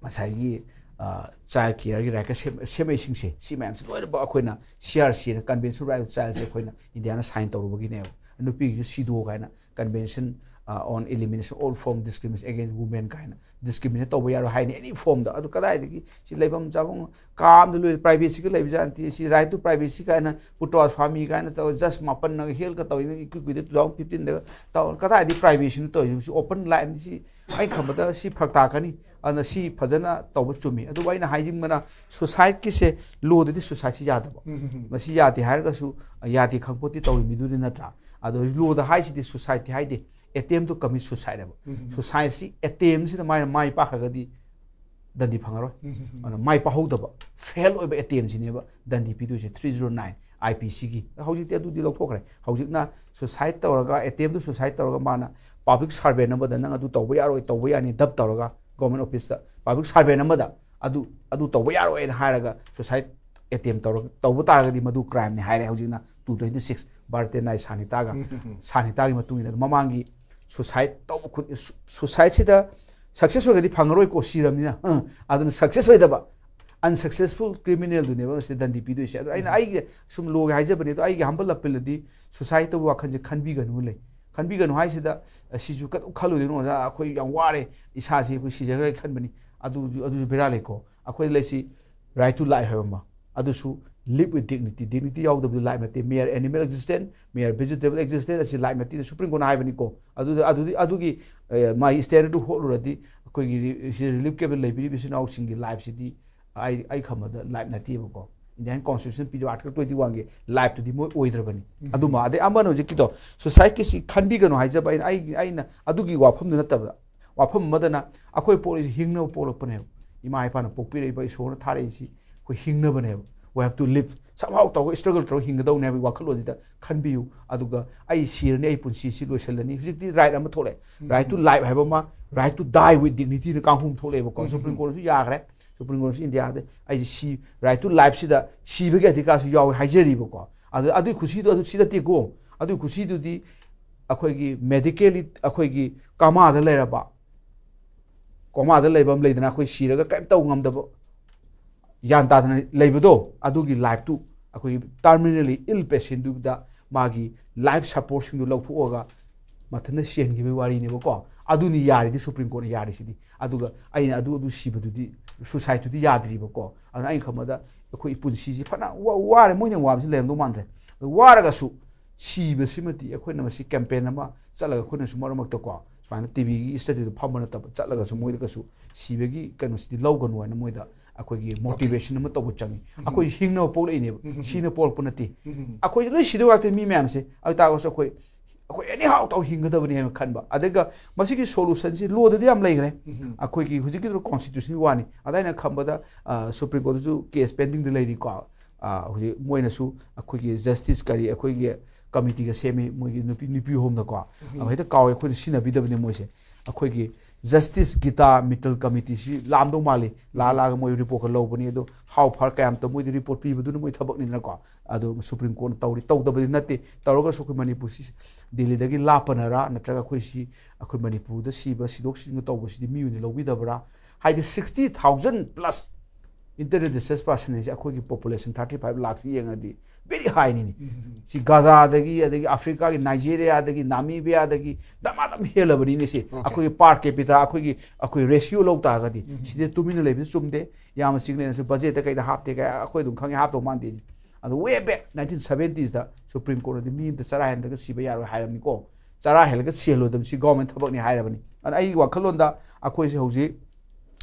ꯉꯁꯥꯏꯒꯤ, ꯑ, child careꯒꯤ rightꯀ ꯁꯦꯝ-, ꯁꯦꯝꯃꯛꯏꯁꯤꯡꯁꯦ, ꯁꯤ ꯃꯌꯥꯝꯁꯦ ꯂꯣꯏꯅꯃꯛ ꯑꯩꯈꯣꯏꯅ CRCꯅ Convention Right of Childꯁꯦ ꯑꯩꯈꯣꯏꯅ ꯏꯟꯗꯤꯌꯥꯅ sign ꯇꯧꯔꯨꯕꯒꯤꯅꯦꯕ꯫ ꯅꯨꯄꯤꯒꯤꯁꯨ CEDAW ꯀꯥꯏꯅ Convention, ꯑ, on Elimination of All Form Discrimination Against Women ꯀꯥꯏꯅ discriminate ꯇꯧꯕ ꯌꯥꯔꯣꯏ ꯍꯥꯏꯅꯤ any formꯗ꯫ ꯑꯗꯨ ꯀꯗꯥꯏꯗꯒꯤ ꯁꯤ ꯂꯩꯐꯝ ꯆꯥꯐꯝ ꯀꯥ ꯑꯃꯗ ꯂꯣꯏ privacyꯒ ꯂꯩꯕ ꯖꯥꯠ ꯅꯠꯇꯦ꯫ ꯁꯤ right to privacy ꯀꯥꯏꯅ ꯄꯨꯇ꯭ꯔ ꯁ꯭ꯋꯥꯃꯤ ꯀꯥꯏꯅ ꯇꯧꯔ ꯖꯁ ꯃꯥꯄꯟꯅꯒ ꯍꯦꯜꯒ ꯇꯧꯔꯤꯅ ꯏꯀꯨꯏ ꯀꯨꯏꯗ two thousand fifteenꯗꯒ ꯇꯧ-, ꯀꯗꯥꯏꯗꯒꯤ privacyꯅꯣ ꯇꯧꯔꯤꯁꯤ? ꯁꯤ open ꯂꯥꯏꯐꯅꯤ꯫ ꯁꯤ ꯑꯩ ꯈꯟꯕꯗ ꯁꯤ ꯐꯔꯛ ꯇꯥꯔꯛꯀꯅꯤ꯫ ꯑꯗꯨꯅ ꯁꯤ ꯐꯖꯅ ꯇꯧꯕ ꯆꯨꯝꯃꯤ꯫ ꯑꯗꯨꯕꯨ ꯑꯩꯅ ꯍꯥꯏꯅꯤꯡꯕꯅ suicideꯀꯤꯁꯦ lawꯗꯗꯤ suicideꯁꯤ ꯌꯥꯗꯕ꯫ ꯃꯁꯤ ꯌꯥꯗꯦ ꯍꯥꯏꯔꯒꯁꯨ ꯌꯥꯗꯦ ꯈꯪꯄꯣꯠꯇꯤ ꯇꯧꯔꯤ ꯃꯤꯗꯨꯗꯤ ꯅꯠꯇ꯭ꯔꯥ? ꯑꯗꯣ lawꯗ ꯍꯥꯏꯁꯤꯗꯤ suicide ꯍꯥꯏꯗꯦ꯫ attempt to commit suicide ꯍꯥꯏꯕ꯫ Suicide ꯁꯤ attempt ꯁꯤꯗ ꯃꯥꯏꯅ ꯃꯥꯏ ꯄꯥꯛꯈ꯭ꯔꯒꯗꯤ ꯗꯟꯗꯤ ꯐꯪꯉꯔꯣꯏ꯫ ꯑꯗꯨꯅ ꯃꯥꯏ ꯄꯥꯛꯍꯧꯗꯕ, fail ꯑꯣꯏꯕ attempt ꯁꯤꯅꯦꯕ ꯗꯟꯗꯤ ꯄꯤꯗꯣꯏꯁꯦ꯫ Three zero nine I P C ꯒꯤ꯫ ꯍꯧꯖꯤꯛꯇꯤ ꯑꯗꯨꯗꯤ ꯂꯧꯊꯣꯛꯈ꯭ꯔꯦ꯫ ꯍꯧꯖꯤꯛꯅ suicide ꯇꯧꯔꯒ, attempt to suicide ꯇꯧꯔꯒ ꯃꯥꯅ public servant ꯑꯃꯗ ꯅꯪ ꯑꯗꯨ ꯇꯧꯕ ꯌꯥꯔꯣꯏ, ꯇꯧꯕ ꯌꯥꯅꯤ, ꯗꯞ ꯇꯧꯔꯒ government office ꯇ public servant ꯑꯃꯗ ꯑꯗꯨ, ꯑꯗꯨ ꯇꯧꯕ ꯌꯥꯔꯣꯏꯅ ꯍꯥꯏꯔꯒ suicide attempt ꯇꯧꯔꯒ, ꯇꯧꯕ ꯇꯥꯔꯒꯗꯤ ꯃꯗꯨ crime ꯅꯤ ꯍꯥꯏꯔꯦ ꯍꯧꯖꯤꯛꯅ two twenty six ꯚꯥꯔꯇꯤꯌꯥ ꯅ꯭ꯌꯥꯌ ꯁꯥꯍꯤꯇꯥꯒ, ꯁꯥꯍꯤꯇꯥꯒꯤ ꯃꯇꯨꯡ ꯏꯟꯅ꯫ ꯑꯗꯨ ꯃꯃꯥꯡꯒꯤ suicide ꯇꯧꯕ ꯈꯨ-, su-, suicide ꯁꯤꯗ success ꯑꯣꯏꯔꯒꯗꯤ ꯐꯪꯉꯔꯣꯏꯀꯣ, ꯁꯤꯔꯕꯅꯤꯅ꯫ ꯑ, ꯑꯗꯨꯅ success ꯑꯣꯏꯗꯕ unsuccessful criminal ꯗꯨꯅꯦꯕ ꯃꯁꯤꯗ ꯗꯟꯗꯤ ꯄꯤꯗꯣꯏꯁꯦ꯫ ꯑꯗꯣ ꯑꯩꯅ ꯑꯩꯒꯤ ꯁꯨꯝ law ꯒꯤ ꯍꯥꯏꯖꯕꯅꯤ, ꯑꯗꯣ ꯑꯩꯒꯤ humble appeal ꯗꯤ suicide ꯇꯧꯕ ꯋꯥꯈꯜꯁꯦ ꯈꯟꯕꯤꯒꯅꯨ ꯂꯩ꯫ ꯈꯟꯕꯤꯒꯅꯨ ꯍꯥꯏꯁꯤꯗ, ꯑ, ꯁꯤꯁꯨ ꯀꯩꯗꯧ ꯈꯜꯂꯨꯗꯣꯏꯅꯣ ꯑꯣꯖꯥ, ꯑꯩꯈꯣꯏ ꯌꯥꯝ ꯋꯥꯔꯦ, ꯏꯁꯥꯁꯤ ꯑꯩꯈꯣꯏ ꯁꯤꯖꯈ꯭ꯔꯒꯦ ꯈꯟꯕꯅꯤ꯫ ꯑꯗꯨ, ꯑꯗꯨꯁꯨ ꯕꯦꯔꯥ ꯂꯩꯀꯣ꯫ ꯑꯩꯈꯣꯏ ꯂꯩꯁꯤ right to life ꯍꯥꯏꯕ ꯑꯃ, ꯑꯗꯨꯁꯨ live with dignity, dignity ꯌꯥꯎꯗꯕꯗꯨ life ꯅꯠꯇꯦ꯫ Mere animal existence, mere vegetable existence ꯑꯁꯤ life ꯅꯠꯇꯦ, Supreme Court ꯅ ꯍꯥꯏꯕꯅꯤꯀꯣ꯫ ꯑꯗꯨꯗ, ꯑꯗꯨꯗꯤ, ꯑꯗꯨꯒꯤ, ꯑꯦ, ꯃꯥꯒꯤ standard ꯗꯨ ꯍꯣꯠꯂꯨꯔꯗꯤ ꯑꯩꯈꯣꯏꯒꯤ ꯔꯤ-, ꯁꯤ relief camp ꯂꯩꯕꯤꯔꯤꯕ ꯏꯆꯤꯟ ꯏꯅꯥꯎꯁꯤꯡꯒꯤ life ꯁꯤꯗꯤ ꯑꯩ, ꯑꯩ ꯈꯟꯕꯗ life ꯅꯠꯇꯦꯕꯀꯣ꯫ Indian Constitution ꯄꯤꯔꯤꯕ Article twenty one ꯒꯤ life ꯇꯨꯗꯤ ꯃꯣꯏ ꯑꯣꯏꯗ꯭ꯔꯕꯅꯤ꯫ ꯑꯗꯨꯃ, ꯑꯗꯩ ꯑꯃꯅ ꯍꯧꯖꯤꯛꯀꯤꯗꯣ suicide ꯀꯤ ꯁꯤ ꯈꯟꯕꯤꯒꯅꯨ ꯍꯥꯏꯖꯕ ꯑꯩꯅ, ꯑꯩꯒꯤ, ꯑꯩꯅ ꯑꯗꯨꯒꯤ ꯋꯥꯐꯝꯗꯨ ꯅꯠꯇꯕꯗ, ꯋꯥꯐꯝ ꯑꯃꯗꯅ ꯑꯩꯈꯣꯏ ꯄꯣꯛꯂꯤꯁꯤ ꯍꯤꯡꯅꯕ ꯄꯣꯛꯂꯛꯄꯅꯦꯕ꯫ ꯏꯃꯥ ꯏꯄꯥꯅ ꯄꯣꯛꯄꯤꯔꯛꯏꯕ, ꯏꯁꯣꯔꯅ ꯊꯥꯔꯛꯏꯁꯤ ꯑꯩꯈꯣꯏ ꯍꯤꯡꯅꯕꯅꯦꯕ꯫ We have to live꯫ Somehow ꯇꯧꯔꯒ struggle ꯇꯧꯔꯒ ꯍꯤꯡꯒꯗꯧꯅꯦ ꯍꯥꯏꯕꯒꯤ ꯋꯥꯈꯜꯂꯣꯟꯁꯤꯗ ꯈꯟꯕꯤꯌꯨ꯫ ꯑꯗꯨꯒ ꯑꯩ ꯁꯤꯔꯅꯤ, ꯑꯩ ꯄꯨꯟꯁꯤꯁꯤ ꯂꯣꯏꯁꯤꯜꯂꯅꯤ꯫ ꯍꯧꯖꯤꯛꯇꯤ right ꯑꯃ ꯊꯣꯛꯂꯛꯑꯦ꯫ Right to life ꯍꯥꯏꯕ ꯑꯃ, right to die with dignity ꯅ ꯀꯥꯡꯕꯨ ꯑꯃ ꯊꯣꯛꯂꯛꯑꯦꯕꯀꯣ꯫ Supreme Court ꯅꯁꯨ ꯌꯥꯈ꯭ꯔꯦ꯫ Supreme Court ꯅꯁꯨ India ꯗ ꯑꯩꯁꯦ ꯁꯤ, right to life ꯁꯤꯗ ꯁꯤꯕꯒꯤ ꯑꯙꯤꯀꯥꯔꯁꯨ ꯌꯥꯎꯏ ꯍꯥꯏꯖꯔꯤꯕꯀꯣ꯫ ꯑꯗꯨ, ꯑꯗꯨꯒꯤ ꯈꯨꯁꯤꯗꯨ ꯑꯗꯨ ꯁꯤ ꯅꯠꯇꯦꯀꯣ꯫ ꯑꯗꯨꯒꯤ ꯈꯨꯁꯤꯗꯨꯗꯤ ꯑꯩꯈꯣꯏꯒꯤ medically ꯑꯩꯈꯣꯏꯒꯤ coma ꯗ ꯂꯩꯔꯕ, coma ꯗ ꯂꯩꯕ ꯑꯃ ꯂꯩꯗꯅ, ꯑꯩꯈꯣꯏ ꯁꯤꯔꯒ ꯀꯔꯤꯝ ꯇꯧ ꯉꯝꯗꯕ, ꯒ꯭ꯌꯥꯟ ꯇꯥꯗꯅ ꯂꯩꯕꯗꯣ, ꯑꯗꯨꯒꯤ life ꯇꯨ ꯑꯩꯈꯣꯏꯒꯤ terminally ill patient ꯗꯨꯗ ꯃꯥꯒꯤ life support ꯁꯤꯡꯗꯨ ꯂꯧꯊꯣꯛꯑꯒ ꯃꯊꯟꯇ ꯁꯤꯍꯟꯈꯤꯕꯒꯤ ꯋꯥꯔꯤꯅꯦꯕꯀꯣ꯫ ꯑꯗꯨꯅꯤ ꯌꯥꯔꯤꯗꯤ, Supreme Court ꯅ ꯌꯥꯔꯤꯁꯤꯗꯤ꯫ ꯑꯗꯨꯒ ꯑꯩꯅ ꯑꯗꯨ, ꯑꯗꯨ ꯁꯤꯕꯗꯨꯗꯤ, suicide ꯇꯨꯗꯤ ꯌꯥꯗ꯭ꯔꯤꯕꯀꯣ꯫ ꯑꯗꯨꯅ ꯑꯩꯅ ꯈꯟꯕꯗ ꯑꯩꯈꯣꯏ ꯄꯨꯟꯁꯤꯁꯤ ꯐꯅ ꯋꯥ-, ꯋꯥꯔꯦ, ꯃꯣꯏꯅ ꯋꯥꯕꯁꯤ ꯂꯩꯔꯝꯗꯧ ꯃꯥꯟꯗ꯭ꯔꯦ꯫ ꯑꯗꯨ ꯋꯥꯔꯒꯁꯨ ꯁꯤꯕꯁꯤꯃꯗꯤ ꯑꯩꯈꯣꯏꯅ ꯃꯁꯤ campaign ꯑꯃ ꯆꯠꯂꯒ ꯑꯩꯈꯣꯏꯅꯁꯨ ꯃꯔꯛ ꯃꯔꯛꯇꯀꯣ ꯁꯨꯃꯥꯏꯅ TV ꯒꯤ studio ꯗ ꯐꯝꯕ ꯅꯠꯇꯕ, ꯆꯠꯂꯒꯁꯨ ꯃꯣꯏꯗꯒꯁꯨ ꯁꯤꯕꯒꯤ ꯀꯩꯅꯣꯁꯤꯗꯤ ꯂꯧꯒꯅꯨ ꯍꯥꯏꯅ ꯃꯣꯏꯗ ꯑꯩꯈꯣꯏꯒꯤ motivation ꯑꯃ ꯇꯧꯕ ꯆꯪꯉꯤ꯫ ꯑꯩꯈꯣꯏ ꯍꯤꯡꯅꯕ ꯄꯣꯛꯂꯛꯏꯅꯦꯕ, ꯁꯤꯅ ꯄꯣꯛꯂꯛꯄ ꯅꯠꯇꯦ꯫ ꯑꯩꯈꯣꯏ ꯂꯣꯏ ꯁꯤꯗꯣꯏ ꯉꯥꯛꯇꯅꯤ ꯃꯤ ꯃꯌꯥꯝꯁꯦ꯫ ꯑꯗꯨ ꯇꯥꯔꯒꯁꯨ ꯑꯩꯈꯣꯏ ꯑꯩꯈꯣꯏ ꯑꯦꯅꯤ ꯍꯥꯎ ꯇꯧ ꯍꯤꯡꯒꯗꯕꯅꯤ ꯍꯥꯏꯅ ꯈꯟꯕ꯫ ꯑꯗꯨꯒ ꯃꯁꯤꯒꯤ ꯁꯣꯂꯨꯁꯟꯁꯤ ꯂꯣꯗꯗꯤ ꯌꯥꯝ ꯂꯩꯈ꯭ꯔꯦ꯫ ꯑꯩꯈꯣꯏꯒꯤ ꯍꯧꯖꯤꯛꯀꯤꯗꯨ ꯀꯣꯟꯁꯇꯤꯇ꯭ꯌꯨꯁꯟꯒꯤ ꯋꯥꯅꯤ꯫ ꯑꯗ ꯑꯩꯅ ꯈꯟꯕꯗ ꯁꯨꯄ꯭ꯔꯤꯝ ꯀꯣꯔꯠꯇꯁꯨ ꯀꯦꯁ ꯄꯦꯟꯗꯤꯡꯗ ꯂꯩꯔꯤꯀꯣ꯫ ꯍꯧꯖꯤꯛ ꯃꯣꯏꯅꯁꯨ ꯑꯩꯈꯣꯏꯒꯤ ꯖꯁꯇꯤꯁ ꯀꯔꯤ ꯑꯩꯈꯣꯏꯒꯤ ꯀꯃꯤꯇꯤꯒ ꯁꯦꯝꯃꯤ, ꯃꯣꯏꯒꯤ ꯅꯨꯄꯤ ꯅꯨꯄꯤ ꯑꯍꯨꯝꯅꯀꯣ꯫ ꯍꯦꯛꯇ ꯀꯥꯎꯋꯦ, ꯑꯩꯈꯣꯏꯅ ꯁꯤꯖꯤꯟꯅꯕꯤꯗꯕꯅꯦ ꯃꯣꯏꯁꯦ꯫ ꯑꯩꯈꯣꯏꯒꯤ ꯖꯁꯇꯤꯁ ꯒꯤꯇꯥ ꯃꯤꯇꯜ ꯀꯃꯤꯇꯤꯁꯤ ꯂꯥꯝꯗꯧ ꯃꯥꯜꯂꯤ꯫ ꯂꯥꯛꯑ ꯂꯥꯛꯑꯒ ꯃꯣꯏ ꯔꯤꯄꯣꯔꯠꯀ ꯂꯧꯕꯅꯤ꯫ ꯑꯗꯣ ꯍꯥꯎ ꯐꯔ ꯀꯌꯥꯝꯇ ꯃꯣꯏꯗꯤ ꯔꯤꯄꯣꯔꯠ ꯄꯤꯕꯗꯨꯅ ꯃꯣꯏ ꯊꯕꯛꯅꯤꯗꯅꯀꯣ꯫ ꯑꯗꯣ ꯁꯨꯄ꯭ꯔꯤꯝ ꯀꯣꯔꯠꯅ ꯇꯧꯔꯤ ꯇꯧꯗꯕꯗꯤ ꯅꯠꯇꯦ꯫ ꯇꯧꯔꯒꯁꯨ ꯑꯩꯈꯣꯏ ꯃꯅꯤꯄꯨꯔꯁꯤ ꯗꯤꯜꯂꯤꯗꯒꯤ ꯂꯥꯞꯄꯅꯔꯥ, ꯅꯠꯇ꯭ꯔꯒ ꯑꯩꯈꯣꯏꯁꯤ ꯑꯩꯈꯣꯏ ꯃꯅꯤꯄꯨꯔꯗ ꯁꯤꯕ ꯁꯤꯗꯣꯛ ꯁꯤꯖꯤꯟꯒ ꯇꯧꯕꯁꯤꯗꯤ ꯃꯤ ꯑꯣꯏꯅ ꯂꯧꯕꯤꯗꯕ꯭ꯔꯥ? ꯍꯥꯏꯗꯤ sixty thousand plus internally displaced person ꯍꯥꯏꯁꯦ ꯑꯩꯈꯣꯏꯒꯤ population thirty five ꯂꯥꯛꯁꯤ ꯌꯦꯡꯉꯗꯤ very high ꯅꯤꯅꯤ꯫ ꯁꯤ ꯒꯥꯖꯥꯗꯒꯤ, ꯑꯗꯒꯤ ꯑꯐ꯭ꯔꯤꯀꯥꯒꯤ ꯅꯥꯏꯖꯦꯔꯤꯌꯥꯗꯒꯤ, ꯅꯥꯃꯤꯕꯤꯌꯥꯗꯒꯤ ꯗꯃꯥ ꯗꯝ ꯍꯦꯜꯂꯕꯅꯤꯅꯦ꯫ ꯁꯤ ꯑꯩꯈꯣꯏꯒꯤ per capita ꯑꯩꯈꯣꯏꯒꯤ ꯑꯩꯈꯣꯏ ꯔꯦꯁꯤꯌꯣ ꯂꯧ ꯇꯥꯔꯒꯗꯤ ꯁꯤꯗ ꯇꯨꯃꯤꯟꯅ ꯂꯩꯕꯁꯨ ꯆꯨꯝꯗꯦ꯫ ꯌꯥꯝꯅ ꯆꯤꯡꯅꯩꯅꯁꯨ ꯕꯖꯦꯠꯇ ꯀꯩꯗ ꯍꯥꯞꯇꯦ ꯀꯥꯏ ꯑꯩꯈꯣꯏ ꯑꯗꯨꯝ ꯈꯪꯉꯦ, ꯍꯥꯞꯇꯧ ꯃꯥꯟꯗꯦ꯫ ꯑꯗꯣ way back nineteen seventies ꯗ ꯁꯨꯄ꯭ꯔꯤꯝ ꯀꯣꯔꯠꯅꯗꯤ ꯃꯤ ꯑꯝꯇ ꯆꯔꯥ ꯍꯦꯜꯂꯒ ꯁꯤꯕ ꯌꯥꯔꯣꯏ ꯍꯥꯏꯔꯕꯅꯤꯀꯣ꯫ ꯆꯔꯥ ꯍꯦꯜꯂꯒ ꯁꯤꯍꯜꯂꯣꯏꯗꯕꯅꯤ, ꯁꯤ ꯒꯣꯔꯃꯦꯟ ꯊꯕꯛꯅꯤ ꯍꯥꯏꯔꯕꯅꯤ꯫ ꯑꯗꯨꯅ ꯑꯩꯒꯤ ꯋꯥꯈꯜꯂꯣꯟꯗ ꯑꯩꯈꯣꯏꯁꯦ ꯍꯧꯖꯤꯛ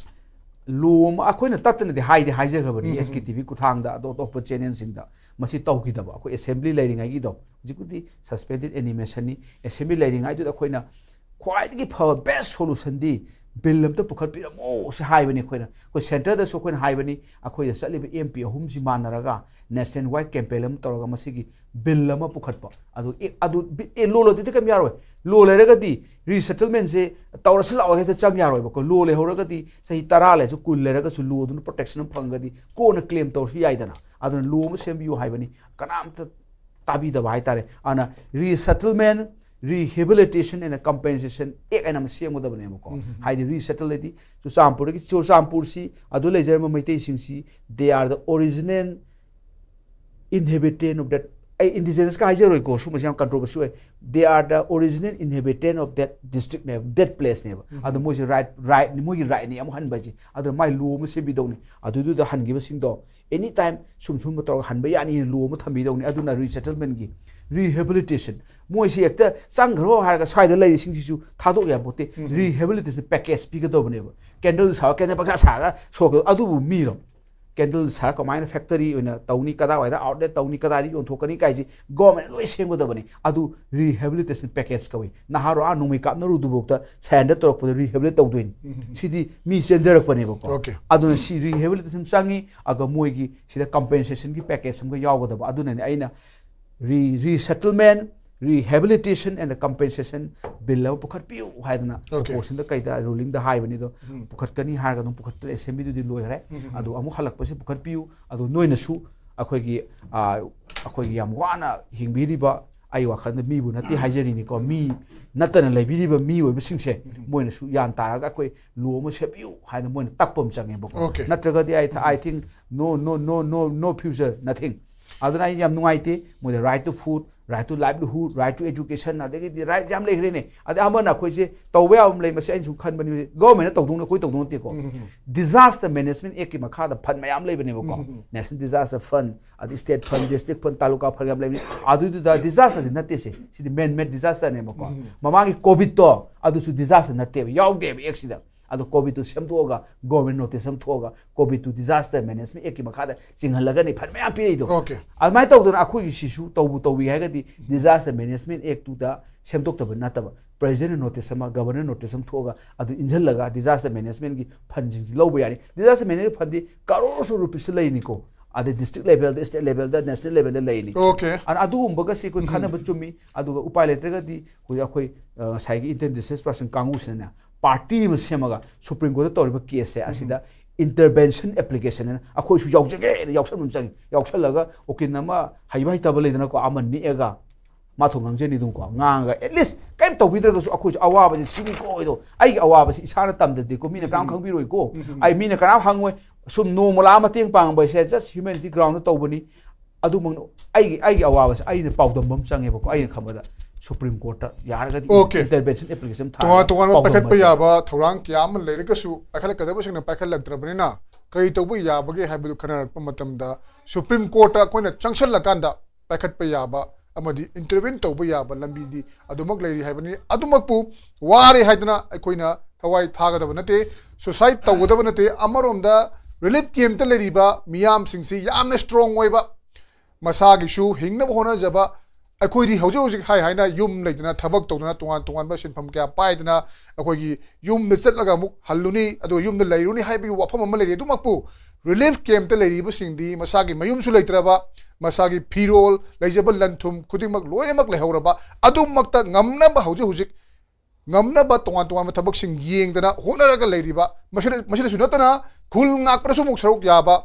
ꯂꯣ ꯑꯃ ꯑꯩꯈꯣꯏꯅ ꯇꯠꯇꯅꯗꯤ ꯍꯥꯏꯗꯤ ꯍꯥꯏꯖꯈ꯭ꯔꯕꯅꯤ, ꯎꯝ, ꯎꯝ꯫ S K T V ꯈꯨꯠꯊꯥꯡꯗ, ꯑꯇꯣꯞ ꯑꯇꯣꯞꯄ ꯆꯦꯅꯦꯜꯁꯤꯡꯗ꯫ ꯃꯁꯤ ꯇꯧꯈꯤꯗꯕ ꯑꯩꯈꯣꯏ ꯑꯦꯁꯦꯝꯕ꯭ꯂꯤ ꯂꯩꯔꯤꯉꯩꯒꯤꯗꯣ, ꯍꯧꯖꯤꯛꯄꯨꯗꯤ suspended animation ꯅꯤ꯫ ꯑꯦꯁꯦꯝꯕ꯭ꯂꯤ ꯂꯩꯔꯤꯉꯩꯗꯨꯗ ꯑꯩꯈꯣꯏꯅ ꯈ꯭ꯋꯥꯏꯗꯒꯤ ꯐꯕ best solution ꯗꯤ ꯕꯤꯜ ꯑꯝꯇ ꯄꯨꯈꯠꯄꯤꯔꯝꯃꯣ ꯁꯤ ꯍꯥꯏꯕꯅꯤ ꯑꯩꯈꯣꯏꯅ꯫ ꯑꯩꯈꯣꯏ ꯁꯦꯟꯇꯔꯗꯁꯨ ꯑꯩꯈꯣꯏꯅ ꯍꯥꯏꯕꯅꯤ, ꯑꯩꯈꯣꯏꯗ ꯆꯠꯂꯤꯕ M P ꯑꯍꯨꯝꯁꯤ ꯃꯥꯟꯅꯔꯒ nationwide campaign ꯑꯃ ꯇꯧꯔꯒ ꯃꯁꯤꯒꯤ ꯕꯤꯜ ꯑꯃ ꯄꯨꯈꯠꯄ꯫ ꯑꯗꯨ ꯑꯦ, ꯑꯗꯨ ꯕꯤ-, ꯑꯦ, ꯂꯣ ꯂꯩꯇ꯭ꯔꯗꯤ ꯀꯩꯝ ꯌꯥꯔꯣꯏ꯫ ꯂꯣ ꯂꯩꯔꯒꯗꯤ resettlement ꯁꯦ ꯇꯧꯔꯁꯤ ꯂꯥꯛꯑꯣ ꯍꯦꯛꯇ ꯆꯪ ꯌꯥꯔꯣꯏꯕꯀꯣ꯫ ꯂꯣ ꯂꯩꯍꯧꯔꯒꯗꯤ ꯆꯍꯤ ꯇꯔꯥ ꯂꯩꯔꯁꯨ, ꯀꯨꯟ ꯂꯩꯔꯒꯁꯨ ꯂꯣꯗꯨꯅ protection ꯑꯃ ꯐꯪꯉꯒꯗꯤ ꯀꯣꯟꯅ claim ꯇꯧꯔꯁꯨ ꯌꯥꯏꯗꯅ꯫ ꯑꯗꯨꯅ ꯂꯣ ꯑꯃ ꯁꯦꯝꯕꯤꯌꯨ ꯍꯥꯏꯕꯅꯤ꯫ ꯀꯅꯥꯝꯇ ꯇꯥꯕꯤꯗꯕ ꯍꯥꯏꯇꯥꯔꯦ꯫ ꯑꯗꯨꯅ Resettlement, Rehabilitation and Compensation Act ꯍꯥꯏꯅ ꯑꯃ ꯁꯦꯝꯒꯗꯕꯅꯦꯕꯀꯣ꯫ ꯎꯝ, ꯎꯝ, ꯎꯝ꯫ ꯍꯥꯏꯗꯤ resettle ꯍꯥꯏꯗꯤ ꯆꯨꯔꯆꯥꯟꯄꯨꯔꯗꯒꯤ, ꯆꯨꯔꯆꯥꯟꯄꯨꯔꯁꯤ ꯑꯗꯨ ꯂꯩꯖꯔꯝꯕ ꯃꯩꯇꯩꯁꯤꯡꯁꯤ they are the original inhabitant of that, ꯑꯩ indigenous ꯀ ꯍꯥꯏꯖꯔꯣꯏꯀꯣ, ꯁꯨꯝꯕꯁꯤ ꯌꯥꯝ controversy ꯑꯣꯏ꯫ They are the original inhabitant of that district ꯅꯦꯕ, that place ꯅꯦꯕ꯫ ꯎꯝ꯫ ꯑꯗꯣ ꯃꯣꯏꯁꯦ right, right ꯅꯤ, ꯃꯣꯏꯒꯤ right ꯅꯤ ꯑꯃꯨꯛ ꯍꯟꯕ ꯍꯥꯏꯁꯦ꯫ ꯑꯗꯨꯅ ꯃꯥꯏ ꯂꯣ ꯑꯃ ꯁꯦꯝꯕꯤꯗꯧꯅꯤ꯫ ꯑꯗꯨꯗꯨꯗ ꯍꯟꯈꯤꯕꯁꯤꯡꯗꯣ any time ꯁꯨꯝ ꯁꯨꯝꯕ ꯇꯧꯔꯒ ꯍꯟꯕ ꯌꯥꯅꯤꯅ ꯂꯣ ꯑꯃ ꯊꯝꯕꯤꯗꯧꯅꯤ꯫ ꯑꯗꯨꯅ resettlement ꯀꯤ, rehabilitation, ꯃꯣꯏꯁꯤ ꯍꯦꯛꯇ ꯆꯪꯈ꯭ꯔꯣ ꯍꯥꯏꯔꯒ ꯁ꯭ꯋꯥꯏꯗ ꯂꯩꯔꯤꯁꯤꯡꯁꯤꯁꯨ ꯊꯥꯗꯣꯛ ꯌꯥꯄꯣꯠꯇꯦ꯫ ꯎꯝ꯫ Rehabilitation package ꯄꯤꯒꯗꯧꯕꯅꯦꯕ꯫ Candle ꯁꯥꯔ, candle ꯄꯪꯁꯥ ꯁꯥꯔꯒ ꯁꯣꯛꯀ-, ꯑꯗꯨꯕꯨ ꯃꯤꯔꯣ? ꯀꯦꯟꯗꯜ ꯁꯥꯔ ꯀꯃꯥꯏꯅ ꯐꯦꯛꯇꯔꯤ ꯑꯣꯏꯅ ꯇꯧꯅꯤ, ꯀꯗꯥꯏꯋꯥꯏꯗ ꯑꯥꯎꯠꯂꯦꯠ ꯇꯧꯅꯤ, ꯀꯗꯥꯏꯗ ꯌꯣꯟꯊꯣꯛꯀꯅꯤ ꯀꯥꯏꯁꯤ ꯒꯣꯔꯃꯦꯟ ꯂꯣꯏ ꯁꯦꯝꯒꯗꯕꯅꯤ꯫ ꯑꯗꯨ ꯔꯤꯍꯦꯕꯤꯂꯤꯇꯦꯁꯟ ꯄꯦꯀꯦꯖ ꯀꯧꯏ꯫ ꯅꯍꯥꯔꯣꯜ ꯑꯥ ꯅꯣꯡꯃꯩ ꯀꯥꯞꯅꯔꯨꯗꯨꯐꯥꯎꯗ ꯁꯔꯦꯟꯗꯔ ꯇꯧꯔꯛꯄꯗ ꯔꯤꯍꯦꯕꯤꯂꯤꯇꯦꯠ ꯇꯧꯗꯣꯏꯅꯤ꯫ ꯁꯤꯗꯤ ꯃꯤ ꯆꯦꯟꯖꯔꯛꯄꯅꯦꯕꯀꯣ꯫ Okay. ꯑꯗꯨꯅ ꯁꯤ ꯔꯤꯍꯦꯕꯤꯂꯤꯇꯦꯁꯟ ꯆꯪꯉꯤ꯫ ꯑꯗꯨꯒ ꯃꯣꯏꯒꯤ ꯁꯤꯗ ꯀꯝꯄꯦꯟꯁꯦꯁꯟꯒꯤ ꯄꯦꯀꯦꯖ ꯑꯃꯒ ꯌꯥꯎꯒꯗꯕ꯫ ꯑꯗꯨꯅꯅꯦ ꯑꯩꯅ ꯔꯤ ꯔꯤꯁꯦꯇꯜꯃꯦꯟ, rehabilitation and compensation bill ꯑꯃ ꯄꯨꯈꯠꯄꯤꯌꯨ ꯍꯥꯏꯗꯅ Okay. ꯄ꯭ꯔꯣꯄꯣꯖꯦꯁꯟꯗ ꯀꯩꯗ ꯔꯨꯂꯤꯡꯗ ꯍꯥꯏꯕꯅꯤꯗꯣ꯫ ꯄꯨꯈꯠꯀꯅꯤ ꯍꯥꯏꯔꯒ ꯑꯗꯨꯝ ꯄꯨꯈꯠꯇ꯭ꯔꯦ꯫ ꯑꯦꯁꯦꯝꯕ꯭ꯂꯤꯗꯨꯗꯤ ꯂꯣꯏꯈ꯭ꯔꯦ꯫ ꯑꯗꯨ ꯑꯃꯨꯛ ꯍꯜꯂꯛꯄꯁꯤ ꯄꯨꯈꯠꯄꯤꯌꯨ꯫ ꯑꯗꯨ ꯅꯣꯏꯅꯁꯨ ꯑꯩꯈꯣꯏꯒꯤ, ꯑꯥ, ꯑꯩꯈꯣꯏꯒꯤ ꯌꯥꯝ ꯋꯥꯅ ꯍꯤꯡꯕꯤꯔꯤꯕ, ꯑꯩ ꯋꯥꯈꯜꯗ ꯃꯤꯕꯨ ꯅꯠꯇꯦ ꯍꯥꯏꯖꯔꯤꯅꯤꯀꯣ, ꯃꯤ ꯅꯠꯇꯅ ꯂꯩꯕꯤꯔꯤꯕ ꯃꯤꯑꯣꯏꯕꯁꯤꯡꯁꯦ ꯃꯣꯏꯅꯁꯨ ꯒ꯭ꯌꯥꯟ ꯇꯥꯔꯒ ꯑꯩꯈꯣꯏ ꯂꯣ ꯑꯃ ꯁꯦꯝꯕꯤꯌꯨ ꯍꯥꯏꯅ ꯃꯣꯏꯅ ꯇꯛꯄ ꯑꯃ ꯆꯪꯉꯦꯕꯀꯣ꯫ Okay. ꯅꯠꯇ꯭ꯔꯒꯗꯤ I, I think no, no, no, no, no future, nothing. ꯑꯗꯨꯅ ꯑꯩ ꯌꯥꯝ ꯅꯨꯡꯉꯥꯏꯇꯦ꯫ ꯃꯣꯏꯗ right to food, right to livelihood, right to education, ꯑꯗꯒꯤꯗꯤ ꯔꯥꯏꯠ ꯌꯥꯝ ꯂꯩꯈ꯭ꯔꯦꯅꯦ꯫ ꯑꯗꯩ ꯑꯃꯅ ꯑꯩꯈꯣꯏꯁꯦ ꯇꯧꯕ ꯌꯥꯕ ꯑꯃ ꯂꯩ, ꯃꯁꯤ ꯑꯩꯅ ꯁꯨꯝ ꯈꯟꯕꯅꯤ, ꯒꯣꯔꯃꯦꯟꯅ ꯇꯧꯗꯧꯅꯤ, ꯑꯩꯈꯣꯏ ꯇꯧꯗꯧ ꯅꯠꯇꯦꯀꯣ꯫ ꯗꯤꯖꯥꯁꯇꯔ ꯃꯦꯅꯦꯖꯃꯦꯟ ꯑꯦꯛꯀꯤ ꯃꯈꯥꯗ ꯐꯟ ꯃꯌꯥꯝ ꯂꯩꯕꯅꯦꯕꯀꯣ꯫ ꯅꯦꯁꯅꯦꯜ ꯗꯤꯖꯥꯁꯇꯔ ꯐꯟ, ꯑꯗꯩ ꯁ꯭ꯇꯦꯠ ꯐꯟ, ꯗꯤꯁꯇ꯭ꯔꯤꯛ ꯐꯟ, ꯇꯥꯂꯨꯀꯥ ꯐꯟ ꯌꯥꯝ ꯂꯩꯕꯅꯤ꯫ ꯑꯗꯨꯗꯨꯗ ꯗꯤꯖꯥꯁꯇꯔꯗꯤ ꯅꯠꯇꯦꯁꯦ, ꯁꯤꯗꯤ ꯃꯦꯟ ꯃꯦꯗ ꯗꯤꯖꯥꯁꯇꯔꯅꯦꯕꯀꯣ꯫ ꯃꯃꯥꯡꯒꯤ ꯀꯣꯚꯤꯗꯇꯣ ꯑꯗꯨꯁꯨ ꯗꯤꯖꯥꯁꯇꯔ ꯅꯠꯇꯦꯕ, ꯌꯥꯎꯗꯦꯕ ꯑꯦꯛꯁꯤꯗ꯫ ꯑꯗꯣ ꯀꯣꯚꯤꯗꯇꯨ ꯁꯦꯝꯗꯣꯛꯑꯒ ꯒꯣꯔꯃꯦꯟ ꯅꯣꯇꯤꯁ ꯑꯃ ꯊꯣꯛꯑꯒ ꯀꯣꯚꯤꯗꯇꯨ ꯗꯤꯖꯥꯁꯇꯔ ꯃꯦꯅꯦꯖꯃꯦꯟ ꯑꯦꯛꯀꯤ ꯃꯈꯥꯗ ꯆꯤꯡꯍꯜꯂꯒꯅꯤ ꯐꯟ ꯃꯌꯥꯝ ꯄꯤꯔꯛꯏꯗꯣ꯫ Okay. ꯑꯗꯨꯃꯥꯏꯅ ꯇꯧꯗꯅ ꯑꯩꯈꯣꯏꯒꯤ ꯁꯤꯁꯨ ꯇꯧꯕꯨ ꯇꯧꯏ ꯍꯥꯏꯔꯒꯗꯤ ꯗꯤꯖꯥꯁꯇꯔ ꯃꯦꯅꯦꯖꯃꯦꯟ ꯑꯦꯛꯇꯨꯗ ꯁꯦꯝꯗꯣꯛꯇꯕ ꯅꯠꯇꯕ, ꯄ꯭ꯔꯦꯁꯤꯗꯦꯟ ꯅꯣꯇꯤꯁ ꯑꯃ, ꯒꯕꯔꯅꯔ ꯅꯣꯇꯤꯁ ꯑꯃ ꯊꯣꯛꯑꯒ ꯑꯗꯨ ꯏꯟꯁꯤꯜꯂꯒ ꯗꯤꯖꯥꯁꯇꯔ ꯃꯦꯅꯦꯖꯃꯦꯟꯒꯤ ꯐꯟꯁꯤꯡꯁꯤ ꯂꯧꯕ ꯌꯥꯅꯤ꯫ ꯗꯤꯖꯥꯁꯇꯔ ꯃꯦꯅꯦꯖꯃꯦꯟ ꯐꯟꯗꯤ ꯀꯔꯣꯔꯁ ꯔꯨꯄꯤꯁꯇ ꯂꯩꯅꯤꯀꯣ꯫ ꯑꯗꯩ ꯗꯤꯁꯇ꯭ꯔꯤꯛ ꯂꯦꯚꯦꯜꯗ, ꯁ꯭ꯇꯦꯠ ꯂꯦꯚꯦꯜꯗ, ꯅꯦꯁꯅꯦꯜ ꯂꯦꯚꯦꯜꯗ ꯂꯩꯅꯤ꯫ Okay. ꯑꯗꯨꯅ ꯑꯗꯨꯒꯨꯝꯕꯒꯁꯤ ꯑꯩꯈꯣꯏ ꯈꯟꯅꯕ ꯆꯨꯝꯃꯤ꯫ ꯑꯗꯨꯒ ꯎꯄꯥꯏ ꯂꯩꯇ꯭ꯔꯒꯗꯤ ꯍꯧꯖꯤꯛ ꯑꯩꯈꯣꯏ, ꯑ, ꯉꯁꯥꯏꯒꯤ ꯏꯟꯇꯔꯅꯦꯁꯅꯦꯜ ꯄꯥꯔꯁꯟ ꯀꯥꯡꯕꯨꯁꯤꯅꯅꯦ, ꯄꯥꯔꯇꯤ ꯑꯃ ꯁꯦꯝꯃꯒ ꯁꯨꯄ꯭ꯔꯤꯝ ꯀꯣꯔꯠꯇ ꯇꯧꯔꯤꯕ ꯀꯦꯁꯁꯦ ꯑꯁꯤꯗ ꯏꯟꯇꯔꯚꯦꯟꯁꯟ ꯑꯦꯄ꯭ꯂꯤꯀꯦꯁꯟ ꯍꯥꯏꯅ ꯑꯩꯈꯣꯏꯁꯨ ꯌꯥꯎꯖꯒꯦꯅ ꯌꯥꯎꯁꯟꯕ ꯑꯃ ꯆꯪꯉꯤ꯫ ꯌꯥꯎꯁꯜꯂꯒ ꯎꯀꯤꯜ ꯑꯃ ꯍꯩꯕ ꯍꯩꯇꯕ ꯂꯩꯗꯅꯀꯣ, ꯑꯃ ꯅꯦꯛꯑꯒ ꯃꯥ ꯊꯣꯛ ꯉꯥꯡꯖꯅꯤ ꯑꯗꯨꯝꯀꯣ꯫ ꯉꯥꯡꯉꯒ at least ꯀꯔꯤꯝ ꯇꯧꯕꯤꯗ꯭ꯔꯒꯁꯨ ꯑꯩꯈꯣꯏꯁꯨ ꯑꯋꯥꯕꯁꯤ ꯁꯤꯅꯤꯀꯣ ꯑꯗꯣ, ꯑꯩꯒꯤ ꯑꯋꯥꯕꯁꯤ ꯏꯁꯥꯅ ꯇꯝꯗ꯭ꯔꯗꯤꯀꯣ ꯃꯤꯅ ꯀꯅꯥꯝ ꯈꯪꯕꯤꯔꯣꯏꯀꯣ꯫ ꯑꯩ ꯃꯤꯅ ꯀꯅꯥꯝ ꯍꯪꯉꯣꯏ꯫ ꯁꯨꯝ ꯅꯣꯡꯃ ꯂꯥꯛꯑ ꯃꯇꯦꯡ ꯄꯥꯡꯕ ꯍꯥꯏꯁꯦ just humanity ground ꯇꯧꯕꯅꯤ꯫ ꯑꯗꯨꯃꯛꯅ ꯑꯩꯒꯤ, ꯑꯩꯒꯤ ꯑꯋꯥꯕꯁꯦ ꯑꯩꯅ ꯄꯥꯎꯗꯝꯕ ꯑꯃ ꯆꯪꯉꯦꯕꯀꯣ꯫ ꯑꯩꯅ ꯈꯟꯕꯗ ꯁꯨꯄ꯭ꯔꯤꯝ ꯀꯣꯔꯠꯇ ꯌꯥꯔꯒꯗꯤ Okay. ꯏꯟꯇꯔꯚꯦꯟꯁꯟ ꯑꯦꯄ꯭ꯂꯤꯀꯦꯁꯟ ꯊꯥꯔꯒ ꯇꯣꯉꯥꯟ ꯇꯣꯉꯥꯟꯕ ꯄꯥꯎꯗꯝ ꯄꯥꯏꯈꯠꯄ ꯑꯁꯦ ꯌꯥꯕ ꯊꯧꯔꯥꯡ ꯀꯌꯥ ꯑꯃ ꯂꯩꯔꯒꯁꯨ ꯄꯥꯏꯈꯠꯂꯛꯀꯗꯕꯁꯤꯡꯅ ꯄꯥꯏꯈꯠꯂꯛꯇ꯭ꯔꯕꯅꯤꯅ ꯀꯔꯤ ꯇꯧꯕ ꯌꯥꯕꯒꯦ ꯍꯥꯏꯕꯗꯨ ꯈꯟꯅꯔꯛꯄ ꯃꯇꯝꯗ ꯁꯨꯄ꯭ꯔꯤꯝ ꯀꯣꯔꯠꯇ ꯑꯩꯈꯣꯏꯅ ꯆꯪꯁꯤꯜꯂꯀꯥꯟꯗ ꯄꯥꯏꯈꯠꯄ ꯌꯥꯕ ꯑꯃꯗꯤ ꯏꯟꯇꯔꯚꯦꯟ ꯇꯧꯕ ꯌꯥꯕ ꯂꯝꯕꯤꯗꯤ ꯑꯗꯨꯃꯛ ꯂꯩꯔꯤ ꯍꯥꯏꯕꯅꯤ꯫ ꯑꯗꯨꯃꯛꯄꯨ ꯋꯥꯔꯦ ꯍꯥꯏꯗꯅ ꯑꯩꯈꯣꯏꯅ ꯊꯋꯥꯏ ꯊꯥꯒꯗꯕ ꯅꯠꯇꯦ, ꯁꯨꯁꯥꯏꯠ ꯇꯧꯒꯗꯕ ꯅꯠꯇꯦ꯫ ꯑꯃꯔꯣꯝꯗ ꯔꯤꯂꯤꯐ ꯀꯦꯝꯞꯇ ꯂꯩꯔꯤꯕ ꯃꯤꯌꯥꯝꯁꯤꯡꯁꯤ ꯌꯥꯝꯅ ꯁ꯭ꯇꯔꯣꯡ ꯑꯣꯏꯕ, ꯃꯁꯥꯒꯤꯁꯨ ꯍꯤꯡꯅꯕ ꯍꯣꯠꯅꯖꯕ, ꯑꯩꯈꯣꯏꯗꯤ ꯍꯧꯖꯤꯛ ꯍꯧꯖꯤꯛ ꯍꯥꯏ ꯍꯥꯏꯅ ꯌꯨꯝ ꯂꯩꯗꯅ, ꯊꯕꯛ ꯇꯧꯗꯅ, ꯇꯣꯉꯥꯟ ꯇꯣꯉꯥꯟꯕ ꯁꯤꯟꯐꯝ ꯀꯌꯥ ꯄꯥꯏꯗꯅ ꯑꯩꯈꯣꯏꯒꯤ ꯌꯨꯝꯗ ꯆꯠꯂꯒ ꯑꯃꯨꯛ ꯍꯜꯂꯨꯅꯤ, ꯑꯗꯨꯒ ꯌꯨꯝꯗ ꯂꯩꯔꯨꯅꯤ ꯍꯥꯏꯕꯒꯤ ꯋꯥꯐꯝ ꯑꯃ ꯂꯩꯔꯤ꯫ ꯑꯗꯨꯃꯛꯄꯨ ꯔꯤꯂꯤꯐ ꯀꯦꯝꯞꯇ ꯂꯩꯔꯤꯕꯁꯤꯡꯗꯤ ꯃꯁꯥꯒꯤ ꯃꯌꯨꯝꯁꯨ ꯂꯩꯇ꯭ꯔꯕ, ꯃꯁꯥꯒꯤ ꯐꯤꯔꯣꯜ, ꯂꯩꯖꯕ ꯂꯟ ꯊꯨꯝ ꯈꯨꯗꯤꯡꯃꯛ ꯂꯣꯏꯅꯃꯛ ꯂꯩꯍꯧꯔꯕ, ꯑꯗꯨꯃꯛꯇ ꯉꯝꯅꯕ ꯍꯧꯖꯤꯛ ꯍꯧꯖꯤꯛ ꯉꯝꯅꯕ ꯇꯣꯉꯥꯟ ꯇꯣꯉꯥꯟꯕ ꯊꯕꯛꯁꯤꯡ ꯌꯦꯡꯗꯅ ꯍꯣꯠꯅꯔꯒ ꯂꯩꯔꯤꯕ, ꯃꯁꯤꯗ-, ꯃꯁꯤꯗꯁꯨ ꯅꯠꯇꯅ ꯈꯨꯜ ꯉꯥꯛꯄꯗꯁꯨ ꯑꯃꯨꯛ ꯁꯔꯨꯛ ꯌꯥꯕ,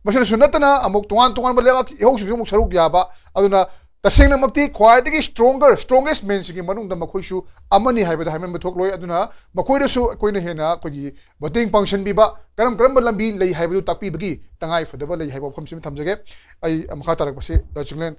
ꯃꯁꯤꯗꯁꯨ ꯅꯠꯇꯅ ꯑꯃꯨꯛ ꯇꯣꯉꯥꯟ ꯇꯣꯉꯥꯟꯕ ꯂꯩꯕꯥꯛꯀꯤ ꯏꯍꯧꯁꯤꯡꯁꯨ ꯑꯃꯨꯛ ꯁꯔꯨꯛ ꯌꯥꯕ꯫ ꯑꯗꯨꯅ ꯇꯁꯦꯡꯅꯃꯛꯇꯤ ꯈ꯭ꯋꯥꯏꯗꯒꯤ ꯁ꯭ꯇꯔꯣꯡꯒꯔ, ꯁ꯭ꯇꯔꯣꯡꯒꯦꯁ ꯃꯦꯟꯁꯤꯡꯒꯤ ꯃꯅꯨꯡꯗ ꯃꯈꯣꯏꯁꯨ ꯑꯃꯅꯤ ꯍꯥꯏꯕꯗ ꯍꯥꯏꯃꯟꯕ ꯊꯣꯛꯂꯣꯏ꯫ ꯑꯗꯨꯅ ꯃꯈꯣꯏꯗꯁꯨ ꯑꯩꯈꯣꯏꯅ ꯍꯦꯟꯅ ꯑꯩꯈꯣꯏꯒꯤ ꯃꯇꯦꯡ ꯄꯥꯡꯁꯤꯟꯕꯤꯕ, ꯀꯔꯝ ꯀꯔꯝꯕ ꯂꯝꯕꯤ ꯂꯩ ꯍꯥꯏꯕꯗꯨ ꯇꯥꯛꯄꯤꯕꯒꯤ ꯇꯉꯥꯏ ꯐꯗꯕ ꯂꯩ ꯍꯥꯏꯕ ꯋꯥꯐꯝꯁꯤꯃ ꯊꯝꯖꯒꯦ꯫ ꯑꯩ ꯃꯈꯥ ꯇꯥꯔꯛꯄꯁꯤ, ꯑ, ꯆꯤꯡꯂꯦꯟ,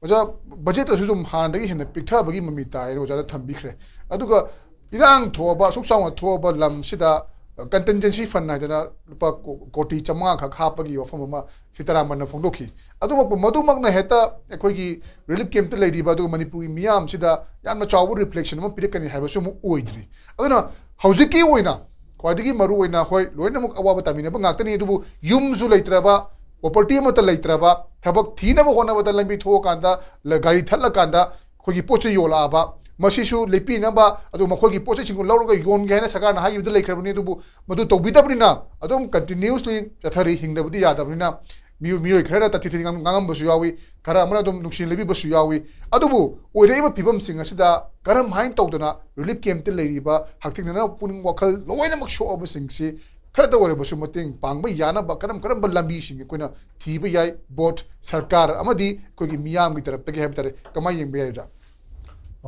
ꯑꯣꯖꯥ, ꯕꯖꯦꯠꯇꯁꯨ ꯑꯗꯨꯝ ꯍꯥꯟꯅꯗꯒꯤ ꯍꯦꯟꯅ ꯄꯤꯛꯊꯕꯒꯤ ꯃꯃꯤ ꯇꯥꯏ ꯍꯥꯏꯅ ꯑꯣꯖꯥꯅ ꯊꯝꯕꯤꯈ꯭ꯔꯦ꯫ ꯑꯗꯨꯒ ꯏꯔꯥꯡ ꯊꯣꯛꯑꯕ, ꯑꯁꯨꯛ ꯆꯥꯎꯅ ꯊꯣꯛꯑꯕ ꯂꯝꯁꯤꯗ, ꯑ, ꯀꯟꯇꯤꯟꯖꯦꯟꯁꯤ ꯐꯟ ꯍꯥꯏꯗꯅ ꯂꯨꯄꯥ ꯀꯣ-, ꯀꯣꯇꯤ ꯆꯥꯃꯉꯥ ꯈꯛ ꯍꯥꯞꯄꯒꯤ ꯋꯥꯐꯝ ꯑꯃ ꯁꯤꯇꯥꯔꯥꯃꯟꯅ ꯐꯣꯡꯗꯣꯛꯈꯤ꯫ ꯑꯗꯨꯃꯛꯄꯨ ꯃꯗꯨꯃꯛꯅ ꯍꯦꯛꯇ ꯑꯩꯈꯣꯏꯒꯤ ꯔꯤꯂꯤꯐ ꯀꯦꯝꯞꯇ ꯂꯩꯔꯤꯕ ꯑꯗꯨꯒ ꯃꯅꯤꯄꯨꯔꯒꯤ ꯃꯤꯌꯥꯝꯁꯤꯗ ꯌꯥꯝꯅ ꯆꯥꯎꯕ ꯔꯤꯐ꯭ꯂꯦꯛꯁꯟ ꯑꯃ ꯄꯤꯔꯛꯀꯅꯤ ꯍꯥꯏꯕꯁꯨ ꯑꯃꯨꯛ ꯑꯣꯏꯗ꯭ꯔꯤ꯫ ꯑꯗꯨꯅ ꯍꯧꯖꯤꯛꯀꯤ ꯑꯣꯏꯅ ꯈ꯭ꯋꯥꯏꯗꯒꯤ ꯃꯔꯨ ꯑꯣꯏꯅ, ꯍꯣꯏ, ꯂꯣꯏꯅꯃꯛ ꯑꯋꯥꯕ ꯇꯥꯃꯤꯟꯅꯕ ꯉꯥꯛꯇꯅꯤ, ꯑꯗꯨꯕꯨ ꯌꯨꯝꯁꯨ ꯂꯩꯇ꯭ꯔꯕ, ꯄ꯭ꯔꯣꯄꯔꯇꯤ ꯑꯃꯠꯇ ꯂꯩꯇ꯭ꯔꯕ, ꯊꯕꯛ ꯊꯤꯅꯕ ꯍꯣꯠꯅꯕꯗ ꯂꯝꯕꯤ ꯊꯣꯛꯑꯀꯥꯟꯗ, ꯂ-, ꯒꯥꯔꯤ ꯊꯠꯂꯀꯥꯟꯗ ꯑꯩꯈꯣꯏꯒꯤ ꯄꯣꯠ ꯆꯩ ꯌꯣꯜꯂꯛꯑꯕ, ꯃꯁꯤꯁꯨ ꯂꯦꯞꯄꯤꯅꯕ, ꯑꯗꯨ ꯃꯈꯣꯏꯒꯤ ꯄꯣꯠ ꯆꯩꯁꯤꯡꯗꯨ ꯂꯧꯔꯒ ꯌꯣꯟꯒꯦ ꯍꯥꯏꯅ ꯁꯔꯀꯥꯔꯅ ꯍꯥꯏꯈꯤꯕꯗ ꯂꯩꯈ꯭ꯔꯕꯅꯤ, ꯑꯗꯨꯕꯨ ꯃꯗꯨ ꯇꯧꯕꯤꯗꯕꯅꯤꯅ ꯑꯗꯨꯝ ꯀꯟꯇꯤꯅ꯭ꯌꯨꯁꯂꯤ ꯆꯠꯊꯔꯤ꯫ ꯍꯤꯡꯗꯕꯗꯤ ꯌꯥꯗꯕꯅꯤꯅ ꯃꯤꯑꯣꯏ, ꯃꯤꯑꯣꯏ ꯈꯔꯅ ꯇꯥꯊꯤ ꯇꯥꯊꯤ ꯉꯥꯡ-, ꯉꯥꯡꯉꯝꯕꯁꯨ ꯌꯥꯎꯏ, ꯈꯔ ꯑꯃꯅ ꯑꯗꯨꯝ ꯅꯨꯡꯁꯤꯅ ꯂꯩꯕꯤꯕꯁꯨ ꯌꯥꯎꯏ꯫ ꯑꯗꯨꯕꯨ ꯑꯣꯏꯔꯛꯏꯕ ꯐꯤꯕꯝꯁꯤꯡ ꯑꯁꯤꯗ ꯀꯔꯝ ꯍꯥꯏꯅ ꯇꯧꯗꯅ ꯔꯤꯂꯤꯐ ꯀꯦꯝꯞꯇ ꯂꯩꯔꯤꯕ ꯍꯛꯊꯦꯡꯅꯅ ꯄꯨꯛꯅꯤꯡ ꯋꯥꯈꯜ ꯂꯣꯏꯅꯃꯛ ꯁꯣꯛꯑꯕꯁꯤꯡꯁꯤ ꯈꯔꯇ ꯑꯣꯏꯔꯕꯁꯨ ꯃꯇꯦꯡ ꯄꯥꯡꯕ ꯌꯥꯅꯕ ꯀꯔꯝ ꯀꯔꯝꯕ ꯂꯝꯕꯤꯁꯤꯡ ꯑꯩꯈꯣꯏꯅ ꯊꯤꯕ ꯌꯥꯏ, ꯕꯣꯠ ꯁꯔꯀꯥꯔ ꯑꯃꯗꯤ ꯑꯩꯈꯣꯏꯒꯤ ꯃꯤꯌꯥꯝꯒꯤ ꯇꯔꯞꯇꯒꯤ ꯍꯥꯏꯕ ꯇꯥꯔꯦ, ꯀꯃꯥꯏꯅ ꯌꯦꯡꯕ ꯌꯥꯏ, ꯑꯣꯖꯥ?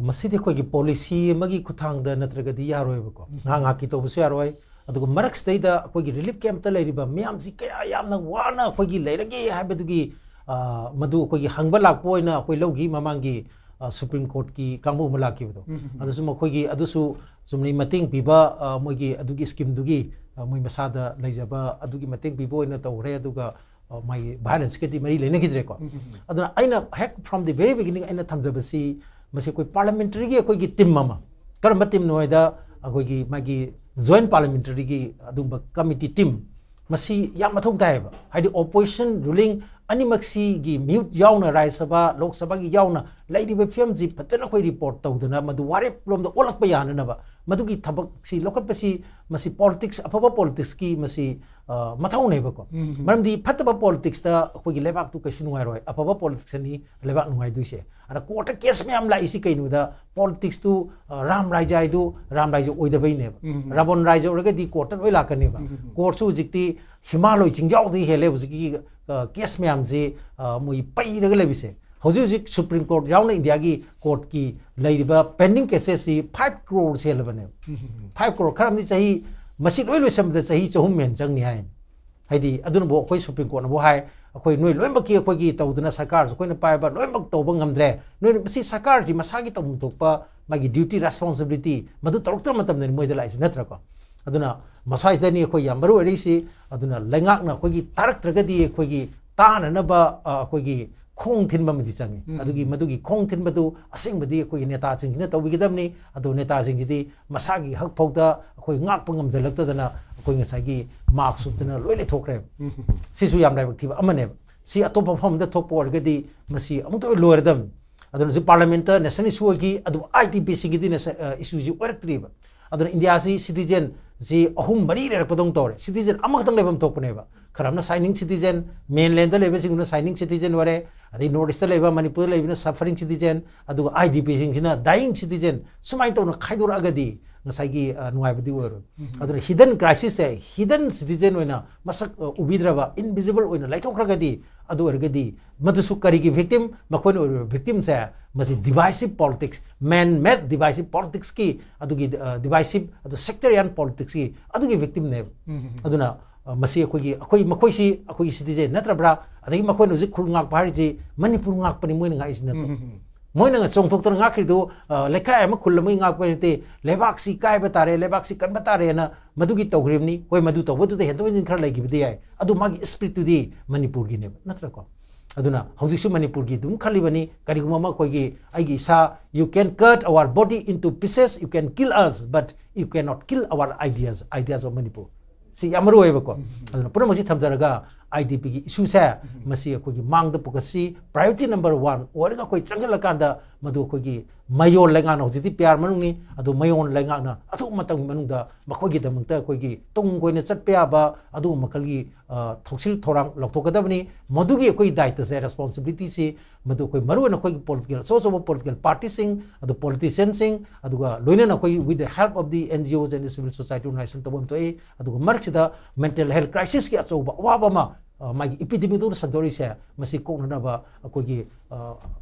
ꯃꯁꯤꯗꯤ ꯑꯩꯈꯣꯏꯒꯤ ꯄꯣꯂꯤꯁꯤ ꯑꯃꯒꯤ ꯈꯨꯠꯊꯥꯡꯗ ꯅꯠꯇ꯭ꯔꯒꯗꯤ ꯌꯥꯔꯣꯏꯕꯀꯣ꯫ ꯎꯝ꯫ ꯉꯥꯏꯍꯥꯛ ꯉꯥꯏꯍꯥꯛꯀꯤ ꯇꯧꯕꯁꯨ ꯌꯥꯔꯣꯏ꯫ ꯑꯗꯨꯒ ꯃꯔꯛꯁꯤꯗꯩꯗ ꯑꯩꯈꯣꯏꯒꯤ ꯔꯤꯂꯤꯐ ꯀꯦꯝꯞꯇ ꯂꯩꯔꯤꯕ ꯃꯤꯌꯥꯝꯁꯤ ꯀꯌꯥ ꯌꯥꯝꯅ ꯋꯥꯅ ꯑꯩꯈꯣꯏꯒꯤ ꯂꯩꯔꯒꯦ ꯍꯥꯏꯕꯗꯨꯒꯤ, ꯑ, ꯃꯗꯨ ꯑꯩꯈꯣꯏꯒꯤ ꯍꯪꯕ ꯂꯥꯛꯄ ꯑꯣꯏꯅ ꯑꯩꯈꯣꯏ ꯂꯧꯈꯤ ꯃꯃꯥꯡꯒꯤ, ꯑ, ꯁꯨꯄ꯭ꯔꯤꯝ ꯀꯣꯔꯠꯀꯤ ꯀꯥꯡꯕꯨ ꯑꯃ ꯂꯥꯛꯈꯤꯕꯗꯣ꯫ ꯎꯝ, ꯎꯝ, ꯎꯝ꯫ ꯑꯗꯨꯁꯨ ꯃꯈꯣꯏꯒꯤ, ꯑꯗꯨꯁꯨ ꯆꯨꯝꯅꯩ ꯃꯇꯦꯡ ꯄꯤꯕ, ꯑ, ꯃꯣꯏꯒꯤ ꯑꯗꯨꯒꯤ ꯁ꯭ꯀꯤꯝꯗꯨꯒꯤ, ꯑ, ꯃꯣꯏ ꯃꯁꯥꯗ ꯂꯩꯖꯕ ꯑꯗꯨꯒꯤ ꯃꯇꯦꯡ ꯄꯤꯕ ꯑꯣꯏꯅ ꯇꯧꯈ꯭ꯔꯦ꯫ ꯑꯗꯨꯒ, ꯑ, ꯃꯥꯒꯤ ꯚꯥꯏꯑꯣꯂꯦꯟꯁꯀꯗꯤ ꯃꯔꯤ ꯂꯩꯅꯈꯤꯗ꯭ꯔꯦꯀꯣ꯫ ꯎꯝ, ꯎꯝ, ꯎꯝ꯫ ꯑꯗꯨꯅ ꯑꯩꯅ ꯍꯦꯛ from the very beginning ꯑꯩꯅ ꯊꯝꯖꯕꯁꯤ, ꯃꯁꯤ ꯑꯩꯈꯣꯏ ꯄꯥꯔꯂꯤꯌꯥꯃꯦꯟꯇꯔꯤꯒꯤ ꯑꯩꯈꯣꯏꯒꯤ ꯇꯤꯝ ꯑꯃ, ꯀꯔꯝꯕ ꯇꯤꯝꯅꯣ ꯍꯥꯏꯗ, ꯑꯩꯈꯣꯏꯒꯤ ꯃꯥꯒꯤ ꯖꯣꯏꯟ ꯄꯥꯔꯂꯤꯌꯥꯃꯦꯟꯇꯔꯤꯒꯤ ꯑꯗꯨꯒꯨꯝꯕ ꯀꯃꯤꯇꯤ ꯇꯤꯝ, ꯃꯁꯤ ꯌꯥꯝ ꯃꯊꯧ ꯇꯥꯏꯌꯦꯕ꯫ ꯍꯥꯏꯗꯤ opposition ruling ꯑꯅꯤꯃꯛꯁꯤꯒꯤ ꯃꯤꯍꯨꯠ ꯌꯥꯎꯅ, ꯔꯥꯖ꯭ꯌ ꯁꯚꯥ, ꯂꯣꯛ ꯁꯚꯥꯒꯤ ꯌꯥꯎꯅ ꯂꯩꯔꯤꯕ ꯐꯤꯕꯝꯁꯤ ꯐꯖꯅ ꯑꯩꯈꯣꯏ report ꯇꯧꯗꯅ ꯃꯗꯨ ꯋꯥꯔꯦꯞ ꯂꯣꯝꯗ ꯑꯣꯜꯂꯛꯄ ꯌꯥꯅꯅꯕ ꯃꯗꯨꯒꯤ ꯊꯕꯛꯁꯤ ꯂꯧꯈꯠꯄꯁꯤ, ꯃꯁꯤ politics, ꯑꯐꯕ politicsꯀꯤ ꯃꯁꯤ, ꯑ, ꯃꯊꯧꯅꯦꯕꯀꯣ꯫ ꯎꯝ, ꯎꯝ꯫ ꯃꯔꯝꯗꯤ ꯐꯠꯇꯕ politicsꯇ ꯑꯩꯈꯣꯏꯒꯤ ꯂꯩꯕꯥꯛꯇꯨ ꯀꯩꯁꯨ ꯅꯨꯡꯉꯥꯏꯔꯣꯏ꯫ ꯑꯐꯕ politicsꯅꯤ ꯂꯩꯕꯥꯛ ꯅꯨꯡꯉꯥꯏꯗꯣꯏꯁꯦ꯫ ꯑꯗ courtꯇ case ꯃꯌꯥꯝ ꯂꯥꯛꯏꯁꯤ ꯀꯩꯅꯣꯗ, politicsꯇꯨ, ꯑ, ꯔꯥꯝ ꯔꯥꯖ꯭ꯌ ꯍꯥꯏꯗꯨ ꯔꯥꯝ ꯔꯥꯖ꯭ꯌ ꯑꯣꯏꯗꯕꯩꯅꯦꯕ꯫ ꯎꯝ, ꯎꯝ꯫ ꯔꯥꯕꯟ ꯔꯥꯖ꯭ꯌ ꯑꯣꯏꯔꯒꯗꯤ courtꯇ ꯂꯣꯏ ꯂꯥꯛꯀꯅꯦꯕ꯫ ꯎꯝ, ꯎꯝ, ꯎꯝ꯫ Courtꯁꯨ ꯍꯧꯖꯤꯛꯇꯤ ꯍꯤꯃꯥꯂꯣꯏ ꯆꯤꯡꯖꯥꯎꯗꯒꯤ ꯍꯦꯜꯂꯦ ꯍꯧꯖꯤꯛꯀꯤ, ꯑ, case ꯃꯌꯥꯝꯁꯤ, ꯑ, ꯃꯣꯏ ꯄꯩꯔꯒ ꯂꯩꯕꯁꯦ꯫ ꯍꯧꯖꯤꯛ ꯍꯧꯖꯤꯛ Supreme Court ꯌꯥꯎꯅ ꯏꯟꯗꯤꯌꯥꯒꯤ courtꯀꯤ ꯂꯩꯔꯤꯕ pending casesꯁꯤ five crore ꯍꯦꯜꯂꯕꯅꯦꯕ꯫ ꯎꯝ, ꯎꯝ, ꯎꯝ꯫ Five crore, ꯈꯔ ꯑꯃꯗꯤ ꯆꯍꯤ, ꯃꯁꯤ ꯂꯣꯏ ꯂꯣꯏꯁꯟꯕꯗ ꯆꯍꯤ ꯆꯍꯨꯝ ꯍꯦꯟꯅ ꯆꯪꯅꯤ ꯍꯥꯏ꯫ ꯍꯥꯏꯗꯤ, ꯑꯗꯨꯅꯕꯨ ꯑꯩꯈꯣꯏ Supreme Courtꯅꯕꯨ ꯍꯥꯏ, ꯑꯩꯈꯣꯏ ꯅꯣꯏ ꯂꯣꯏꯅꯃꯛꯀꯤ ꯑꯩꯈꯣꯏꯒꯤ ꯇꯧꯗꯅ ꯁꯔꯀꯥꯔꯁꯨ ꯑꯩꯈꯣꯏꯅ ꯄꯥꯏꯕ ꯂꯣꯏꯅꯃꯛ ꯇꯧꯕ ꯉꯝꯗ꯭ꯔꯦ꯫ ꯅꯣꯏꯅ ꯃꯁꯤ ꯁꯔꯀꯥꯔꯁꯤ ꯃꯁꯥꯒꯤ ꯇꯧꯐꯝ ꯊꯣꯛꯄ ꯃꯥꯒꯤ duty, responsibility ꯃꯗꯨ ꯇꯧꯔꯛꯇꯕ ꯃꯇꯝꯗꯅꯤ ꯃꯣꯏꯗ ꯂꯥꯛꯏꯁꯤ, ꯅꯠꯇ꯭ꯔꯀꯣ? ꯑꯗꯨꯅ ꯃꯁ꯭ꯋꯥꯏꯁꯤꯗꯅꯤ ꯑꯩꯈꯣꯏ ꯌꯥꯝ ꯃꯔꯨ ꯑꯣꯏꯔꯛꯏꯁꯤ꯫ ꯑꯗꯨꯅ ꯂꯩꯉꯥꯛꯅ ꯑꯩꯈꯣꯏꯒꯤ ꯇꯥꯔꯛꯇ꯭ꯔꯒꯗꯤ ꯑꯩꯈꯣꯏꯒꯤ ꯇꯥꯅꯅꯕ, ꯑ, ꯑꯩꯈꯣꯏꯒꯤ ꯈꯣꯡ ꯊꯤꯟꯕ ꯑꯃꯗꯤ ꯆꯪꯉꯤ꯫ ꯎꯝ꯫ ꯑꯗꯨꯒꯤ, ꯃꯗꯨꯒꯤ ꯈꯣꯡ ꯊꯤꯟꯕꯗꯨ ꯑꯁꯦꯡꯕꯗꯤ ꯑꯩꯈꯣꯏꯒꯤ ꯅꯦꯇꯥꯁꯤꯡꯁꯤꯅ ꯇꯧꯕꯤꯒꯗꯕꯅꯤ꯫ ꯑꯗꯨ ꯅꯦꯇꯥꯁꯤꯡꯁꯤꯗꯤ ꯃꯁꯥꯒꯤ ꯍꯛ ꯐꯥꯎꯗ ꯑꯩꯈꯣꯏ ꯉꯥꯛꯄ ꯉꯝꯖꯜꯂꯛꯇꯗꯅ ꯑꯩꯈꯣꯏ ꯉꯁꯥꯏꯒꯤ ꯃꯥꯛ ꯁꯨꯞꯇꯅ ꯂꯣꯏ ꯂꯩꯊꯣꯛꯈ꯭ꯔꯦꯕ꯫ ꯎꯝ꯫ ꯁꯤꯁꯨ ꯌꯥꯝ ꯂꯥꯏꯕꯛ ꯊꯤꯕ ꯑꯃꯅꯦꯕ꯫ ꯁꯤ ꯑꯇꯣꯞꯄ ꯃꯐꯝ ꯑꯃꯗ ꯊꯣꯛꯄ ꯑꯣꯏꯔꯒꯗꯤ ꯃꯁꯤ ꯑꯃꯨꯛꯇ ꯂꯣꯏꯔꯗꯕꯅꯤ꯫ ꯑꯗꯨꯅ ꯍꯧꯖꯤꯛ parliamentꯇ national issue ꯑꯣꯏꯈꯤ, ꯑꯗꯨꯕꯨ IDPꯁꯤꯡꯒꯤꯗꯤ ꯅꯦꯁ-, ꯑ, issueꯁꯤ ꯑꯣꯏꯔꯛꯇ꯭ꯔꯤꯕ꯫ ꯑꯗꯨꯅ ꯏꯟꯗꯤꯌꯥꯁꯤ citizenꯁꯤ ꯑꯍꯨꯝ ꯃꯔꯤ ꯂꯩꯔꯛꯄꯗꯧꯅ ꯇꯧꯔꯦ꯫ Citizen ꯑꯃꯈꯛꯇꯪ ꯂꯩꯐꯝ ꯊꯣꯛꯄꯅꯦꯕ꯫ ꯈꯔ ꯑꯃꯅ shining citizen, mainlandꯗ ꯂꯩꯕꯁꯤꯡꯗꯨꯅ shining citizen ꯑꯣꯏꯔꯦ, ꯑꯗꯩ North Eastꯇ ꯂꯩꯕ, ꯃꯅꯤꯄꯨꯔꯗ ꯂꯩꯕꯅ suffering citizen, ꯑꯗꯨꯒ IDPꯁꯤꯡꯁꯤꯅ dying citizen, ꯁꯨꯃꯥꯏꯅ ꯇꯧꯅ ꯈꯥꯏꯗꯣꯔꯛꯑꯒꯗꯤ ꯉꯁꯥꯏꯒꯤ, ꯑ, ꯅꯨꯡꯉꯥꯏꯕꯗꯤ ꯑꯣꯏꯔꯣꯏ꯫ ꯎꯝ꯫ ꯑꯗꯨꯅ hidden crisisꯁꯦ, hidden citizen ꯑꯣꯏꯅ ꯃꯁꯛ, ꯑ, ꯎꯕꯤꯗ꯭ꯔꯕ, invisible ꯑꯣꯏꯅ ꯂꯩꯊꯣꯛꯈ꯭ꯔꯒꯗꯤ, ꯑꯗꯨ ꯑꯣꯏꯔꯒꯗꯤ ꯃꯗꯨꯁꯨ ꯀꯔꯤꯒꯤ victim? ꯃꯈꯣꯏꯅ ꯑꯣꯏꯔꯤꯕ victimꯁꯦ ꯃꯁꯤ divisive politics, man made divisive politicsꯀꯤ ꯑꯗꯨꯒꯤ, ꯑ, divisive, ꯑꯗꯨ sectarian politicsꯀꯤ ꯑꯗꯨꯒꯤ victimꯅꯦꯕ꯫ ꯎꯝ, ꯎꯝ, ꯎꯝ꯫ ꯑꯗꯨꯅ, ꯑ, ꯃꯁꯤ ꯑꯩꯈꯣꯏꯒꯤ, ꯑꯩꯈꯣꯏ, ꯃꯈꯣꯏꯁꯤ ꯑꯩꯈꯣꯏꯒꯤ citizen ꯅꯠꯇ꯭ꯔꯕ꯭ꯔꯥ? ꯑꯗꯒꯤ ꯃꯈꯣꯏꯅ ꯍꯧꯖꯤꯛ ꯈꯨꯜ ꯉꯥꯛꯄ ꯍꯥꯏꯔꯤꯁꯤ ꯃꯅꯤꯄꯨꯔ ꯉꯥꯛꯄꯅꯤ ꯃꯣꯏꯅ ꯉꯥꯛꯏꯁꯤ ꯅꯠꯇ꯭ꯔꯣ? ꯎꯝ, ꯎꯝ, ꯎꯝ꯫ ꯃꯣꯏꯅ ꯆꯣꯡꯊꯣꯛꯇꯅ ꯉꯥꯛꯈ꯭ꯔꯤꯗꯨ, ꯑ, ꯂꯩꯀꯥꯏ ꯑꯃ, ꯈꯨꯜ ꯑꯃꯒꯤ ꯉꯥꯛꯄ ꯅꯠꯇꯦ, ꯂꯩꯕꯥꯛꯁꯤ ꯀꯥꯏꯕ ꯇꯥꯔꯦ, ꯂꯩꯕꯥꯛꯁꯤ ꯀꯟꯕ ꯇꯥꯔꯦꯅ ꯃꯗꯨꯒꯤ ꯇꯧꯈ꯭ꯔꯤꯕꯅꯤ꯫ ꯍꯣꯏ, ꯃꯗꯨ ꯇꯧꯕꯗꯨꯗ ꯍꯦꯟꯗꯣꯛ ꯍꯦꯟꯖꯤꯟ ꯈꯔ ꯂꯩꯈꯤꯕꯗꯤ ꯌꯥꯏ, ꯑꯗꯨ ꯃꯥꯒꯤ spiritꯇꯨꯗꯤ ꯃꯅꯤꯄꯨꯔꯒꯤꯅꯦꯕ, ꯅꯠꯇ꯭ꯔꯀꯣ? ꯑꯗꯨꯅ ꯍꯧꯖꯤꯛꯁꯨ ꯃꯅꯤꯄꯨꯔꯒꯤ ꯑꯗꯨꯝ ꯈꯜꯂꯤꯕꯅꯤ꯫ ꯀꯔꯤꯒꯨꯝꯕ ꯑꯃ ꯑꯩꯈꯣꯏꯒꯤ, ꯑꯩꯒꯤ ꯏꯁꯥ, you can cut our body into pieces, you can kill us, but you cannot kill our ideas, ideas of Manipur꯫ ꯁꯤ ꯌꯥꯝ ꯃꯔꯨ ꯑꯣꯏꯌꯦꯕꯀꯣ꯫ ꯑꯗꯨꯅ ꯄꯨꯝꯅꯃꯛꯁꯤ ꯊꯝꯖꯔꯒ, IDPꯒꯤ issueꯁꯦ ꯃꯁꯤ ꯑꯩꯈꯣꯏꯒꯤ ꯃꯥꯡꯗ ꯄꯨꯈꯠꯁꯤ, priority number one ꯑꯣꯏꯔꯒ ꯑꯩꯈꯣꯏ ꯆꯪꯁꯤꯜꯂꯀꯥꯟꯗ ꯃꯗꯨ ꯑꯩꯈꯣꯏꯒꯤ ꯃꯌꯣꯟ ꯂꯩꯉꯥꯛꯅ, ꯍꯧꯖꯤꯛꯇꯤ PR ꯃꯅꯨꯡꯅꯤ, ꯑꯗꯨ ꯃꯌꯣꯟ ꯂꯩꯉꯥꯛꯅ ꯑꯊꯨꯕ ꯃꯇꯝꯒꯤ ꯃꯅꯨꯡꯗ ꯃꯈꯣꯏꯒꯤꯗꯃꯛꯇ ꯑꯩꯈꯣꯏꯒꯤ ꯇꯨꯡ ꯀꯣꯏꯅ ꯆꯠꯄ ꯌꯥꯕ ꯑꯗꯨꯒꯨꯝꯕ ꯃꯈꯜꯒꯤ, ꯑ, ꯊꯧꯁꯤꯜ ꯊꯧꯔꯥꯡ ꯂꯧꯊꯣꯛꯀꯗꯕꯅꯤ꯫ ꯃꯗꯨꯒꯤ ꯑꯩꯈꯣꯏ ꯗꯥꯏꯇꯁꯦ, responsibilityꯁꯤ ꯃꯗꯨ ꯑꯩꯈꯣꯏ ꯃꯔꯨꯑꯣꯏꯅ ꯑꯩꯈꯣꯏꯒꯤ political, ꯑꯆꯧ ꯑꯆꯧꯕ political partyꯁꯤꯡ, ꯑꯗꯨ politicianꯁꯤꯡ, ꯑꯗꯨꯒ ꯂꯣꯏꯅꯅ ꯑꯩꯈꯣꯏ with the help of the NGOs and civil society organization ꯇꯧꯕ ꯑꯃ ꯊꯣꯛꯏ꯫ ꯑꯗꯨꯒ ꯃꯔꯛꯁꯤꯗ mental health crisisꯀꯤ ꯑꯆꯧꯕ ꯑꯋꯥꯕ ꯑꯃ, ꯑ, ꯃꯥꯒꯤ epidemic ꯇꯧꯅ ꯁꯟꯗꯣꯔꯛꯏꯁꯦ, ꯃꯁꯤ ꯀꯣꯛꯅꯅꯕ ꯑꯩꯈꯣꯏꯒꯤ, ꯑ,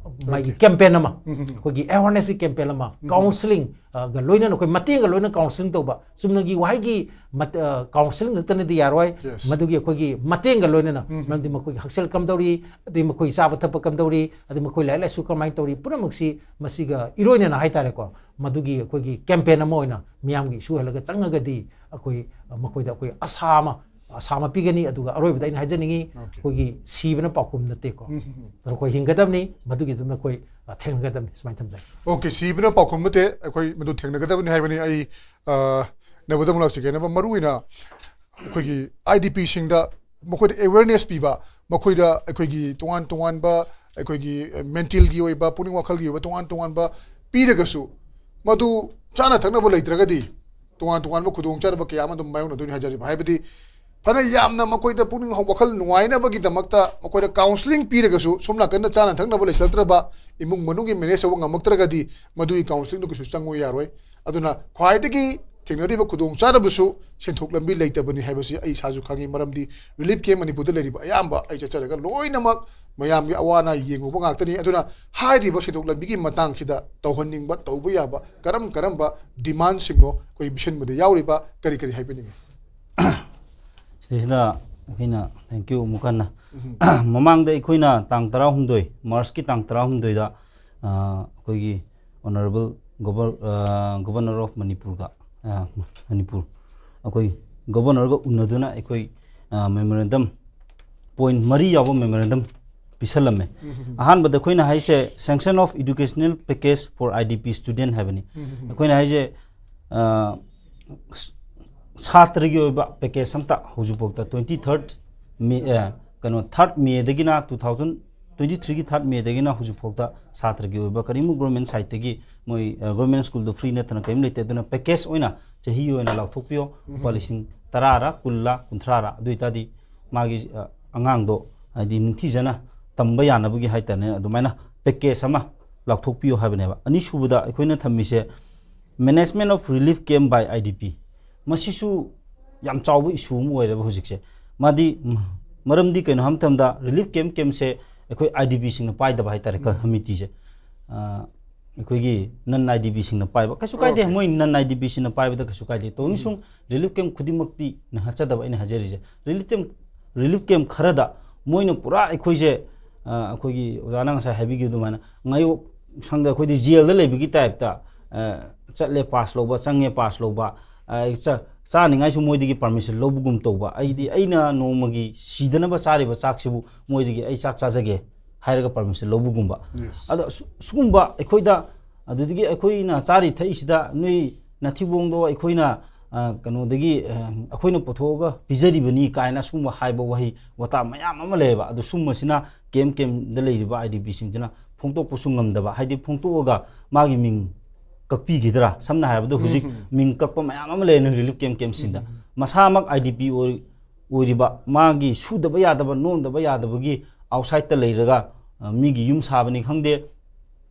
ꯃꯥꯒꯤ Okay. campaign ꯑꯃ, ꯎꯝ, ꯎꯝ, ꯎꯝ꯫ ꯑꯩꯈꯣꯏꯒꯤ awarenessꯀꯤ campaign ꯑꯃ, ꯎꯝ, ꯎꯝ꯫ counselling, ꯑ, ꯒ ꯂꯣꯏꯅꯅ, ꯑꯩꯈꯣꯏ ꯃꯇꯦꯡꯒ ꯂꯣꯏꯅꯅ counselling ꯇꯧꯕ꯫ ꯆꯨꯝꯅꯒꯤ ꯋꯥꯍꯩꯒꯤ ꯃꯠ-, ꯑ, counselling ꯈꯛꯇꯅꯗꯤ ꯌꯥꯔꯣꯏ꯫ Yes. ꯃꯗꯨꯒꯤ ꯑꯩꯈꯣꯏꯒꯤ ꯃꯇꯦꯡꯒ ꯂꯣꯏꯅꯅ, ꯎꯝ, ꯎꯝ꯫ ꯃꯔꯝꯗꯤ ꯃꯈꯣꯏꯒꯤ ꯍꯛꯁꯦꯜ ꯀꯝꯗꯧꯔꯤ, ꯑꯗꯩ ꯃꯈꯣꯏ ꯆꯥꯕ ꯊꯛꯄ ꯀꯝꯗꯧꯔꯤ, ꯑꯗꯩ ꯃꯈꯣꯏ ꯂꯥꯏꯔꯤꯛ ꯂꯥꯏꯁꯨ ꯀꯃꯥꯏꯅ ꯇꯧꯔꯤ, ꯄꯨꯝꯅꯃꯛꯁꯤ ꯃꯁꯤꯒ ꯏꯔꯣꯏꯅꯅ ꯍꯥꯏꯇꯥꯔꯦꯀꯣ, ꯃꯗꯨꯒꯤ ꯑꯩꯈꯣꯏꯒꯤ campaign ꯑꯃ ꯑꯣꯏꯅ ꯃꯤꯌꯥꯝꯒꯤ issue ꯑꯣꯏꯍꯜꯂꯒ ꯆꯪꯉꯒꯗꯤ ꯑꯩꯈꯣꯏ, ꯑ, ꯃꯈꯣꯏꯗ ꯑꯩꯈꯣꯏ ꯑꯁꯥ ꯑꯃ, ꯑꯁꯥ ꯑꯃ ꯄꯤꯒꯅꯤ꯫ ꯑꯗꯨꯒ ꯑꯔꯣꯏꯕꯗ ꯑꯩꯅ ꯍꯥꯏꯖꯅꯤꯡꯉꯤ, Okay. ꯑꯩꯈꯣꯏꯒꯤ ꯁꯤꯕꯅ ꯄꯥꯎꯈꯨꯝ ꯅꯠꯇꯦꯀꯣ꯫ ꯎꯝ, ꯎꯝ, ꯎꯝ꯫ ꯑꯗꯣ ꯑꯩꯈꯣꯏ ꯍꯤꯡꯒꯗꯕꯅꯤ, ꯃꯗꯨꯒꯤꯗꯃꯛ ꯑꯩꯈꯣꯏ, ꯑ, ꯊꯦꯡꯅꯒꯗꯕꯅꯤ꯫ ꯁꯨꯃꯥꯏꯅ ꯊꯝꯖꯒꯦ꯫ Okay, ꯁꯤꯕꯅ ꯄꯥꯎꯈꯨꯝ ꯅꯠꯇꯦ, ꯑꯩꯈꯣꯏ ꯃꯗꯨ ꯊꯦꯡꯅꯒꯗꯕꯅꯤ ꯍꯥꯏꯕꯅꯤ꯫ ꯑꯩ, ꯑ, ꯅꯕꯗꯃꯨꯂꯥꯛ ꯆꯤꯀꯦꯅꯕ ꯃꯔꯨꯑꯣꯏꯅ ꯑꯩꯈꯣꯏꯒꯤ IDPꯁꯤꯡꯗ ꯃꯈꯣꯏꯗ awareness ꯄꯤꯕ, ꯃꯈꯣꯏꯗ ꯑꯩꯈꯣꯏꯒꯤ ꯇꯣꯉꯥꯟ ꯇꯣꯉꯥꯟꯕ ꯑꯩꯈꯣꯏꯒꯤ mentalꯒꯤ ꯑꯣꯏꯕ, ꯄꯨꯛꯅꯤꯡ ꯋꯥꯈꯜꯒꯤ ꯑꯣꯏꯕ ꯇꯣꯉꯥꯟ ꯇꯣꯉꯥꯟꯕ ꯄꯤꯔꯒꯁꯨ, ꯃꯗꯨ ꯆꯥꯅ ꯊꯛꯅꯕ ꯂꯩꯇ꯭ꯔꯒꯗꯤ ꯇꯣꯉꯥꯟ ꯇꯣꯉꯥꯟꯕ ꯈꯨꯗꯣꯡꯆꯥꯗꯕ ꯀꯌꯥ ꯑꯃ ꯑꯗꯨꯝ ꯃꯥꯌꯣꯛꯅꯗꯣꯏꯅꯤ ꯍꯥꯏꯖꯔꯤꯕ꯫ ꯍꯥꯏꯕꯗꯤ ꯐꯅ ꯌꯥꯝꯅ ꯃꯈꯣꯏꯗ ꯄꯨꯛꯅꯤꯡ ꯋꯥꯈꯜ ꯅꯨꯡꯉꯥꯏꯅꯕꯒꯤꯗꯃꯛꯇ ꯃꯈꯣꯏꯗ counselling ꯄꯤꯔꯒꯁꯨ, ꯁꯣꯝ ꯅꯥꯀꯟꯗ ꯆꯥꯅ ꯊꯛꯅꯕ ꯂꯩꯁꯤꯜꯂꯛꯇ꯭ꯔꯕ, ꯏꯃꯨꯡ ꯃꯅꯨꯡꯒꯤ manage ꯇꯧꯕ ꯉꯝꯃꯛꯇ꯭ꯔꯒꯗꯤ ꯃꯗꯨꯒꯤ counselling ꯗꯨ ꯀꯩꯁꯨ ꯆꯪꯉꯨ ꯌꯥꯔꯣꯏ꯫ ꯑꯗꯨꯅ ꯈ꯭ꯋꯥꯏꯗꯒꯤ ꯊꯦꯡꯅꯔꯤꯕ ꯈꯨꯗꯣꯡꯆꯥꯗꯕꯁꯨ ꯁꯦꯟꯊꯣꯛ ꯂꯝꯕꯤ ꯂꯩꯇꯕꯅꯤ ꯍꯥꯏꯕꯁꯤ ꯑꯩ ꯏꯁꯥꯁꯨ ꯈꯪꯉꯤ꯫ ꯃꯔꯝꯗꯤ relief camp ꯃꯅꯤꯄꯨꯔꯗ ꯂꯩꯔꯤꯕ ꯑꯌꯥꯝꯕ ꯑꯩ ꯆꯠꯆꯔꯒ ꯂꯣꯏꯅꯃꯛ ꯃꯌꯥꯝꯒꯤ ꯑꯋꯥ ꯑꯅꯥ ꯌꯦꯡꯉꯨꯕ ꯉꯥꯛꯇꯅꯤ꯫ ꯑꯗꯨꯅ ꯍꯥꯏꯔꯤꯕ ꯁꯦꯟꯊꯣꯛ ꯂꯝꯕꯤꯒꯤ ꯃꯇꯥꯡꯁꯤꯗ ꯇꯧꯍꯟꯅꯤꯡꯕ, ꯇꯧꯕ ꯌꯥꯕ ꯀꯔꯝ ꯀꯔꯝꯕ demandꯁꯤꯡꯅꯣ ꯑꯩꯈꯣꯏ ꯄꯤꯁꯤꯟꯕꯗ ꯌꯥꯎꯔꯤꯕ, ꯀꯔꯤ ꯀꯔꯤ ꯍꯥꯏꯕꯤꯅꯤꯡꯉꯤ? ꯁꯤꯗꯩꯁꯤꯗ ꯑꯩꯈꯣꯏꯅ, thank you ꯑꯃꯨꯛ ꯍꯟꯅ꯫ ꯎꯝ꯫ ꯃꯃꯥꯡꯗ ꯑꯩꯈꯣꯏꯅ ꯇꯥꯡ ꯇꯔꯥꯍꯨꯝꯗꯣꯏ, Marchꯀꯤ ꯇꯥꯡ ꯇꯔꯥꯍꯨꯝꯗꯣꯏꯗ, ꯑ, ꯑꯩꯈꯣꯏꯒꯤ Honourable Governor, ꯑ, Governor of ꯃꯅꯤꯄꯨꯔꯒ, ꯑ, ꯃꯅꯤꯄꯨꯔ, ꯑꯩꯈꯣꯏ Governorꯒ ꯎꯅꯗꯨꯅ ꯑꯩꯈꯣꯏ, ꯑ, memorandum, point ꯃꯔꯤ ꯌꯥꯎꯕ memorandum ꯄꯤꯁꯜꯂꯝꯃꯦ꯫ ꯎꯝ, ꯎꯝ, ꯎꯝ꯫ ꯑꯍꯥꯟꯕꯗ ꯑꯩꯈꯣꯏꯅ ꯍꯥꯏꯁꯦ, "Sanction of educational package for IDP student" ꯍꯥꯏꯕꯅꯤ꯫ ꯎꯝ, ꯎꯝ, ꯎꯝ꯫ ꯑꯩꯈꯣꯏꯅ ꯍꯥꯏꯁꯦ, ꯑ, ꯁ-, ꯁꯥꯇ꯭ꯔꯒꯤ ꯑꯣꯏꯕ package ꯑꯝꯇ ꯍꯧꯖꯤꯛꯐꯥꯎꯗ twenty third May, ꯑꯦ, ꯀꯩꯅꯣ, third May ꯗꯒꯤꯅ, two thousand twenty three ꯒꯤ third May ꯗꯒꯤꯅ ꯍꯧꯖꯤꯛꯐꯥꯎꯗ ꯁꯥꯇ꯭ꯔꯒꯤ ꯑꯣꯏꯕ ꯀꯔꯤꯒꯨꯝꯕ government side ꯇꯒꯤ ꯃꯣꯏ, ꯑ, government school ꯗꯣ free ꯅꯠꯇꯅ ꯀꯔꯤꯝ ꯂꯩꯇꯦ꯫ ꯑꯗꯨꯅ package ꯑꯣꯏꯅ ꯆꯍꯤ ꯑꯣꯏꯅ ꯂꯥꯎꯊꯣꯛꯄꯤꯌꯣ, ꯂꯨꯄꯥ ꯂꯤꯁꯤꯡ ꯇꯔꯥꯔ, ꯀꯨꯟꯂꯥ, ꯀꯨꯟꯊ꯭ꯔꯥꯔ, ꯑꯗꯨ ꯑꯣꯏꯇꯥꯔꯗꯤ ꯃꯥꯒꯤ, ꯑ, ꯑꯉꯥꯡꯗꯣ, ꯍꯥꯏꯗꯤ, ꯅꯤꯡꯊꯤꯖꯅ ꯇꯝꯕ ꯌꯥꯅꯕꯒꯤ ꯍꯥꯏꯇꯥꯔꯦꯅꯦ, ꯑꯗꯨꯃꯥꯏꯅ package ꯑꯃ ꯂꯥꯎꯊꯣꯛꯄꯤꯌꯣ ꯍꯥꯏꯕꯅꯦꯕ꯫ ꯑꯅꯤꯁꯨꯕꯗ ꯑꯩꯈꯣꯏꯅ ꯊꯝꯃꯤꯁꯦ management of relief camp by I D P꯫ ꯃꯁꯤꯁꯨ ꯌꯥꯝ ꯆꯥꯎꯕ issue ꯑꯃ ꯑꯣꯏꯔꯦꯕ ꯍꯧꯖꯤꯛꯁꯦ꯫ ꯃꯥꯗꯤ, ꯃꯔꯝꯗꯤ ꯀꯩꯅꯣ ꯍꯥꯏꯕ ꯃꯇꯝꯗ relief camp, camp ꯁꯦ ꯑꯩꯈꯣꯏ I D P ꯁꯤꯡꯅ ꯄꯥꯏꯗꯕ ꯍꯥꯏꯇꯥꯔꯦ, ꯎꯝ꯫ Committee ꯁꯦ꯫ ꯑ, ꯑꯩꯈꯣꯏꯒꯤ non I D P ꯁꯤꯡꯅ ꯄꯥꯏꯕ ꯀꯩꯁꯨ ꯀꯥꯏꯗꯦ꯫ Okay. ꯃꯣꯏ non I D P ꯁꯤꯡꯅ ꯄꯥꯏꯕꯗ ꯀꯩꯁꯨ ꯀꯥꯏꯗꯦ꯫ ꯇꯧꯏꯁꯨꯡ relief camp ꯈꯨꯗꯤꯡꯃꯛꯇꯤ ꯅꯪꯍꯠꯆꯗꯕ ꯑꯩꯅ ꯍꯥꯏꯖꯔꯤꯁꯦ꯫ Relief camp, relief camp ꯈꯔꯗ ꯃꯣꯏꯅ ꯄꯨꯔꯥ ꯑꯩꯈꯣꯏꯁꯦ, ꯑ, ꯑꯩꯈꯣꯏꯒꯤ ꯑꯣꯖꯥꯅ ꯉꯁꯥꯏ ꯍꯥꯏꯕꯤꯈꯤꯕ ꯑꯗꯨꯃꯥꯏꯅ ꯉꯥꯌꯣꯛ ꯁꯪꯗ ꯑꯩꯈꯣꯏꯗꯤ jail ꯗ ꯂꯩꯕꯒꯤ type ꯇ, ꯑ, ꯆꯠꯂꯦ pass ꯂꯧꯕ, ꯆꯪꯉꯦ pass ꯂꯧꯕ, ꯑ, ꯆ-, ꯆꯥꯅꯤꯡꯉꯥꯏꯁꯨ ꯃꯣꯏꯗꯒꯤ permission ꯂꯧꯕꯒꯨꯝ ꯇꯧꯕ꯫ ꯑꯩꯗꯤ ꯑꯩꯅ ꯅꯣꯡꯃꯒꯤ ꯁꯤꯗꯅꯕ ꯆꯥꯔꯤꯕ ꯆꯥꯛꯁꯤꯕꯨ ꯃꯣꯏꯗꯒꯤ ꯑꯩ ꯆꯥꯛ ꯆꯥꯖꯒꯦ ꯍꯥꯏꯔꯒ permission ꯂꯧꯕꯒꯨꯝꯕ꯫ Yes. ꯑꯗꯣ ꯁꯨ-, ꯁꯨꯒꯨꯝꯕ ꯑꯩꯈꯣꯏꯗ, ꯑꯗꯨꯗꯒꯤ ꯑꯩꯈꯣꯏꯅ ꯆꯥꯔꯤ ꯊꯛꯏꯁꯤꯗ ꯅꯣꯏ ꯅꯊꯤꯕꯣꯡꯗꯣ ꯑꯩꯈꯣꯏꯅ, ꯑ, ꯀꯩꯅꯣꯗꯒꯤ, ꯑ, ꯑꯩꯈꯣꯏꯅ ꯄꯨꯊꯣꯛꯑꯒ ꯄꯤꯖꯔꯤꯕꯅꯤ ꯀꯥꯏꯅ ꯁꯨꯒꯨꯝꯕ ꯍꯥꯏꯕ ꯋꯥꯍꯩ ꯋꯥꯇꯥ ꯃꯌꯥꯝ ꯑꯃ ꯂꯩꯌꯦꯕ꯫ ꯑꯗꯨ ꯁꯨꯝꯕꯁꯤꯅ camp, camp ꯗ ꯂꯩꯔꯤꯕ I D P ꯁꯤꯡꯁꯤꯅ ꯐꯣꯡꯗꯣꯛꯄꯁꯨ ꯉꯝꯗꯕ, ꯍꯥꯏꯗꯤ ꯐꯣꯡꯗꯣꯛꯑꯒ ꯃꯥꯒꯤ ꯃꯤꯡ ꯀꯛꯄꯤꯈꯤꯗ꯭ꯔꯥ? ꯁꯝꯅ ꯍꯥꯏꯔꯕꯗ ꯍꯧꯖꯤꯛ ꯎꯝ, ꯎꯝ꯫ ꯃꯤꯡ ꯀꯛꯄ ꯃꯌꯥꯝ ꯑꯃ ꯂꯩꯔꯦ relief camp, camp ꯁꯤꯡꯗ꯫ ꯎꯝ, ꯎꯝ꯫ ꯃꯁꯥꯃꯛ I D P ꯑꯣꯏ-, ꯑꯣꯏꯔꯤꯕ, ꯃꯥꯒꯤ ꯁꯨꯗꯕ ꯌꯥꯗꯕ, ꯅꯣꯝꯗꯕ ꯌꯥꯗꯕꯒꯤ outside ꯇ ꯂꯩꯔꯒ, ꯑ, ꯃꯤꯒꯤ ꯌꯨꯝ ꯁꯥꯕꯅꯤ ꯈꯪꯗꯦ,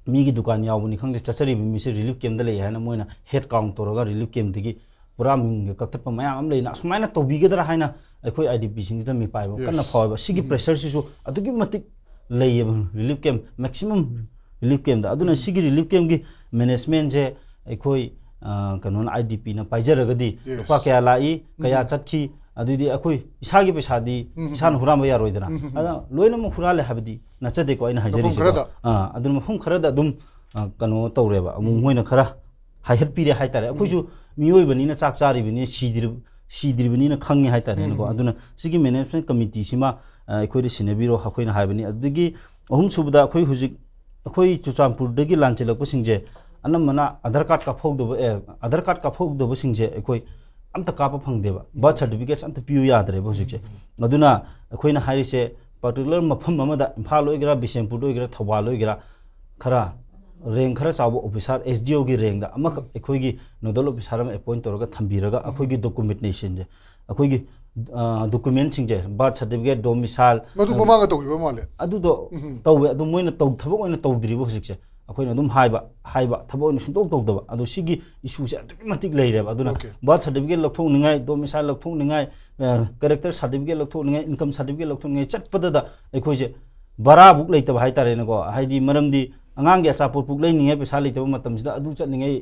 ꯃꯤꯒꯤ ꯗꯨꯀꯥꯟ ꯌꯥꯎꯕꯅꯤ ꯈꯪꯗꯦ, ꯆꯠꯆꯔꯤꯕ ꯃꯤꯁꯦ relief camp ꯇ ꯂꯩ ꯍꯥꯏꯅ ꯃꯣꯏꯅ head count ꯇꯧꯔꯒ relief camp ꯇꯒꯤ ꯄꯨꯔꯥ ꯃꯤꯡꯒ ꯀꯛꯊꯠꯄ ꯃꯌꯥꯝ ꯑꯃ ꯂꯩꯅ, ꯑꯁꯨꯃꯥꯏꯅ ꯇꯧꯕꯤꯒꯗ꯭ꯔꯥ ꯍꯥꯏꯅ ꯑꯩꯈꯣꯏ I D P ꯁꯤꯡꯁꯤꯗ ꯃꯤꯄꯥꯏꯕ ꯀꯟꯅ Yes. ꯐꯥꯎꯋꯦꯕ꯫ ꯁꯤꯒꯤ ꯎꯝ꯫ Pressure ꯁꯤꯁꯨ ꯑꯗꯨꯛꯀꯤ ꯃꯇꯤꯛ ꯂꯩꯌꯦꯕ relief camp, maximum relief camp ꯇ꯫ ꯑꯗꯨꯅ ꯎꯝ꯫ ꯁꯤꯒꯤ relief camp ꯀꯤ management ꯁꯦ ꯑꯩꯈꯣꯏ, ꯑ, ꯀꯩꯅꯣꯅ, I D P ꯅ ꯄꯥꯏꯖꯔꯒꯗꯤ Yes. ꯂꯨꯄꯥ ꯀꯌꯥ ꯂꯥꯛꯏ, ꯀꯌꯥ ꯎꯝ꯫ ꯆꯠꯈꯤ, ꯑꯗꯨꯗꯤ ꯑꯩꯈꯣꯏ ꯏꯁꯥꯒꯤ ꯄꯩꯁꯥꯗꯤ ꯎꯝ꯫ ꯏꯁꯥꯅ ꯍꯨꯔꯥꯟꯕ ꯌꯥꯔꯣꯏꯗꯅ꯫ ꯎꯝ꯫ ꯑꯗ ꯂꯣꯏꯅꯃꯛ ꯍꯨꯔꯥꯜꯂꯦ ꯍꯥꯏꯕꯗꯤ ꯅꯠꯆꯗꯦꯀꯣ ꯑꯩꯅ ꯃꯐꯝ ꯍꯥꯏꯖꯔꯤꯁꯦꯀꯣ꯫ ꯈꯔꯗ꯫ ꯑ, ꯑꯗꯨꯅ ꯃꯐꯝ ꯈꯔꯗ ꯑꯗꯨꯝ, ꯑ, ꯀꯩꯅꯣ ꯇꯧꯔꯦꯕ, ꯑꯃꯨꯛ ꯎꯝ꯫ ꯃꯣꯏꯅ ꯈꯔ ꯍꯥꯏꯍꯠꯄꯤꯔꯦ ꯍꯥꯏꯇꯥꯔꯦ꯫ ꯎꯝ꯫ ꯑꯩꯈꯣꯏꯁꯨ ꯃꯤꯑꯣꯏꯕꯅꯤꯅ ꯆꯥꯛ ꯆꯥꯔꯤꯕꯅꯤ, ꯁꯤꯗ꯭ꯔꯤ-, ꯁꯤꯗ꯭ꯔꯤꯕꯅꯤꯅ ꯈꯪꯉꯤ ꯍꯥꯏꯇꯥꯔꯦꯅꯦꯀꯣ꯫ ꯎꯝ꯫ ꯑꯗꯨꯅ ꯁꯤꯒꯤ management committee ꯁꯤꯃ, ꯑ, ꯑꯩꯈꯣꯏꯗ ꯁꯤꯟꯅꯕꯤꯔꯣ, ꯑꯩꯈꯣꯏꯅ ꯍꯥꯏꯕꯅꯤ꯫ ꯑꯗꯨꯗꯒꯤ ꯑꯍꯨꯝꯁꯨꯕꯗ ꯑꯩꯈꯣꯏ ꯍꯧꯖꯤꯛ, ꯑꯩꯈꯣꯏ ꯆꯨꯔꯆꯥꯟꯄꯨꯔꯗꯒꯤ ꯂꯥꯟꯁꯤꯜꯂꯛꯄꯁꯤꯡꯁꯦ ꯑꯅꯝꯕꯅ Aadhaar card ꯀꯥꯞꯍꯧꯗꯕ, ꯑꯦ, Aadhaar card ꯀꯥꯞꯍꯧꯗꯕꯁꯤꯡꯁꯦ ꯑꯩꯈꯣꯏ ꯑꯝꯇ ꯀꯥꯞꯄ ꯐꯪꯗꯦꯕ, ꯕꯥꯔꯊ ꯁꯥꯔꯇꯤꯐꯤꯀꯦꯠꯁ ꯑꯝꯇ ꯄꯤꯌꯨ ꯌꯥꯗ꯭ꯔꯦꯕ ꯍꯧꯖꯤꯛꯁꯦ꯫ ꯑꯗꯨꯅ ꯑꯩꯈꯣꯏꯅ ꯍꯥꯏꯔꯤꯁꯦ, ꯄꯥꯔꯇꯤꯀꯨꯂꯔ ꯃꯐꯝ ꯑꯃꯗ, ꯏꯝꯐꯥꯜ ꯑꯣꯏꯒꯦꯔꯥ, ꯕꯤꯁꯦꯝꯄꯨꯔꯗ ꯑꯣꯏꯒꯦꯔꯥ, ꯊꯧꯕꯥꯜ ꯑꯣꯏꯒꯦꯔꯥ, ꯈꯔ ꯔꯦꯡ ꯈꯔ ꯆꯥꯎꯕ ꯑꯣꯐꯤꯁꯥꯔ, ꯑꯦꯁ ꯗꯤ ꯑꯣꯒꯤ ꯔꯦꯡꯗ ꯑꯃꯈꯛ ꯑꯩꯈꯣꯏꯒꯤ ꯅꯣꯗꯜ ꯑꯣꯐꯤꯁꯥꯔ ꯑꯃ ꯑꯦꯄꯣꯏꯟ ꯇꯧꯔꯒ ꯊꯝꯕꯤꯔꯒ, ꯑꯩꯈꯣꯏꯒꯤ ꯗꯣꯀꯨꯃꯦꯟꯇꯦꯁꯟꯁꯦ, ꯑꯩꯈꯣꯏꯒꯤ ꯗꯣꯀꯨꯃꯦꯟꯁꯤꯡꯁꯦ, ꯕꯥꯔꯊ ꯁꯥꯔꯇꯤꯐꯤꯀꯦꯠ, ꯗꯣꯃꯤꯁꯥꯏꯜ, ꯃꯗꯨ ꯃꯃꯥꯡꯗ ꯇꯧꯈꯤꯕ ꯃꯥꯜꯂꯦ꯫ ꯑꯗꯨꯗꯣ ꯇꯧꯋꯦ꯫ ꯑꯗꯨ ꯃꯣꯏꯅ ꯇꯧ ꯊꯕꯛ ꯑꯣꯏꯅ ꯇꯧꯗ꯭ꯔꯤꯕ ꯍꯧꯖꯤꯛꯁꯦ꯫ ꯑꯩꯈꯣꯏꯅ ꯑꯗꯨꯝ ꯍꯥꯏꯕ ꯍꯥꯏꯕ ꯊꯕꯛ ꯑꯣꯏꯅ ꯁꯨꯡꯇꯧ ꯇꯧꯗꯕ꯫ ꯑꯗꯣ ꯁꯤꯒꯤ ꯏꯁꯨꯁꯦ ꯑꯗꯨꯛꯀꯤ ꯃꯇꯤꯛ ꯂꯩꯔꯦꯕ꯫ ꯑꯗꯨꯅ Okay. ꯕꯥꯔꯊ ꯁꯥꯔꯇꯤꯐꯤꯀꯦꯠ ꯂꯧꯊꯣꯛꯅꯤꯡꯉꯥꯏ, ꯗꯣꯃꯤꯁꯥꯏꯜ ꯂꯧꯊꯣꯛꯅꯤꯡꯉꯥꯏ, ꯀꯦꯔꯦꯛꯇꯔ ꯁꯥꯔꯇꯤꯐꯤꯀꯦꯠ ꯂꯧꯊꯣꯛꯅꯤꯡꯉꯥꯏ, ꯏꯟꯀꯝ ꯁꯥꯔꯇꯤꯐꯤꯀꯦꯠ ꯂꯧꯊꯣꯛꯅꯤꯡꯉꯥꯏ ꯆꯠꯄꯗꯗ ꯑꯩꯈꯣꯏꯁꯦ ꯕꯔꯥꯕꯨꯛ ꯂꯩꯇꯕ ꯍꯥꯏꯇꯥꯔꯦꯅꯦꯀꯣ꯫ ꯍꯥꯏꯗꯤ ꯃꯔꯝꯗꯤ ꯑꯉꯥꯡꯒꯤ ꯑꯆꯥꯄꯣꯠꯄꯨꯛ ꯂꯩꯅꯤꯡꯉꯥꯏ ꯄꯩꯁꯥ ꯂꯩꯇꯕ ꯃꯇꯝꯁꯤꯗ ꯑꯗꯨ ꯆꯠꯅꯤꯡꯉꯥꯏ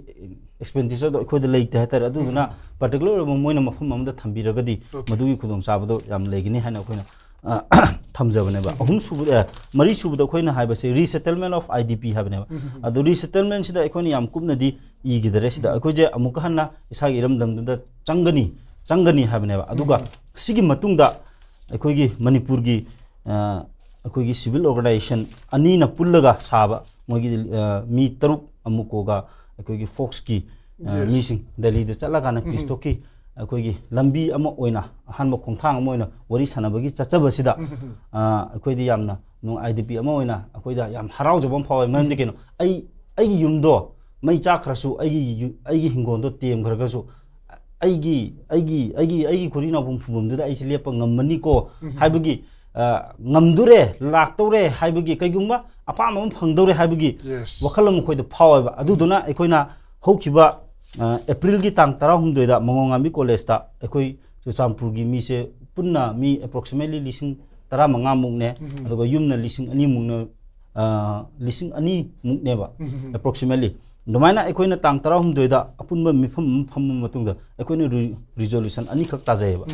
ꯑꯦꯛꯁꯄꯦꯟꯗꯤꯆꯔꯗꯣ ꯑꯩꯈꯣꯏꯗ ꯂꯩꯇꯦ ꯍꯥꯏꯇꯥꯔꯦ꯫ ꯑꯗꯨꯗꯨꯅ ꯄꯥꯔꯇꯤꯀꯨꯂꯔ ꯑꯣꯏꯕ ꯃꯣꯏꯅ ꯃꯐꯝ ꯑꯃꯗ ꯊꯝꯕꯤꯔꯒꯗꯤ Okay. ꯃꯗꯨꯒꯤ ꯈꯨꯗꯣꯡꯆꯥꯕꯗꯣ ꯌꯥꯝ ꯂꯩꯒꯅꯤ ꯍꯥꯏꯅ ꯑꯩꯈꯣꯏꯅ ꯑ, ꯊꯝꯖꯕꯅꯦꯕ꯫ ꯑꯍꯨꯝ ꯁꯨꯕꯗ, ꯑꯦ, ꯃꯔꯤ ꯁꯨꯕꯗ ꯑꯩꯈꯣꯏꯅ ꯍꯥꯏꯕꯁꯦ resettlement of I D P ꯍꯥꯏꯕꯅꯦꯕ꯫ ꯑꯗꯣ resettlementꯁꯤꯗ ꯑꯩꯈꯣꯏꯅ ꯌꯥꯝ ꯀꯨꯞꯅꯗꯤ ꯏꯈꯤꯗꯔꯦ꯫ ꯁꯤꯗ ꯑꯩꯈꯣꯏꯁꯦ ꯑꯃꯨꯛꯀ ꯍꯟꯅ ꯏꯁꯥꯒꯤ ꯏꯔꯝꯗꯝꯗꯨꯗ ꯆꯪꯒꯅꯤ, ꯆꯪꯒꯅꯤ ꯍꯥꯏꯕꯅꯦꯕ꯫ ꯑꯗꯨꯒ ꯁꯤꯒꯤ ꯃꯇꯨꯡꯗ ꯑꯩꯈꯣꯏꯒꯤ ꯃꯅꯤꯄꯨꯔꯒꯤ, ꯑ, ꯑꯩꯈꯣꯏꯒꯤ ꯁꯤꯚꯤꯜ ꯑꯣꯔꯒꯅꯥꯏꯖꯦꯁꯟ ꯑꯅꯤꯅ ꯄꯨꯜꯂꯒ ꯁꯥꯕ ꯃꯣꯏꯒꯤ, ꯑ, ꯃꯤ ꯇꯔꯨꯛ, ꯑꯃꯨꯀꯣꯒ ꯑꯩꯈꯣꯏꯒꯤ ꯐꯣꯛꯁꯀꯤ, ꯑ, Yes. ꯃꯤꯁꯤꯡ ꯗꯦꯜꯂꯤꯗ ꯆꯠꯂꯀꯥꯟꯗ ꯄꯤꯁ ꯇꯣꯛꯀꯤ ꯑꯩꯈꯣꯏꯒꯤ ꯂꯝꯕꯤ ꯑꯃ ꯑꯣꯏꯅ, ꯑꯍꯥꯟꯕ ꯈꯣꯡꯊꯥꯡ ꯑꯃ ꯑꯣꯏꯅ ꯋꯥꯔꯤ ꯁꯥꯟꯅꯕꯒꯤ ꯆꯠꯆꯕꯁꯤꯗ, ꯑ, ꯑꯩꯈꯣꯏꯗꯤ ꯌꯥꯝꯅ ꯅꯨꯡ-, I D P ꯑꯃ ꯑꯣꯏꯅ ꯑꯩꯈꯣꯏꯗ ꯌꯥꯝ ꯍꯔꯥꯎꯖꯕ ꯑꯃ ꯐꯥꯎꯋꯦ꯫ ꯃꯔꯝꯗꯤ ꯀꯩꯅꯣ, ꯑꯩ, ꯑꯩꯒꯤ ꯌꯨꯝꯗꯣ ꯃꯩ ꯆꯥꯛꯈ꯭ꯔꯁꯨ, ꯑꯩꯒꯤ ꯌꯨ-, ꯑꯩꯒꯤ ꯍꯤꯡꯒꯣꯜꯗꯣ ꯇꯦꯝꯈ꯭ꯔꯒꯁꯨ, ꯑꯩꯒꯤ, ꯑꯩꯒꯤ, ꯑꯩꯒꯤ, ꯑꯩꯒꯤ ꯈꯨꯔꯤ ꯅꯥꯎꯄꯨꯝ ꯐꯨꯝꯐꯝꯗꯨꯗ ꯑꯩꯁꯦ ꯂꯦꯞꯄ ꯉꯝꯃꯅꯤꯀꯣ ꯍꯥꯏꯕꯒꯤ, ꯑ, ꯉꯝꯗꯣꯔꯦ, ꯂꯥꯛꯇꯧꯔꯦ ꯍꯥꯏꯕꯒꯤ, ꯀꯩꯒꯨꯝꯕ ꯑꯄꯥꯝꯕ ꯑꯃ ꯐꯪꯗꯧꯔꯦ ꯍꯥꯏꯕꯒꯤ Yes. ꯋꯥꯈꯜ ꯑꯃ ꯑꯩꯈꯣꯏꯗ ꯐꯥꯎꯋꯦꯕ꯫ ꯑꯗꯨꯗꯨꯅ ꯑꯩꯈꯣꯏꯅ ꯍꯧꯈꯤꯕ, ꯑ, ꯑꯦꯄ꯭ꯔꯤꯜꯒꯤ ꯇꯥꯡ ꯇꯔꯥꯍꯨꯝꯗꯣꯏꯗ ꯃꯉꯣꯡꯉꯥꯝꯕꯤ ꯀꯣꯂꯦꯖꯇ ꯑꯩꯈꯣꯏ ꯆꯨꯔꯆꯥꯟꯄꯨꯔꯒꯤ ꯃꯤꯁꯦ ꯄꯨꯟꯅ ꯃꯤ approximately ꯂꯤꯁꯤꯡ ꯇꯔꯥꯃꯉꯥꯃꯨꯛꯅꯦ, ꯑꯗꯨꯒ ꯌꯨꯝꯅ ꯂꯤꯁꯤꯡ ꯑꯅꯤꯃꯨꯛꯅ, ꯑ, ꯂꯤꯁꯤꯡ ꯑꯅꯤꯃꯨꯛꯅꯦꯕ approximately꯫ ꯑꯗꯨꯃꯥꯏꯅ ꯑꯩꯈꯣꯏꯅ ꯇꯥꯡ ꯇꯔꯥꯍꯨꯝꯗꯣꯏꯗ ꯑꯄꯨꯟꯕ ꯃꯤꯐꯝ ꯑꯃ ꯐꯝꯕ ꯃꯇꯨꯡꯗ ꯑꯩꯈꯣꯏꯅ ꯔꯤ-, ꯔꯤꯖꯣꯂꯨꯁꯟ ꯑꯅꯤꯈꯛ ꯇꯥꯖꯩꯌꯦꯕ꯫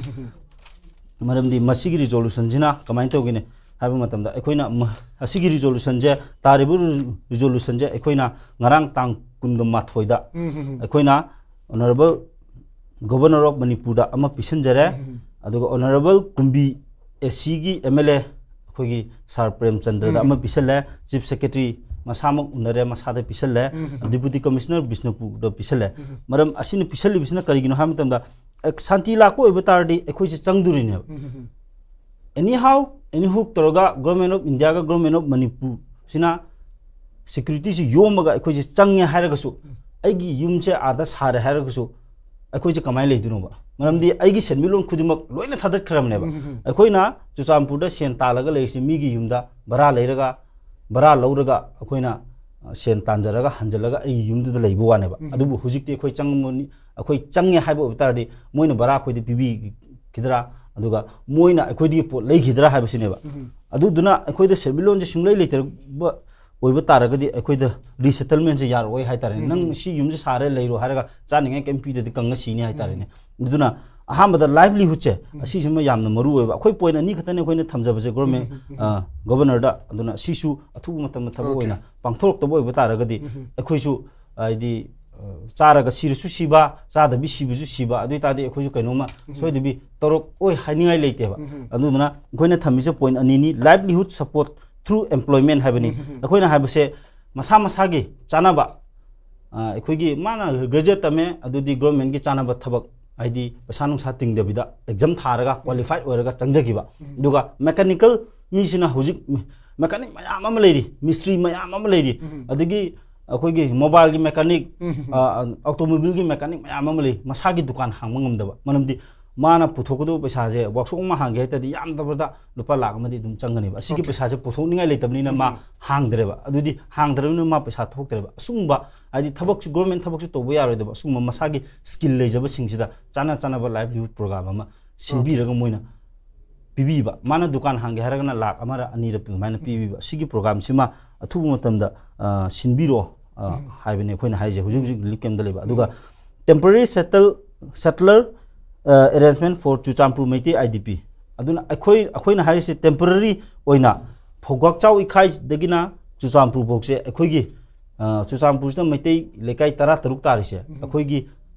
ꯃꯔꯝꯗꯤ ꯃꯁꯤꯒꯤ ꯔꯤꯖꯣꯂꯨꯁꯟꯁꯤꯅ ꯀꯃꯥꯏꯅ ꯇꯧꯒꯅꯤ ꯍꯥꯏꯕ ꯃꯇꯝꯗ, ꯑꯩꯈꯣꯏꯅ ꯃ-, ꯑꯁꯤꯒꯤ ꯔꯤꯖꯣꯂꯨꯁꯟꯁꯦ, ꯇꯥꯔꯤꯕ ꯔꯤ-, ꯔꯤꯖꯣꯂꯨꯁꯟꯁꯦ ꯑꯩꯈꯣꯏꯅ ꯉꯔꯥꯡ ꯇꯥꯡ ꯀꯨꯟꯒ ꯃꯥꯊꯣꯏꯗ ꯑꯩꯈꯣꯏꯅ Honourable Governor of ꯃꯅꯤꯄꯨꯔꯗ ꯑꯃ ꯄꯤꯁꯤꯟꯖꯔꯦ꯫ ꯑꯗꯨꯒ Honourable ꯀꯨꯝꯕꯤ ꯑꯦ ꯁꯤꯒꯤ ꯑꯦꯝ ꯑꯦꯜ ꯑꯦ ꯑꯩꯈꯣꯏꯒꯤ ꯁꯥꯔ ꯄ꯭ꯔꯦꯝꯆꯟꯗ꯭ꯔꯗ ꯑꯃ ꯄꯤꯁꯜꯂꯦ꯫ ꯆꯤꯐ ꯁꯦꯀ꯭ꯔꯦꯇꯔꯤ ꯃꯁꯥꯃꯛ ꯎꯅꯔꯦ, ꯃꯁꯥꯗ ꯄꯤꯁꯜꯂꯦ꯫ Deputy commissioner ꯕꯤꯁꯅꯨꯄꯨꯔꯗ ꯄꯤꯁꯜꯂꯦ꯫ ꯃꯔꯝ ꯑꯁꯤꯅ ꯄꯤꯁꯜꯂꯤꯕꯁꯤꯅ ꯀꯔꯤꯒꯤꯅꯣ ꯍꯥꯏꯕ ꯃꯇꯝꯗ, ꯑꯦ, ꯁꯥꯟꯇꯤ ꯂꯥꯛꯄ ꯑꯣꯏꯕ ꯇꯥꯔꯗꯤ ꯑꯩꯈꯣꯏꯁꯦ ꯆꯪꯗꯣꯔꯤꯅꯦꯕ꯫ Anyhow, anyhow ꯇꯧꯔꯒ Government of India ꯒ Government of Manipur ꯁꯤꯅ security ꯁꯤ ꯌꯣꯝꯃꯒ ꯑꯩꯈꯣꯏꯁꯦ ꯆꯪꯉꯦ ꯍꯥꯏꯔꯒꯁꯨ, ꯑꯩꯒꯤ ꯌꯨꯝꯁꯦ ꯑꯥꯗ ꯁꯥꯔꯦ ꯍꯥꯏꯔꯒꯁꯨ, ꯑꯩꯈꯣꯏꯁꯦ ꯀꯃꯥꯏꯅ ꯂꯩꯗꯣꯏꯅꯣꯕ? ꯃꯔꯝꯗꯤ ꯑꯩꯒꯤ ꯁꯦꯟꯃꯤꯠꯂꯣꯟ ꯈꯨꯗꯤꯡꯃꯛ ꯂꯣꯏꯅ ꯊꯥꯗꯠꯈ꯭ꯔꯕꯅꯦꯕ꯫ ꯑꯩꯈꯣꯏꯅ ꯆꯨꯔꯆꯥꯟꯄꯨꯔꯗ ꯁꯦꯟ ꯇꯥꯜꯂꯒ ꯂꯩꯔꯤꯁꯦ ꯃꯤꯒꯤ ꯌꯨꯝꯗ ꯚꯔꯥ ꯂꯩꯔꯒ, ꯚꯔꯥ ꯂꯧꯔꯒ ꯑꯩꯈꯣꯏꯅ, ꯑ, ꯁꯦꯟ ꯇꯥꯟꯖꯔꯒ ꯍꯟꯖꯤꯜꯂꯒ ꯑꯩꯒꯤ ꯌꯨꯝꯗꯨꯗ ꯂꯩꯕ ꯋꯥꯅꯦꯕ꯫ ꯑꯗꯨꯕꯨ ꯍꯧꯖꯤꯛꯇꯤ ꯑꯩꯈꯣꯏ ꯆꯪꯉꯝꯃꯅꯤ, ꯑꯩꯈꯣꯏ ꯆꯪꯉꯦ ꯍꯥꯏꯕ ꯑꯣꯏꯕ ꯇꯥꯔꯗꯤ ꯃꯣꯏꯅ ꯚꯔꯥ ꯑꯩꯈꯣꯏꯗ ꯄꯤꯕꯤꯈꯤꯗ꯭ꯔꯥ, ꯑꯗꯨꯒ ꯃꯣꯏꯅ ꯑꯩꯈꯣꯏꯗꯒꯤ ꯄꯣꯠ ꯂꯩꯈꯤꯗ꯭ꯔꯥ ꯍꯥꯏꯕꯁꯤꯅꯦꯕ꯫ ꯑꯗꯨꯗꯨꯅ ꯑꯩꯈꯣꯏꯗ ꯁꯦꯟꯃꯤꯠꯂꯣꯟꯁꯦ ꯁꯨꯡꯂꯩ ꯂꯩꯇ꯭ꯔꯕ ꯑꯣꯏꯕ ꯇꯥꯔꯒꯗꯤ ꯑꯩꯈꯣꯏꯗ resettlement ꯁꯦ ꯌꯥꯔꯛꯑꯣꯏ ꯍꯥꯏꯇꯥꯔꯦꯅꯦ꯫ ꯅꯪ ꯁꯤ ꯌꯨꯝꯁꯦ ꯁꯥꯔꯦ ꯂꯩꯔꯣ ꯍꯥꯏꯔꯒ ꯆꯥꯅꯤꯡꯉꯥꯏ ꯀꯩꯝ ꯄꯤꯗ꯭ꯔꯗꯤ ꯀꯪꯉ ꯁꯤꯅꯤ ꯍꯥꯏꯇꯥꯔꯦꯅꯦ꯫ ꯑꯗꯨꯅ ꯑꯍꯥꯟꯕꯗ livelihood ꯁꯦ, ꯑꯁꯤꯁꯤꯃ ꯌꯥꯝꯅ ꯃꯔꯨ ꯑꯣꯏꯕ꯫ ꯑꯩꯈꯣꯏ point ꯑꯅꯤ ꯈꯛꯇꯅꯦ ꯑꯩꯈꯣꯏꯅ ꯊꯝꯖꯕꯁꯦ government, ꯑ, Governor ꯗ꯫ ꯑꯗꯨꯅ ꯁꯤꯁꯨ ꯑꯊꯨꯕ ꯃꯇꯝꯗ ꯊꯕꯛ ꯑꯣꯏꯅ ꯄꯥꯡꯊꯣꯔꯛꯇꯕ ꯑꯣꯏꯕ ꯇꯥꯔꯒꯗꯤ ꯑꯩꯈꯣꯏꯁꯨ, ꯍꯥꯏꯗꯤ, ꯑ, ꯆꯥꯔꯒ ꯁꯤꯔꯁꯨ ꯁꯤꯕ, ꯆꯥꯗꯕꯤ ꯁꯤꯕꯁꯨ ꯁꯤꯕ, ꯑꯗꯨ ꯑꯣꯏ ꯇꯥꯔꯗꯤ ꯑꯩꯈꯣꯏꯁꯨ ꯀꯩꯅꯣꯝꯃ ꯁꯣꯏꯗꯕꯤ ꯇꯧꯔꯛꯑꯣꯏ ꯍꯥꯏꯅꯤꯡꯉꯥꯏ ꯂꯩꯇꯦꯕ꯫ ꯑꯗꯨꯗꯨꯅ ꯑꯩꯈꯣꯏꯅ ꯊꯝꯃꯤꯁꯦ point ꯑꯅꯤꯅꯤ, livelihood support through employment ꯍꯥꯏꯕꯅꯤ꯫ ꯑꯩꯈꯣꯏꯅ ꯍꯥꯏꯕꯁꯦ ꯃꯁꯥ ꯃꯁꯥꯒꯤ ꯆꯥꯅꯕ, ꯑ, ꯑꯩꯈꯣꯏꯒꯤ ꯃꯥꯅ graduate ꯇꯝꯃꯦ, ꯑꯗꯨꯗꯤ government ꯀꯤ ꯆꯥꯅꯕ ꯊꯕꯛ, ꯍꯥꯏꯗꯤ ꯄꯩꯁꯥ ꯅꯨꯡꯁꯥ ꯇꯤꯡꯗꯕꯤꯗ exam ꯊꯥꯔꯒ qualified ꯑꯣꯏꯔꯒ ꯆꯪꯖꯈꯤꯕ꯫ ꯑꯗꯨꯒ mechanical ꯃꯤꯁꯤꯅ ꯍꯧꯖꯤꯛ mechanic ꯃꯌꯥꯝ ꯑꯃ ꯂꯩꯔꯤ, ꯃꯤꯁꯇ꯭ꯔꯤ ꯃꯌꯥꯝ ꯑꯃ ꯂꯩꯔꯤ, ꯑꯗꯒꯤ ꯑꯩꯈꯣꯏꯒꯤ mobile ꯒꯤ mechanic, ꯑ, automobile ꯒꯤ mechanic ꯃꯌꯥꯝ ꯑꯃ ꯂꯩ, ꯃꯁꯥꯒꯤ ꯗꯨꯀꯥꯟ ꯍꯥꯡꯕ ꯉꯝꯗꯕ꯫ ꯃꯔꯝꯗꯤ ꯃꯥꯅ ꯄꯨꯊꯣꯛꯀꯗꯧꯕ ꯄꯩꯁꯥꯁꯦ, workshop ꯑꯃ ꯍꯥꯡꯒꯦ ꯍꯥꯏ ꯇꯥꯔꯗꯤ ꯌꯥꯝꯗꯕꯗ ꯂꯨꯄꯥ ꯂꯥꯈ ꯑꯃꯗꯤ ꯑꯗꯨꯝ ꯆꯪꯒꯅꯦꯕ꯫ ꯑꯁꯤꯒꯤ ꯄꯩꯁꯥꯁꯦ ꯄꯨꯊꯣꯛꯅꯤꯡꯉꯥꯏ ꯂꯩꯇꯕꯅꯤꯅ ꯃꯥ ꯍꯥꯡꯗ꯭ꯔꯦꯕ꯫ ꯑꯗꯨꯗꯤ ꯍꯥꯡꯗ꯭ꯔꯕꯅꯤꯅ ꯃꯥ ꯄꯩꯁꯥ ꯊꯣꯛꯇ꯭ꯔꯦꯕ꯫ ꯑꯁꯤꯒꯨꯝꯕ, ꯍꯥꯏꯗꯤ ꯊꯕꯛꯁꯨ, government ꯊꯕꯛꯁꯨ ꯇꯧꯕ ꯌꯥꯔꯣꯏꯗꯕ, ꯑꯁꯤꯒꯨꯝꯕ ꯃꯁꯥꯒꯤ skill ꯂꯩꯖꯕꯁꯤꯡꯁꯤꯗ ꯆꯥꯅ ꯆꯥꯅꯕ livelihood program ꯑꯃ ꯁꯤꯟꯕꯤꯔꯒ ꯃꯣꯏꯅ ꯄꯤꯕꯤꯕ꯫ ꯃꯥꯅ ꯗꯨꯀꯥꯟ ꯍꯥꯡꯒꯦ ꯍꯥꯏꯔꯒꯅ ꯂꯥꯈ ꯑꯃꯔ ꯑꯅꯤꯔ ꯑꯗꯨꯃꯥꯏꯅ ꯄꯤꯕꯤꯕ꯫ ꯑꯁꯤꯒꯤ program ꯁꯤꯃ ꯑꯊꯨꯕ ꯃꯇꯝꯗ, ꯑ, ꯁꯤꯟꯕꯤꯔꯛꯑꯣ, ꯑ, ꯍꯥꯏꯕꯅꯤ ꯑꯩꯈꯣꯏꯅ ꯍꯥꯏꯁꯦ꯫ ꯍꯧꯖꯤꯛ ꯍꯧꯖꯤꯛ relief camp ꯗ ꯂꯩꯕ꯫ ꯑꯗꯨꯒ temporary settle, settler, ꯑ, arrangement for Churachandpur Meitei I D P꯫ ꯑꯗꯨꯅ ꯑꯩꯈꯣꯏ, ꯑꯩꯈꯣꯏꯅ ꯍꯥꯏꯔꯤꯁꯦ temporary ꯑꯣꯏꯅ ꯐꯧꯒꯥꯛꯆꯥꯎ ꯏꯈꯥꯏꯗꯒꯤꯅ ꯆꯨꯔꯆꯥꯟꯄꯨꯔ ꯐꯥꯎꯁꯦ ꯑꯩꯈꯣꯏꯒꯤ, ꯑ, ꯆꯨꯔꯆꯥꯟꯄꯨꯔꯁꯤꯗ ꯃꯩꯇꯩ ꯂꯩꯀꯥꯏ ꯇꯔꯥ ꯇꯔꯨꯛ ꯇꯥꯔꯤꯁꯦ, ꯑꯩꯈꯣꯏꯒꯤ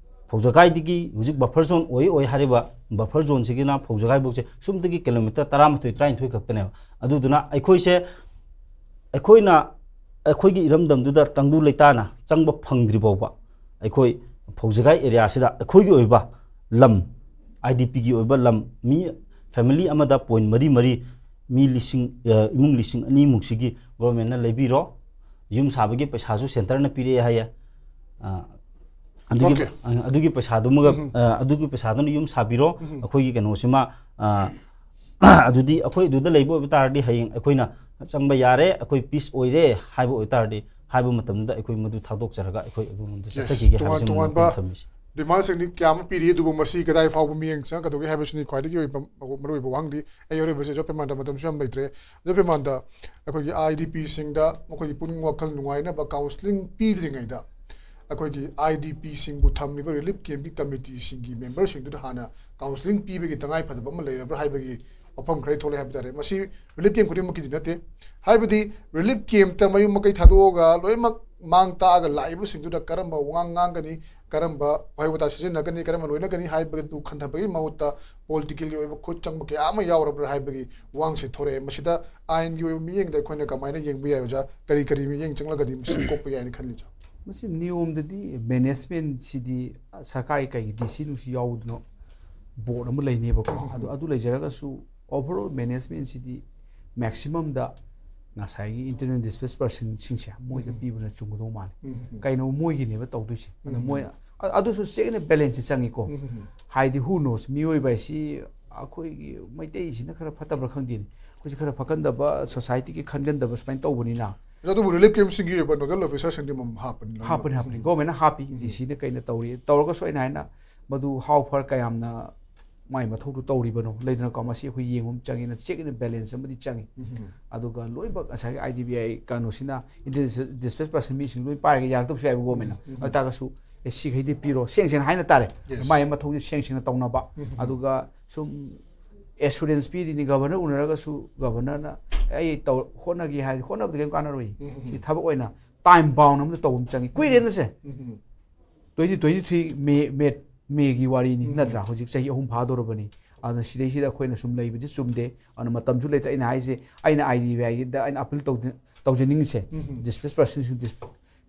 ꯐꯧꯖꯒꯥꯏꯗꯒꯤ ꯍꯧꯖꯤꯛ buffer zone ꯑꯣꯏ ꯑꯣꯏ ꯍꯥꯏꯔꯤꯕ buffer zone ꯁꯤꯒꯤꯅ ꯐꯧꯖꯒꯥꯏꯐꯥꯎꯁꯦ ꯁꯨꯝꯗꯒꯤ kilometre ꯇꯔꯥꯃꯥꯊꯣꯏ, ꯇꯔꯥꯅꯤꯊꯣꯏ ꯈꯛꯇꯅꯦꯕ꯫ ꯑꯗꯨꯗꯨꯅ ꯑꯩꯈꯣꯏꯁꯦ, ꯑꯩꯈꯣꯏꯅ, ꯑꯩꯈꯣꯏꯒꯤ ꯏꯔꯝꯗꯝꯗꯨꯗ ꯇꯪꯗꯨ ꯂꯩꯇꯥꯅ ꯆꯪꯕ ꯐꯪꯗ꯭ꯔꯤ ꯐꯥꯎꯕ ꯑꯩꯈꯣꯏ ꯐꯧꯖꯒꯥꯏ area ꯁꯤꯗ ꯑꯩꯈꯣꯏꯒꯤ ꯑꯣꯏꯕ ꯂꯝ, ꯑꯥꯏ ꯗꯤ ꯄꯤꯒꯤ ꯑꯣꯏꯕ ꯂꯝ, ꯃꯤ family ꯑꯃꯗ ꯄꯣꯏꯟ ꯃꯔꯤ ꯃꯔꯤ, ꯃꯤ ꯂꯤꯁꯤꯡ, ꯑ, ꯏꯃꯨꯡ ꯂꯤꯁꯤꯡ ꯑꯅꯤꯃꯨꯛꯁꯤꯒꯤ governmentꯅ ꯂꯩꯕꯤꯔꯣ꯫ ꯌꯨꯝ ꯁꯥꯕꯒꯤ ꯄꯩꯁꯥꯁꯨ centreꯅ ꯄꯤꯔꯛꯑꯦ ꯍꯥꯏꯌꯦ꯫ ꯑ, ꯑꯗꯨꯒꯤ, Okay. ꯑ, ꯑꯗꯨꯒꯤ ꯄꯩꯁꯥꯗꯨꯃꯒ, ꯎꯝ꯫ ꯑ, ꯑꯗꯨꯒꯤ ꯄꯩꯁꯥꯗꯨꯅ ꯌꯨꯝ ꯁꯥꯕꯤꯔꯣ꯫ ꯎꯝ꯫ ꯑꯩꯈꯣꯏꯒꯤ ꯀꯩꯅꯣꯁꯤꯃ, ꯑ, ꯑꯗꯨꯗꯤ ꯑꯩꯈꯣꯏ ꯑꯗꯨꯗ ꯂꯩꯕ ꯑꯣꯏꯕ ꯇꯥꯔꯗꯤ, ꯍꯌꯦꯡ ꯑꯩꯈꯣꯏꯅ ꯆꯪꯕ ꯌꯥꯔꯦ, ꯑꯩꯈꯣꯏ peace ꯑꯣꯏꯔꯦ ꯍꯥꯏꯕ ꯑꯣꯏꯕ ꯇꯥꯔꯗꯤ, ꯍꯥꯏꯕ ꯃꯇꯝꯗꯨꯗ ꯑꯩꯈꯣꯏ ꯃꯗꯨ ꯊꯥꯗꯣꯛꯆꯔꯒ ꯑꯩꯈꯣꯏ ꯑꯗꯣꯝꯗ Yes. ꯆꯠꯆꯈꯤꯒꯦ ꯇꯣꯉꯥꯟ ꯍꯥꯏꯕꯁꯤꯃ ꯇꯣꯉꯥꯟꯕ ꯃꯈꯣꯏꯅ ꯊꯝꯃꯤꯁꯤ꯫ Demandꯁꯤꯡꯗꯤ ꯀꯌꯥ ꯑꯃ ꯄꯤꯔꯤ, ꯑꯗꯨꯕꯨ ꯃꯁꯤ ꯀꯗꯥꯏ ꯐꯥꯎꯕ ꯃꯤꯠꯌꯦꯡ ꯆꯪꯉꯛꯀꯗꯧꯒꯦ ꯍꯥꯏꯕꯁꯤꯅꯤ ꯈ꯭ꯋꯥꯏꯗꯒꯤ ꯑꯣꯏꯕ ꯃꯔꯨꯑꯣꯏꯕ ꯋꯥꯍꯪꯗꯤ꯫ ꯑꯩ ꯑꯔꯣꯏꯕꯁꯦ ꯑꯣꯖꯥ ꯄꯦꯃꯥꯟꯗ, ꯃꯇꯝꯁꯨ ꯌꯥꯝ ꯂꯩꯇ꯭ꯔꯦ꯫ ꯑꯣꯖꯥ ꯄꯦꯃꯥꯟꯗ, ꯑꯩꯈꯣꯏꯒꯤ ꯑꯥꯏ ꯗꯤ ꯄꯤꯁꯤꯡꯗ ꯃꯈꯣꯏꯒꯤ ꯄꯨꯛꯅꯤꯡ ꯋꯥꯈꯜ ꯅꯨꯡꯉꯥꯏꯅꯕ counselling ꯄꯤꯗ꯭ꯔꯤꯉꯩꯗ ꯑꯩꯈꯣꯏꯒꯤ ꯑꯥꯏ ꯗꯤ ꯄꯤꯁꯤꯡꯕꯨ ꯊꯝꯂꯤꯕ relief campꯀꯤ committeeꯁꯤꯡꯒꯤ memberꯁꯤꯡꯗꯨꯗ ꯍꯥꯟꯅ counselling ꯄꯤꯕꯒꯤ ꯇꯉꯥꯏ ꯐꯗꯕ ꯑꯃ ꯂꯩꯔꯕ꯭ꯔꯥ ꯍꯥꯏꯕꯒꯤ ꯋꯥꯐꯝ ꯈꯔ ꯊꯣꯛꯂꯛꯑꯦ ꯍꯥꯏꯕ ꯇꯥꯔꯦ꯫ ꯃꯁꯤ relief camp ꯈꯨꯗꯤꯡꯃꯛꯀꯤꯗꯤ ꯅꯠꯇꯦ꯫ ꯍꯥꯏꯕꯗꯤ relief campꯇ ꯃꯌꯨꯝ ꯃꯀꯩ ꯊꯥꯗꯣꯛꯑꯒ ꯂꯣꯏꯅꯃꯛ ꯃꯥꯡ ꯇꯥꯛꯑꯒ ꯂꯥꯛꯏꯕꯁꯤꯡꯗꯨꯗ ꯀꯔꯝꯕ ꯋꯥꯉꯥꯡ ꯉꯥꯡꯒꯅꯤ, ꯀꯔꯝꯕ ꯋꯥꯍꯩ ꯋꯥꯇꯥ ꯁꯤꯖꯤꯟꯅꯒꯅꯤ, ꯀꯔꯝꯕ ꯂꯣꯏꯅꯒꯅꯤ ꯍꯥꯏꯕꯗꯨ ꯈꯟꯊꯕꯒꯤ ꯃꯍꯨꯠꯇ politicalꯒꯤ ꯑꯣꯏꯕ ꯈꯨꯠ ꯆꯪꯕ ꯀꯌꯥ ꯑꯃ ꯌꯥꯎꯔꯕ꯭ꯔꯥ ꯍꯥꯏꯕꯒꯤ ꯋꯥꯍꯪꯁꯦ ꯊꯣꯔꯛꯑꯦ꯫ ꯃꯁꯤꯗ ꯑꯥꯏꯟꯒꯤ ꯑꯣꯏꯕ ꯃꯤꯠꯌꯦꯡꯗ ꯑꯩꯈꯣꯏꯅ ꯀꯃꯥꯏꯅ ꯌꯦꯡꯕ ꯌꯥꯏ ꯑꯣꯖꯥ? ꯀꯔꯤ ꯀꯔꯤ ꯃꯤꯠꯌꯦꯡ ꯆꯪꯂꯒꯗꯤ ꯃꯁꯤ ꯀꯣꯛꯄ ꯌꯥꯏꯅ ꯈꯜꯂꯤ ꯑꯣꯖꯥ? ꯃꯁꯤ ꯅꯤꯌꯣꯝꯗꯗꯤ managementꯁꯤꯗꯤ ꯁꯔꯀꯥꯔꯒꯤ ꯀꯩꯒꯤ ꯗꯤ ꯁꯤ ꯅꯨꯡꯁꯤ ꯌꯥꯎꯗꯅ board ꯑꯃ ꯂꯩꯅꯦꯕꯀꯣ꯫ ꯑꯗꯨ, ꯑꯗꯨ ꯂꯩꯖꯔꯒꯁꯨ overall managementꯁꯤꯗꯤ maximumꯗ ꯉꯁꯥꯏꯒꯤ internally displaced personꯁꯤꯡꯁꯦ ꯃꯣꯏꯗ ꯎꯝ꯫ ꯄꯤꯕꯅ ꯆꯨꯝꯒꯗꯧ ꯃꯥꯜꯂꯤ꯫ ꯎꯝ꯫ ꯀꯩꯅꯣ ꯃꯣꯏꯒꯤꯅꯦꯕ ꯇꯧꯗꯣꯏꯁꯦ꯫ ꯑꯗ ꯎꯝ꯫ ꯃꯣꯏ, ꯑ-, ꯑꯗꯨꯁꯨ ꯆꯦꯛ ꯑꯦꯟ balance ꯆꯪꯉꯤꯀꯣ꯫ ꯎꯝ꯫ ꯍꯥꯏꯗꯤ who knows, ꯃꯤꯑꯣꯏꯕ ꯍꯥꯏꯁꯤ ꯑꯩꯈꯣꯏꯒꯤ ꯃꯩꯇꯩꯁꯤꯅ ꯈꯔ ꯐꯠꯇꯕ꯭ꯔꯥ ꯈꯪꯗꯦꯅꯦ꯫ ꯑꯩꯈꯣꯏꯁꯦ ꯈꯔ ꯐꯠꯀꯟꯗꯕ, societyꯒꯤ ꯈꯟꯒꯟꯗꯕ ꯁꯨꯃꯥꯏꯅ ꯇꯧꯕꯅꯤꯅ꯫ ꯑꯗꯨꯕꯨ relief campꯁꯤꯡꯒꯤ ꯑꯣꯏꯕ nodal officerꯁꯤꯡꯗꯤ ꯑꯃꯃꯝ ꯍꯥꯞꯄꯅꯤ ꯂꯣꯏꯅꯃꯛ꯫ ꯍꯥꯞꯄꯅꯤ, ꯍꯥꯞꯄꯅꯤ꯫ ꯎꯝ꯫ Governmentꯅ ꯍꯥꯞꯄꯤ, ꯎꯝ꯫ ꯗꯤ ꯁꯤꯅ ꯀꯩꯅ ꯇꯧꯔꯤ꯫ ꯇꯧꯔꯒꯁꯨ ꯑꯩꯅ ꯍꯥꯏꯅ ꯃꯗꯨ how far ꯀꯌꯥꯝꯅ ꯃꯥꯏ ꯃꯊꯧꯗꯨ ꯇꯧꯔꯤꯕꯅꯣ, ꯂꯩꯗꯅꯀꯣ, ꯃꯁꯤ ꯑꯩꯈꯣꯏ ꯌꯦꯡꯕ ꯑꯃ ꯆꯪꯉꯦꯅ check and balance ꯑꯃꯗꯤ ꯆꯪꯉꯤ꯫ ꯎꯝ꯫ ꯑꯗꯨꯒ ꯂꯣꯏꯅꯃꯛ ꯉꯁꯥꯏꯒꯤ ꯑꯥꯏ ꯗꯤ ꯕꯤ ꯑꯥꯏ ꯀꯩꯅꯣꯁꯤꯅ internally displaced person ꯃꯤꯁꯤꯡ ꯂꯣꯏ ꯄꯥꯏꯔꯒ ꯌꯥꯔꯛꯇꯕꯁꯨ ꯌꯥꯏꯕ governmentꯅ꯫ ꯎꯝ꯫ ꯑꯗꯨ ꯇꯥꯔꯒꯁꯨ, ꯑꯦ, ꯁꯤꯈꯩꯗꯤ ꯄꯤꯔꯣ, ꯁꯦꯡ ꯁꯦꯡꯅ ꯍꯥꯏꯅ ꯇꯥꯔꯦ꯫ Yes. ꯃꯥꯏ ꯃꯊꯧꯁꯦ ꯁꯦꯡ ꯁꯦꯡꯅ ꯇꯧꯅꯕ꯫ ꯎꯝ꯫ ꯑꯗꯨꯒ ꯁꯨꯝ assurance ꯄꯤꯔꯤꯅꯤ, governor ꯎꯅꯔꯒꯁꯨ governorꯅ, "ꯑꯩ ꯇꯧ-, ꯍꯣꯠꯅꯒꯦ" ꯍꯥꯏꯔꯗꯤ ꯍꯣꯠꯅꯕꯗꯤ ꯀꯩꯝ ꯀꯥꯟꯅꯔꯣꯏ꯫ ꯎꯝ꯫ ꯁꯤ ꯊꯕꯛ ꯑꯣꯏꯅ time bound ꯑꯃꯗ ꯇꯧꯕ ꯑꯃ ꯆꯪꯉꯤ꯫ ꯀꯨꯏꯔꯦꯅꯁꯦ꯫ ꯎꯝ꯫ Twenty twenty-three May, May, Mayꯒꯤ ꯋꯥꯔꯤꯅꯤ, ꯎꯝ꯫ ꯅꯠꯇ꯭ꯔꯥ? ꯍꯧꯖꯤꯛ ꯆꯍꯤ ꯑꯍꯨꯝ ꯐꯥꯗꯧꯔꯕꯅꯤ꯫ ꯑꯗꯨꯅ ꯁꯤꯗꯩꯁꯤꯗ ꯑꯩꯈꯣꯏꯅ ꯁꯨꯝ ꯂꯩꯕꯗꯤ ꯆꯨꯝꯗꯦ꯫ ꯑꯗꯨꯅ ꯃꯇꯝꯁꯨ ꯂꯩꯇ꯭ꯔꯦ꯫ ꯑꯩꯅ ꯍꯥꯏꯁꯦ, ꯑꯩꯅ ꯑꯥꯏ ꯗꯤ ꯕꯤ ꯑꯥꯏꯗ ꯑꯩꯅ appeal ꯇꯧꯖ-, ꯇꯧꯖꯅꯤꯡꯉꯤꯁꯦ, ꯎꯝ꯫ Displaced personꯁꯤꯡ dis-,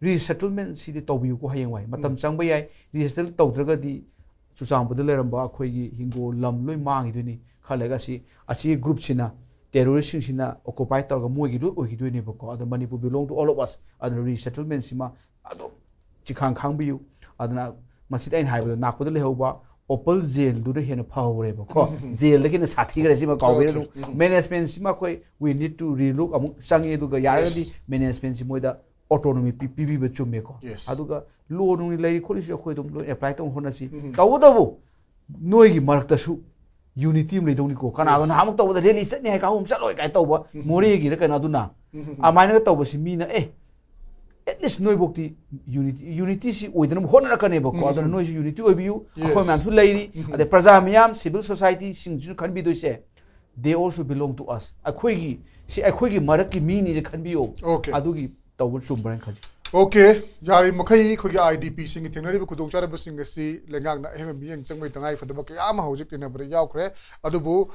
resettlementꯁꯤꯗꯤ ꯇꯧꯕꯤꯌꯨꯀꯣ ꯍꯌꯦꯡꯋꯥꯏ꯫ ꯃꯇꯝ ꯎꯝ꯫ ꯆꯪꯕ ꯌꯥꯏ꯫ Resettle ꯇꯧꯗ꯭ꯔꯒꯗꯤ ꯆꯨꯔꯆꯥꯟꯄꯨꯔꯗ ꯂꯩꯔꯝꯕ ꯑꯩꯈꯣꯏꯒꯤ ꯍꯤꯡꯒꯣꯜ ꯂꯝ ꯂꯣꯏ ꯃꯥꯡꯈꯤꯗꯣꯏꯅꯤ꯫ ꯈꯔ ꯂꯩꯔꯒ ꯑꯁꯤ ꯑꯁꯤ ꯒ꯭ꯔꯨꯞꯁꯤꯅ, ꯇꯦꯔꯣꯔꯤꯁꯁꯤꯡꯁꯤꯅ ꯑꯣꯀꯨꯄꯥꯏ ꯇꯧꯔꯒ ꯃꯣꯏꯒꯤ ꯂꯣꯏ ꯑꯣꯏꯈꯤꯗꯣꯏꯅꯦꯕꯀꯣ꯫ ꯑꯗꯣ Manipur belong to all of us꯫ ꯑꯗꯨꯅ ꯔꯤꯁꯦꯇꯜꯃꯦꯟꯁꯤꯃ ꯑꯗꯨꯝ ꯆꯤꯈꯥꯡ ꯈꯥꯡꯕꯤꯌꯨ꯫ ꯑꯗꯨꯅ ꯃꯁꯤꯗ ꯑꯩꯅ ꯍꯥꯏꯕꯗꯣ, ꯅꯥꯛꯄꯗ ꯂꯩꯍꯧꯕ ꯑꯣꯄꯜ ꯖꯦꯜꯗꯨꯅ ꯍꯦꯟꯅ ꯐꯍꯧꯔꯦꯕꯀꯣ꯫ ꯖꯦꯜꯗꯒꯤ ꯍꯦꯟꯅ ꯁꯥꯊꯤꯈ꯭ꯔꯦ, ꯁꯤꯃ ꯀꯥꯎꯕꯤꯔꯅꯨ꯫ ꯃꯦꯅꯦꯖꯃꯦꯟꯁꯤꯃ ꯑꯩꯈꯣꯏ we need to relook ꯑꯃꯨꯛ ꯆꯪꯉꯤ꯫ ꯑꯗꯨꯒ ꯌꯥꯔꯒꯗꯤ ꯃꯦꯅꯦꯖꯃꯦꯟꯁꯤ ꯃꯣꯏꯗ ꯑꯣꯇꯣꯅꯣꯃꯤ ꯄꯤꯕꯤꯕ ꯆꯨꯝꯃꯦꯀꯣ꯫ ꯑꯗꯨꯒ ꯂꯣ ꯅꯨꯡ ꯂꯩꯔꯤ ꯈꯣꯠꯂꯤꯁꯨ ꯑꯩꯈꯣꯏ ꯑꯗꯨꯝ ꯂꯣꯏ ꯑꯦꯄ꯭ꯂꯥꯏ ꯇꯧꯅ ꯍꯣꯠꯅꯁꯤ꯫ ꯇꯧꯕꯇꯕꯨ ꯅꯣꯏꯒꯤ ꯃꯔꯛꯇꯁꯨ ꯌꯨꯅꯤꯇꯤ ꯑꯃ ꯂꯩꯗꯧꯅꯤꯀꯣ꯫ ꯀꯅꯥꯒ ꯅꯍꯥꯟꯃꯨꯛ ꯇꯧꯕꯗ ꯔꯦꯂꯤ ꯆꯠꯅꯤ ꯍꯥꯏ ꯀꯥꯡꯕꯨ ꯆꯠꯂꯣꯏ ꯀꯥꯏꯅ ꯇꯧꯕ, ꯃꯣꯔꯦꯒꯤꯔ ꯀꯩꯅꯣ ꯑꯗꯨꯅ ꯑꯗꯨꯃꯥꯏꯅꯒ ꯇꯧꯕꯁꯤ ꯃꯤꯅ ꯑꯦ at least ꯅꯣꯏꯐꯧꯇꯤ ꯌꯨꯅꯤꯇꯤ, ꯌꯨꯅꯤꯇꯤꯁꯤ ꯑꯣꯏꯗꯅꯕ ꯍꯣꯠꯅꯔꯛꯀꯅꯦꯕꯀꯣ꯫ ꯑꯗꯨꯅ ꯅꯣꯏꯁꯨ ꯌꯨꯅꯤꯇꯤ ꯑꯣꯏꯕꯤꯌꯨ꯫ ꯑꯩꯈꯣꯏ ꯃꯌꯥꯝꯁꯨ ꯂꯩꯔꯤ꯫ ꯑꯗꯩ ꯄ꯭ꯔꯖꯥ ꯃꯤꯌꯥꯝ, civil ꯁꯣꯁꯥꯏꯇꯤꯁꯤꯡꯁꯤꯅ ꯈꯟꯕꯤꯗꯣꯏꯁꯦ, they also belong to us꯫ ꯑꯩꯈꯣꯏꯒꯤ, ꯁꯤ ꯑꯩꯈꯣꯏꯒꯤ ꯃꯔꯛꯀꯤ ꯃꯤꯅꯤꯁꯦ ꯈꯟꯕꯤꯌꯣ꯫ ꯑꯗꯨꯒꯤ ꯇꯧꯕ ꯆꯨꯝꯕ꯭ꯔꯥ ꯍꯥꯏꯅ ꯈꯟꯖꯩ꯫ ꯑꯣꯀꯦ, ꯌꯥꯔꯤꯕ ꯃꯈꯩ ꯑꯩꯈꯣꯏꯒꯤ ꯑꯥꯏ ꯗꯤ ꯄꯤꯁꯤꯡꯒꯤ ꯊꯦꯡꯅꯔꯤꯕ ꯈꯨꯗꯣꯡꯆꯥꯗꯕꯁꯤꯡ ꯑꯁꯤ ꯂꯩꯉꯥꯛꯅ ꯑꯍꯦꯟꯕ ꯃꯤꯠꯌꯦꯡ ꯆꯪꯕꯒꯤ ꯇꯉꯥꯏ ꯐꯗꯕ ꯀꯌꯥ ꯑꯃ ꯍꯧꯖꯤꯛ ꯊꯦꯡꯅꯕꯗ ꯌꯥꯎꯈ꯭ꯔꯦ꯫ ꯑꯗꯨꯕꯨ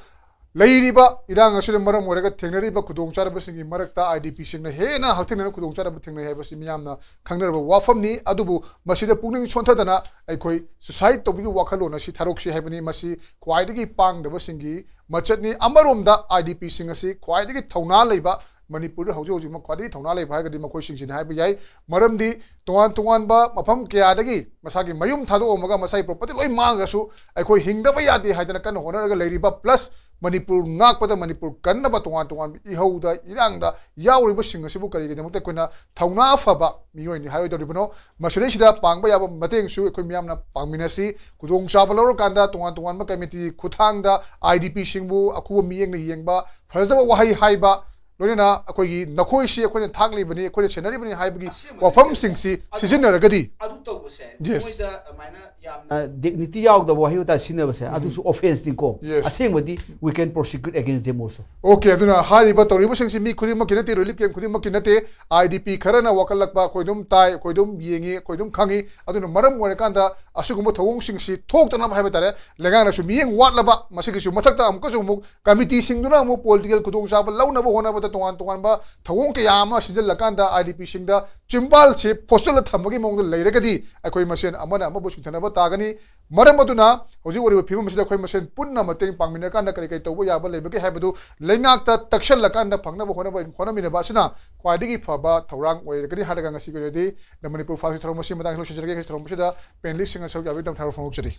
ꯂꯩꯔꯤꯕ ꯏꯔꯥꯡ ꯑꯁꯤꯅ ꯃꯔꯝ ꯑꯣꯏꯔꯒ ꯊꯦꯡꯅꯔꯤꯕ ꯈꯨꯗꯣꯡꯆꯥꯗꯕꯁꯤꯡꯒꯤ ꯃꯔꯛꯇ ꯑꯥꯏ ꯗꯤ ꯄꯤꯁꯤꯡꯅ ꯍꯦꯟꯅ ꯍꯛꯊꯦꯡꯅꯅ ꯈꯨꯗꯣꯡꯆꯥꯗꯕ ꯊꯦꯡꯅꯩ ꯍꯥꯏꯕꯁꯤ ꯃꯤꯌꯥꯝꯅ ꯈꯪꯅꯔꯕ ꯋꯥꯐꯝꯅꯤ꯫ ꯑꯗꯨꯕꯨ ꯃꯁꯤꯗ ꯄꯨꯛꯅꯤꯡ ꯁꯣꯟꯊꯗꯅ ꯑꯩꯈꯣꯏ ꯁꯨꯁꯥꯏꯠ ꯇꯧꯕꯒꯤ ꯋꯥꯈꯜꯂꯣꯟ ꯑꯁꯤ ꯊꯥꯗꯣꯛꯁꯤ ꯍꯥꯏꯕꯅꯤ꯫ ꯃꯁꯤ ꯈ꯭ꯋꯥꯏꯗꯒꯤ ꯄꯥꯡꯗꯕꯁꯤꯡꯒꯤ ꯃꯆꯠꯅꯤ꯫ ꯑꯃꯔꯣꯝꯗ ꯑꯥꯏ ꯗꯤ ꯄꯤꯁꯤꯡ ꯑꯁꯤ ꯈ꯭ꯋꯥꯏꯗꯒꯤ ꯊꯧꯅꯥ ꯂꯩꯕ, ꯃꯅꯤꯄꯨꯔꯗ ꯍꯧꯖꯤꯛ ꯍꯧꯖꯤꯛꯃꯛ ꯈ꯭ꯋꯥꯏꯗꯒꯤ ꯊꯧꯅꯥ ꯂꯩꯕ ꯍꯥꯏꯔꯒꯗꯤ ꯃꯈꯣꯏꯁꯤꯡꯁꯤꯅꯤ ꯍꯥꯏꯕ ꯌꯥꯏ꯫ ꯃꯔꯝꯗꯤ ꯇꯣꯉꯥꯟ ꯇꯣꯉꯥꯟꯕ ꯃꯐꯝ ꯀꯌꯥꯗꯒꯤ ꯃꯁꯥꯒꯤ ꯃꯌꯨꯝ ꯊꯥꯗꯣꯛꯑꯝꯃꯒ ꯃꯁꯥꯒꯤ ꯄ꯭ꯔꯣꯄꯔꯇꯤ ꯂꯣꯏ ꯃꯥꯡꯉꯒꯁꯨ ꯑꯩꯈꯣꯏ ꯍꯤꯡꯗꯕ ꯌꯥꯗꯦ ꯍꯥꯏꯗꯅ ꯀꯟꯅ ꯍꯣꯠꯅꯔꯒ ꯂꯩꯔꯤꯕ, ꯄ꯭ꯂꯁ ꯃꯅꯤꯄꯨꯔ ꯉꯥꯛꯄꯗ, ꯃꯅꯤꯄꯨꯔ ꯀꯟꯅꯕ ꯇꯣꯉꯥꯟ ꯇꯣꯉꯥꯟꯕ ꯏꯍꯧꯗ, ꯏꯔꯥꯡꯗ ꯌꯥꯎꯔꯤꯕꯁꯤꯡ ꯑꯁꯤꯕꯨ ꯀꯔꯤꯒꯤꯗꯃꯛꯇ ꯑꯩꯈꯣꯏꯅ ꯊꯧꯅꯥ ꯐꯕ ꯃꯤꯑꯣꯏꯅꯤ ꯍꯥꯏꯔꯣꯏꯗꯧꯔꯤꯕꯅꯣ? ꯃꯁꯤꯗꯩꯁꯤꯗ ꯄꯥꯡꯕ ꯌꯥꯕ ꯃꯇꯦꯡꯁꯨ ꯑꯩꯈꯣꯏ ꯃꯤꯌꯥꯝꯅ ꯄꯥꯡꯃꯤꯟꯅꯁꯤ꯫ ꯈꯨꯗꯣꯡꯆꯥꯕ ꯂꯧꯔꯀꯥꯟꯗ ꯇꯣꯉꯥꯟ ꯇꯣꯉꯥꯟꯕ ꯀꯃꯤꯇꯤꯒꯤ ꯈꯨꯠꯊꯥꯡꯗ ꯑꯥꯏ ꯗꯤ ꯄꯤꯁꯤꯡꯕꯨ ꯑꯈꯨꯕ ꯃꯤꯠꯌꯦꯡꯅ ꯌꯦꯡꯕ, ꯐꯖꯗꯕ ꯋꯥꯍꯩ ꯍꯥꯏꯕ, ꯂꯣꯏꯅꯅ ꯑꯩꯈꯣꯏꯒꯤ "ꯅꯈꯣꯏꯁꯤ ꯑꯩꯈꯣꯏꯅ ꯊꯥꯛꯂꯤꯕꯅꯤ, ꯑꯩꯈꯣꯏꯅ ꯁꯦꯟꯅꯔꯤꯕꯅꯤ" ꯍꯥꯏꯕꯒꯤ ꯋꯥꯐꯝꯁꯤꯡꯁꯤ ꯁꯤꯖꯤꯟꯅꯔꯒꯗꯤ, ꯑꯗꯨ ꯇꯧꯕꯁꯦ Yes. ꯃꯣꯏꯗ ꯑꯗꯨꯃꯥꯏꯅ ꯌꯥꯝꯅ ꯗꯤꯒꯅꯤꯇꯤ ꯌꯥꯎꯗꯕ ꯋꯥꯍꯩ ꯋꯥꯇꯥ ꯁꯤꯖꯤꯟꯅꯕꯁꯦ ꯑꯗꯨꯁꯨ ꯑꯣꯐꯦꯟꯁꯅꯤꯀꯣ꯫ Yes. ꯑꯁꯦꯡꯕꯗꯤ we can prosecute against them also꯫ Okay, ꯑꯗꯨꯅ ꯍꯥꯏꯔꯤꯕ ꯇꯧꯔꯤꯕꯁꯤꯡꯁꯤ ꯃꯤ ꯈꯨꯗꯤꯡꯃꯛꯀꯤ ꯅꯠꯇꯦ, ꯔꯤꯂꯤꯐ ꯀꯦꯝ ꯈꯨꯗꯤꯡꯃꯛꯀꯤ ꯅꯠꯇꯦ꯫ ꯑꯥꯏ ꯗꯤ ꯄꯤ ꯈꯔꯅ ꯋꯥꯀꯠꯂꯛꯄ ꯑꯩꯈꯣꯏ ꯑꯗꯨꯝ ꯇꯥꯏ, ꯑꯩꯈꯣꯏ ꯑꯗꯨꯝ ꯌꯦꯡꯉꯤ, ꯑꯩꯈꯣꯏ ꯑꯗꯨꯝ ꯈꯪꯉꯤ꯫ ꯑꯗꯨꯅ ꯃꯔꯝ ꯑꯣꯏꯔꯀꯥꯟꯗ ꯑꯁꯤꯒꯨꯝꯕ ꯊꯧꯑꯣꯡꯁꯤꯡꯁꯤ ꯊꯣꯛꯇꯅꯕ ꯍꯥꯏꯕ ꯇꯥꯔꯦ, ꯂꯩꯉꯥꯛꯅꯁꯨ ꯃꯤꯠꯌꯦꯡ ꯋꯥꯠꯂꯕ, ꯃꯁꯤꯒꯤꯁꯨ ꯃꯊꯛꯇ ꯑꯃꯨꯛꯀꯁꯨ ꯑꯃꯨꯛ ꯀꯃꯤꯇꯤꯁꯤꯡꯗꯨꯅ ꯑꯃꯨꯛ ꯄꯣꯂꯤꯇꯤꯀꯦꯜ ꯈꯨꯗꯣꯡꯆꯥꯕ ꯂꯧꯅꯕ ꯍꯣꯠꯅꯕꯗ ꯇꯣꯉꯥꯟ ꯇꯣꯉꯥꯟꯕ ꯊꯧꯑꯣꯡ ꯀꯌꯥ ꯑꯃ ꯁꯤꯖꯤꯜꯂꯀꯥꯟꯗ IDPꯁꯤꯡꯗ ꯆꯤꯝꯕꯥꯜꯁꯦ ꯐꯣꯠꯆꯜꯂ ꯊꯝꯕꯒꯤ ꯃꯑꯣꯡꯗ ꯂꯩꯔꯒꯗꯤ ꯑꯩꯈꯣꯏ ꯃꯁꯦꯟ ꯑꯃꯅ ꯑꯃꯕꯨ ꯁꯤꯡꯊꯅꯕ ꯇꯥꯒꯅꯤ꯫ ꯃꯔꯝ ꯑꯗꯨꯅ ꯍꯧꯖꯤꯛ ꯑꯣꯏꯔꯤꯕ ꯐꯤꯕꯝ ꯑꯁꯤꯗ ꯑꯩꯈꯣꯏ ꯃꯁꯦꯟ ꯄꯨꯟꯅ ꯃꯇꯦꯡ ꯄꯥꯡꯃꯤꯟꯅꯔꯀꯥꯟꯗ ꯀꯔꯤ ꯀꯔꯤ ꯇꯧꯕ ꯌꯥꯕ ꯂꯩꯕꯒꯦ ꯍꯥꯏꯕꯗꯨ ꯂꯩꯉꯥꯛꯇ ꯇꯛꯁꯜꯂꯀꯥꯟꯗ ꯐꯪꯅꯕ ꯍꯣꯠꯅꯕ ꯍꯣꯠꯅꯃꯤꯟꯅꯕ ꯑꯁꯤꯅ ꯈ꯭ꯋꯥꯏꯗꯒꯤ ꯐꯕ ꯊꯧꯔꯥꯡ ꯑꯣꯏꯔꯒꯅꯤ ꯍꯥꯏꯔꯒ ꯉꯁꯤꯒꯤ ꯑꯣꯏꯅꯗꯤ The Manipur Files ꯊꯧꯔꯝ ꯑꯁꯤ ꯃꯇꯥꯡꯗ ꯂꯣꯏꯁꯤꯟꯖꯔꯒꯦ꯫ ꯉꯁꯤ ꯊꯧꯔꯝ ꯑꯁꯤꯗ panelistꯁꯤꯡ ꯑꯁꯔꯨꯛ ꯌꯥꯕꯤꯗꯃꯛ ꯊꯥꯒꯠꯄ ꯐꯣꯡꯗꯣꯛꯆꯔꯤ꯫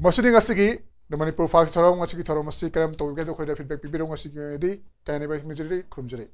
ꯃꯁꯤꯅꯤ ꯉꯁꯤꯒꯤ The Manipur Files ꯊꯧꯔꯝ꯫ ꯉꯁꯤꯒꯤ ꯊꯧꯔꯝ ꯑꯁꯤ ꯀꯔꯝ ꯇꯧꯒꯦ ꯍꯥꯏꯕꯗꯨ ꯑꯩꯈꯣꯏꯗ feedback ꯄꯤꯕꯤꯔꯣ꯫ ꯉꯁꯤꯒꯤ ꯑꯣꯏꯅꯗꯤ ꯀꯥꯏꯅꯕ ꯌꯥꯏꯐꯅꯖꯔꯤ, ꯈꯨꯔꯨꯝꯖꯔꯤ꯫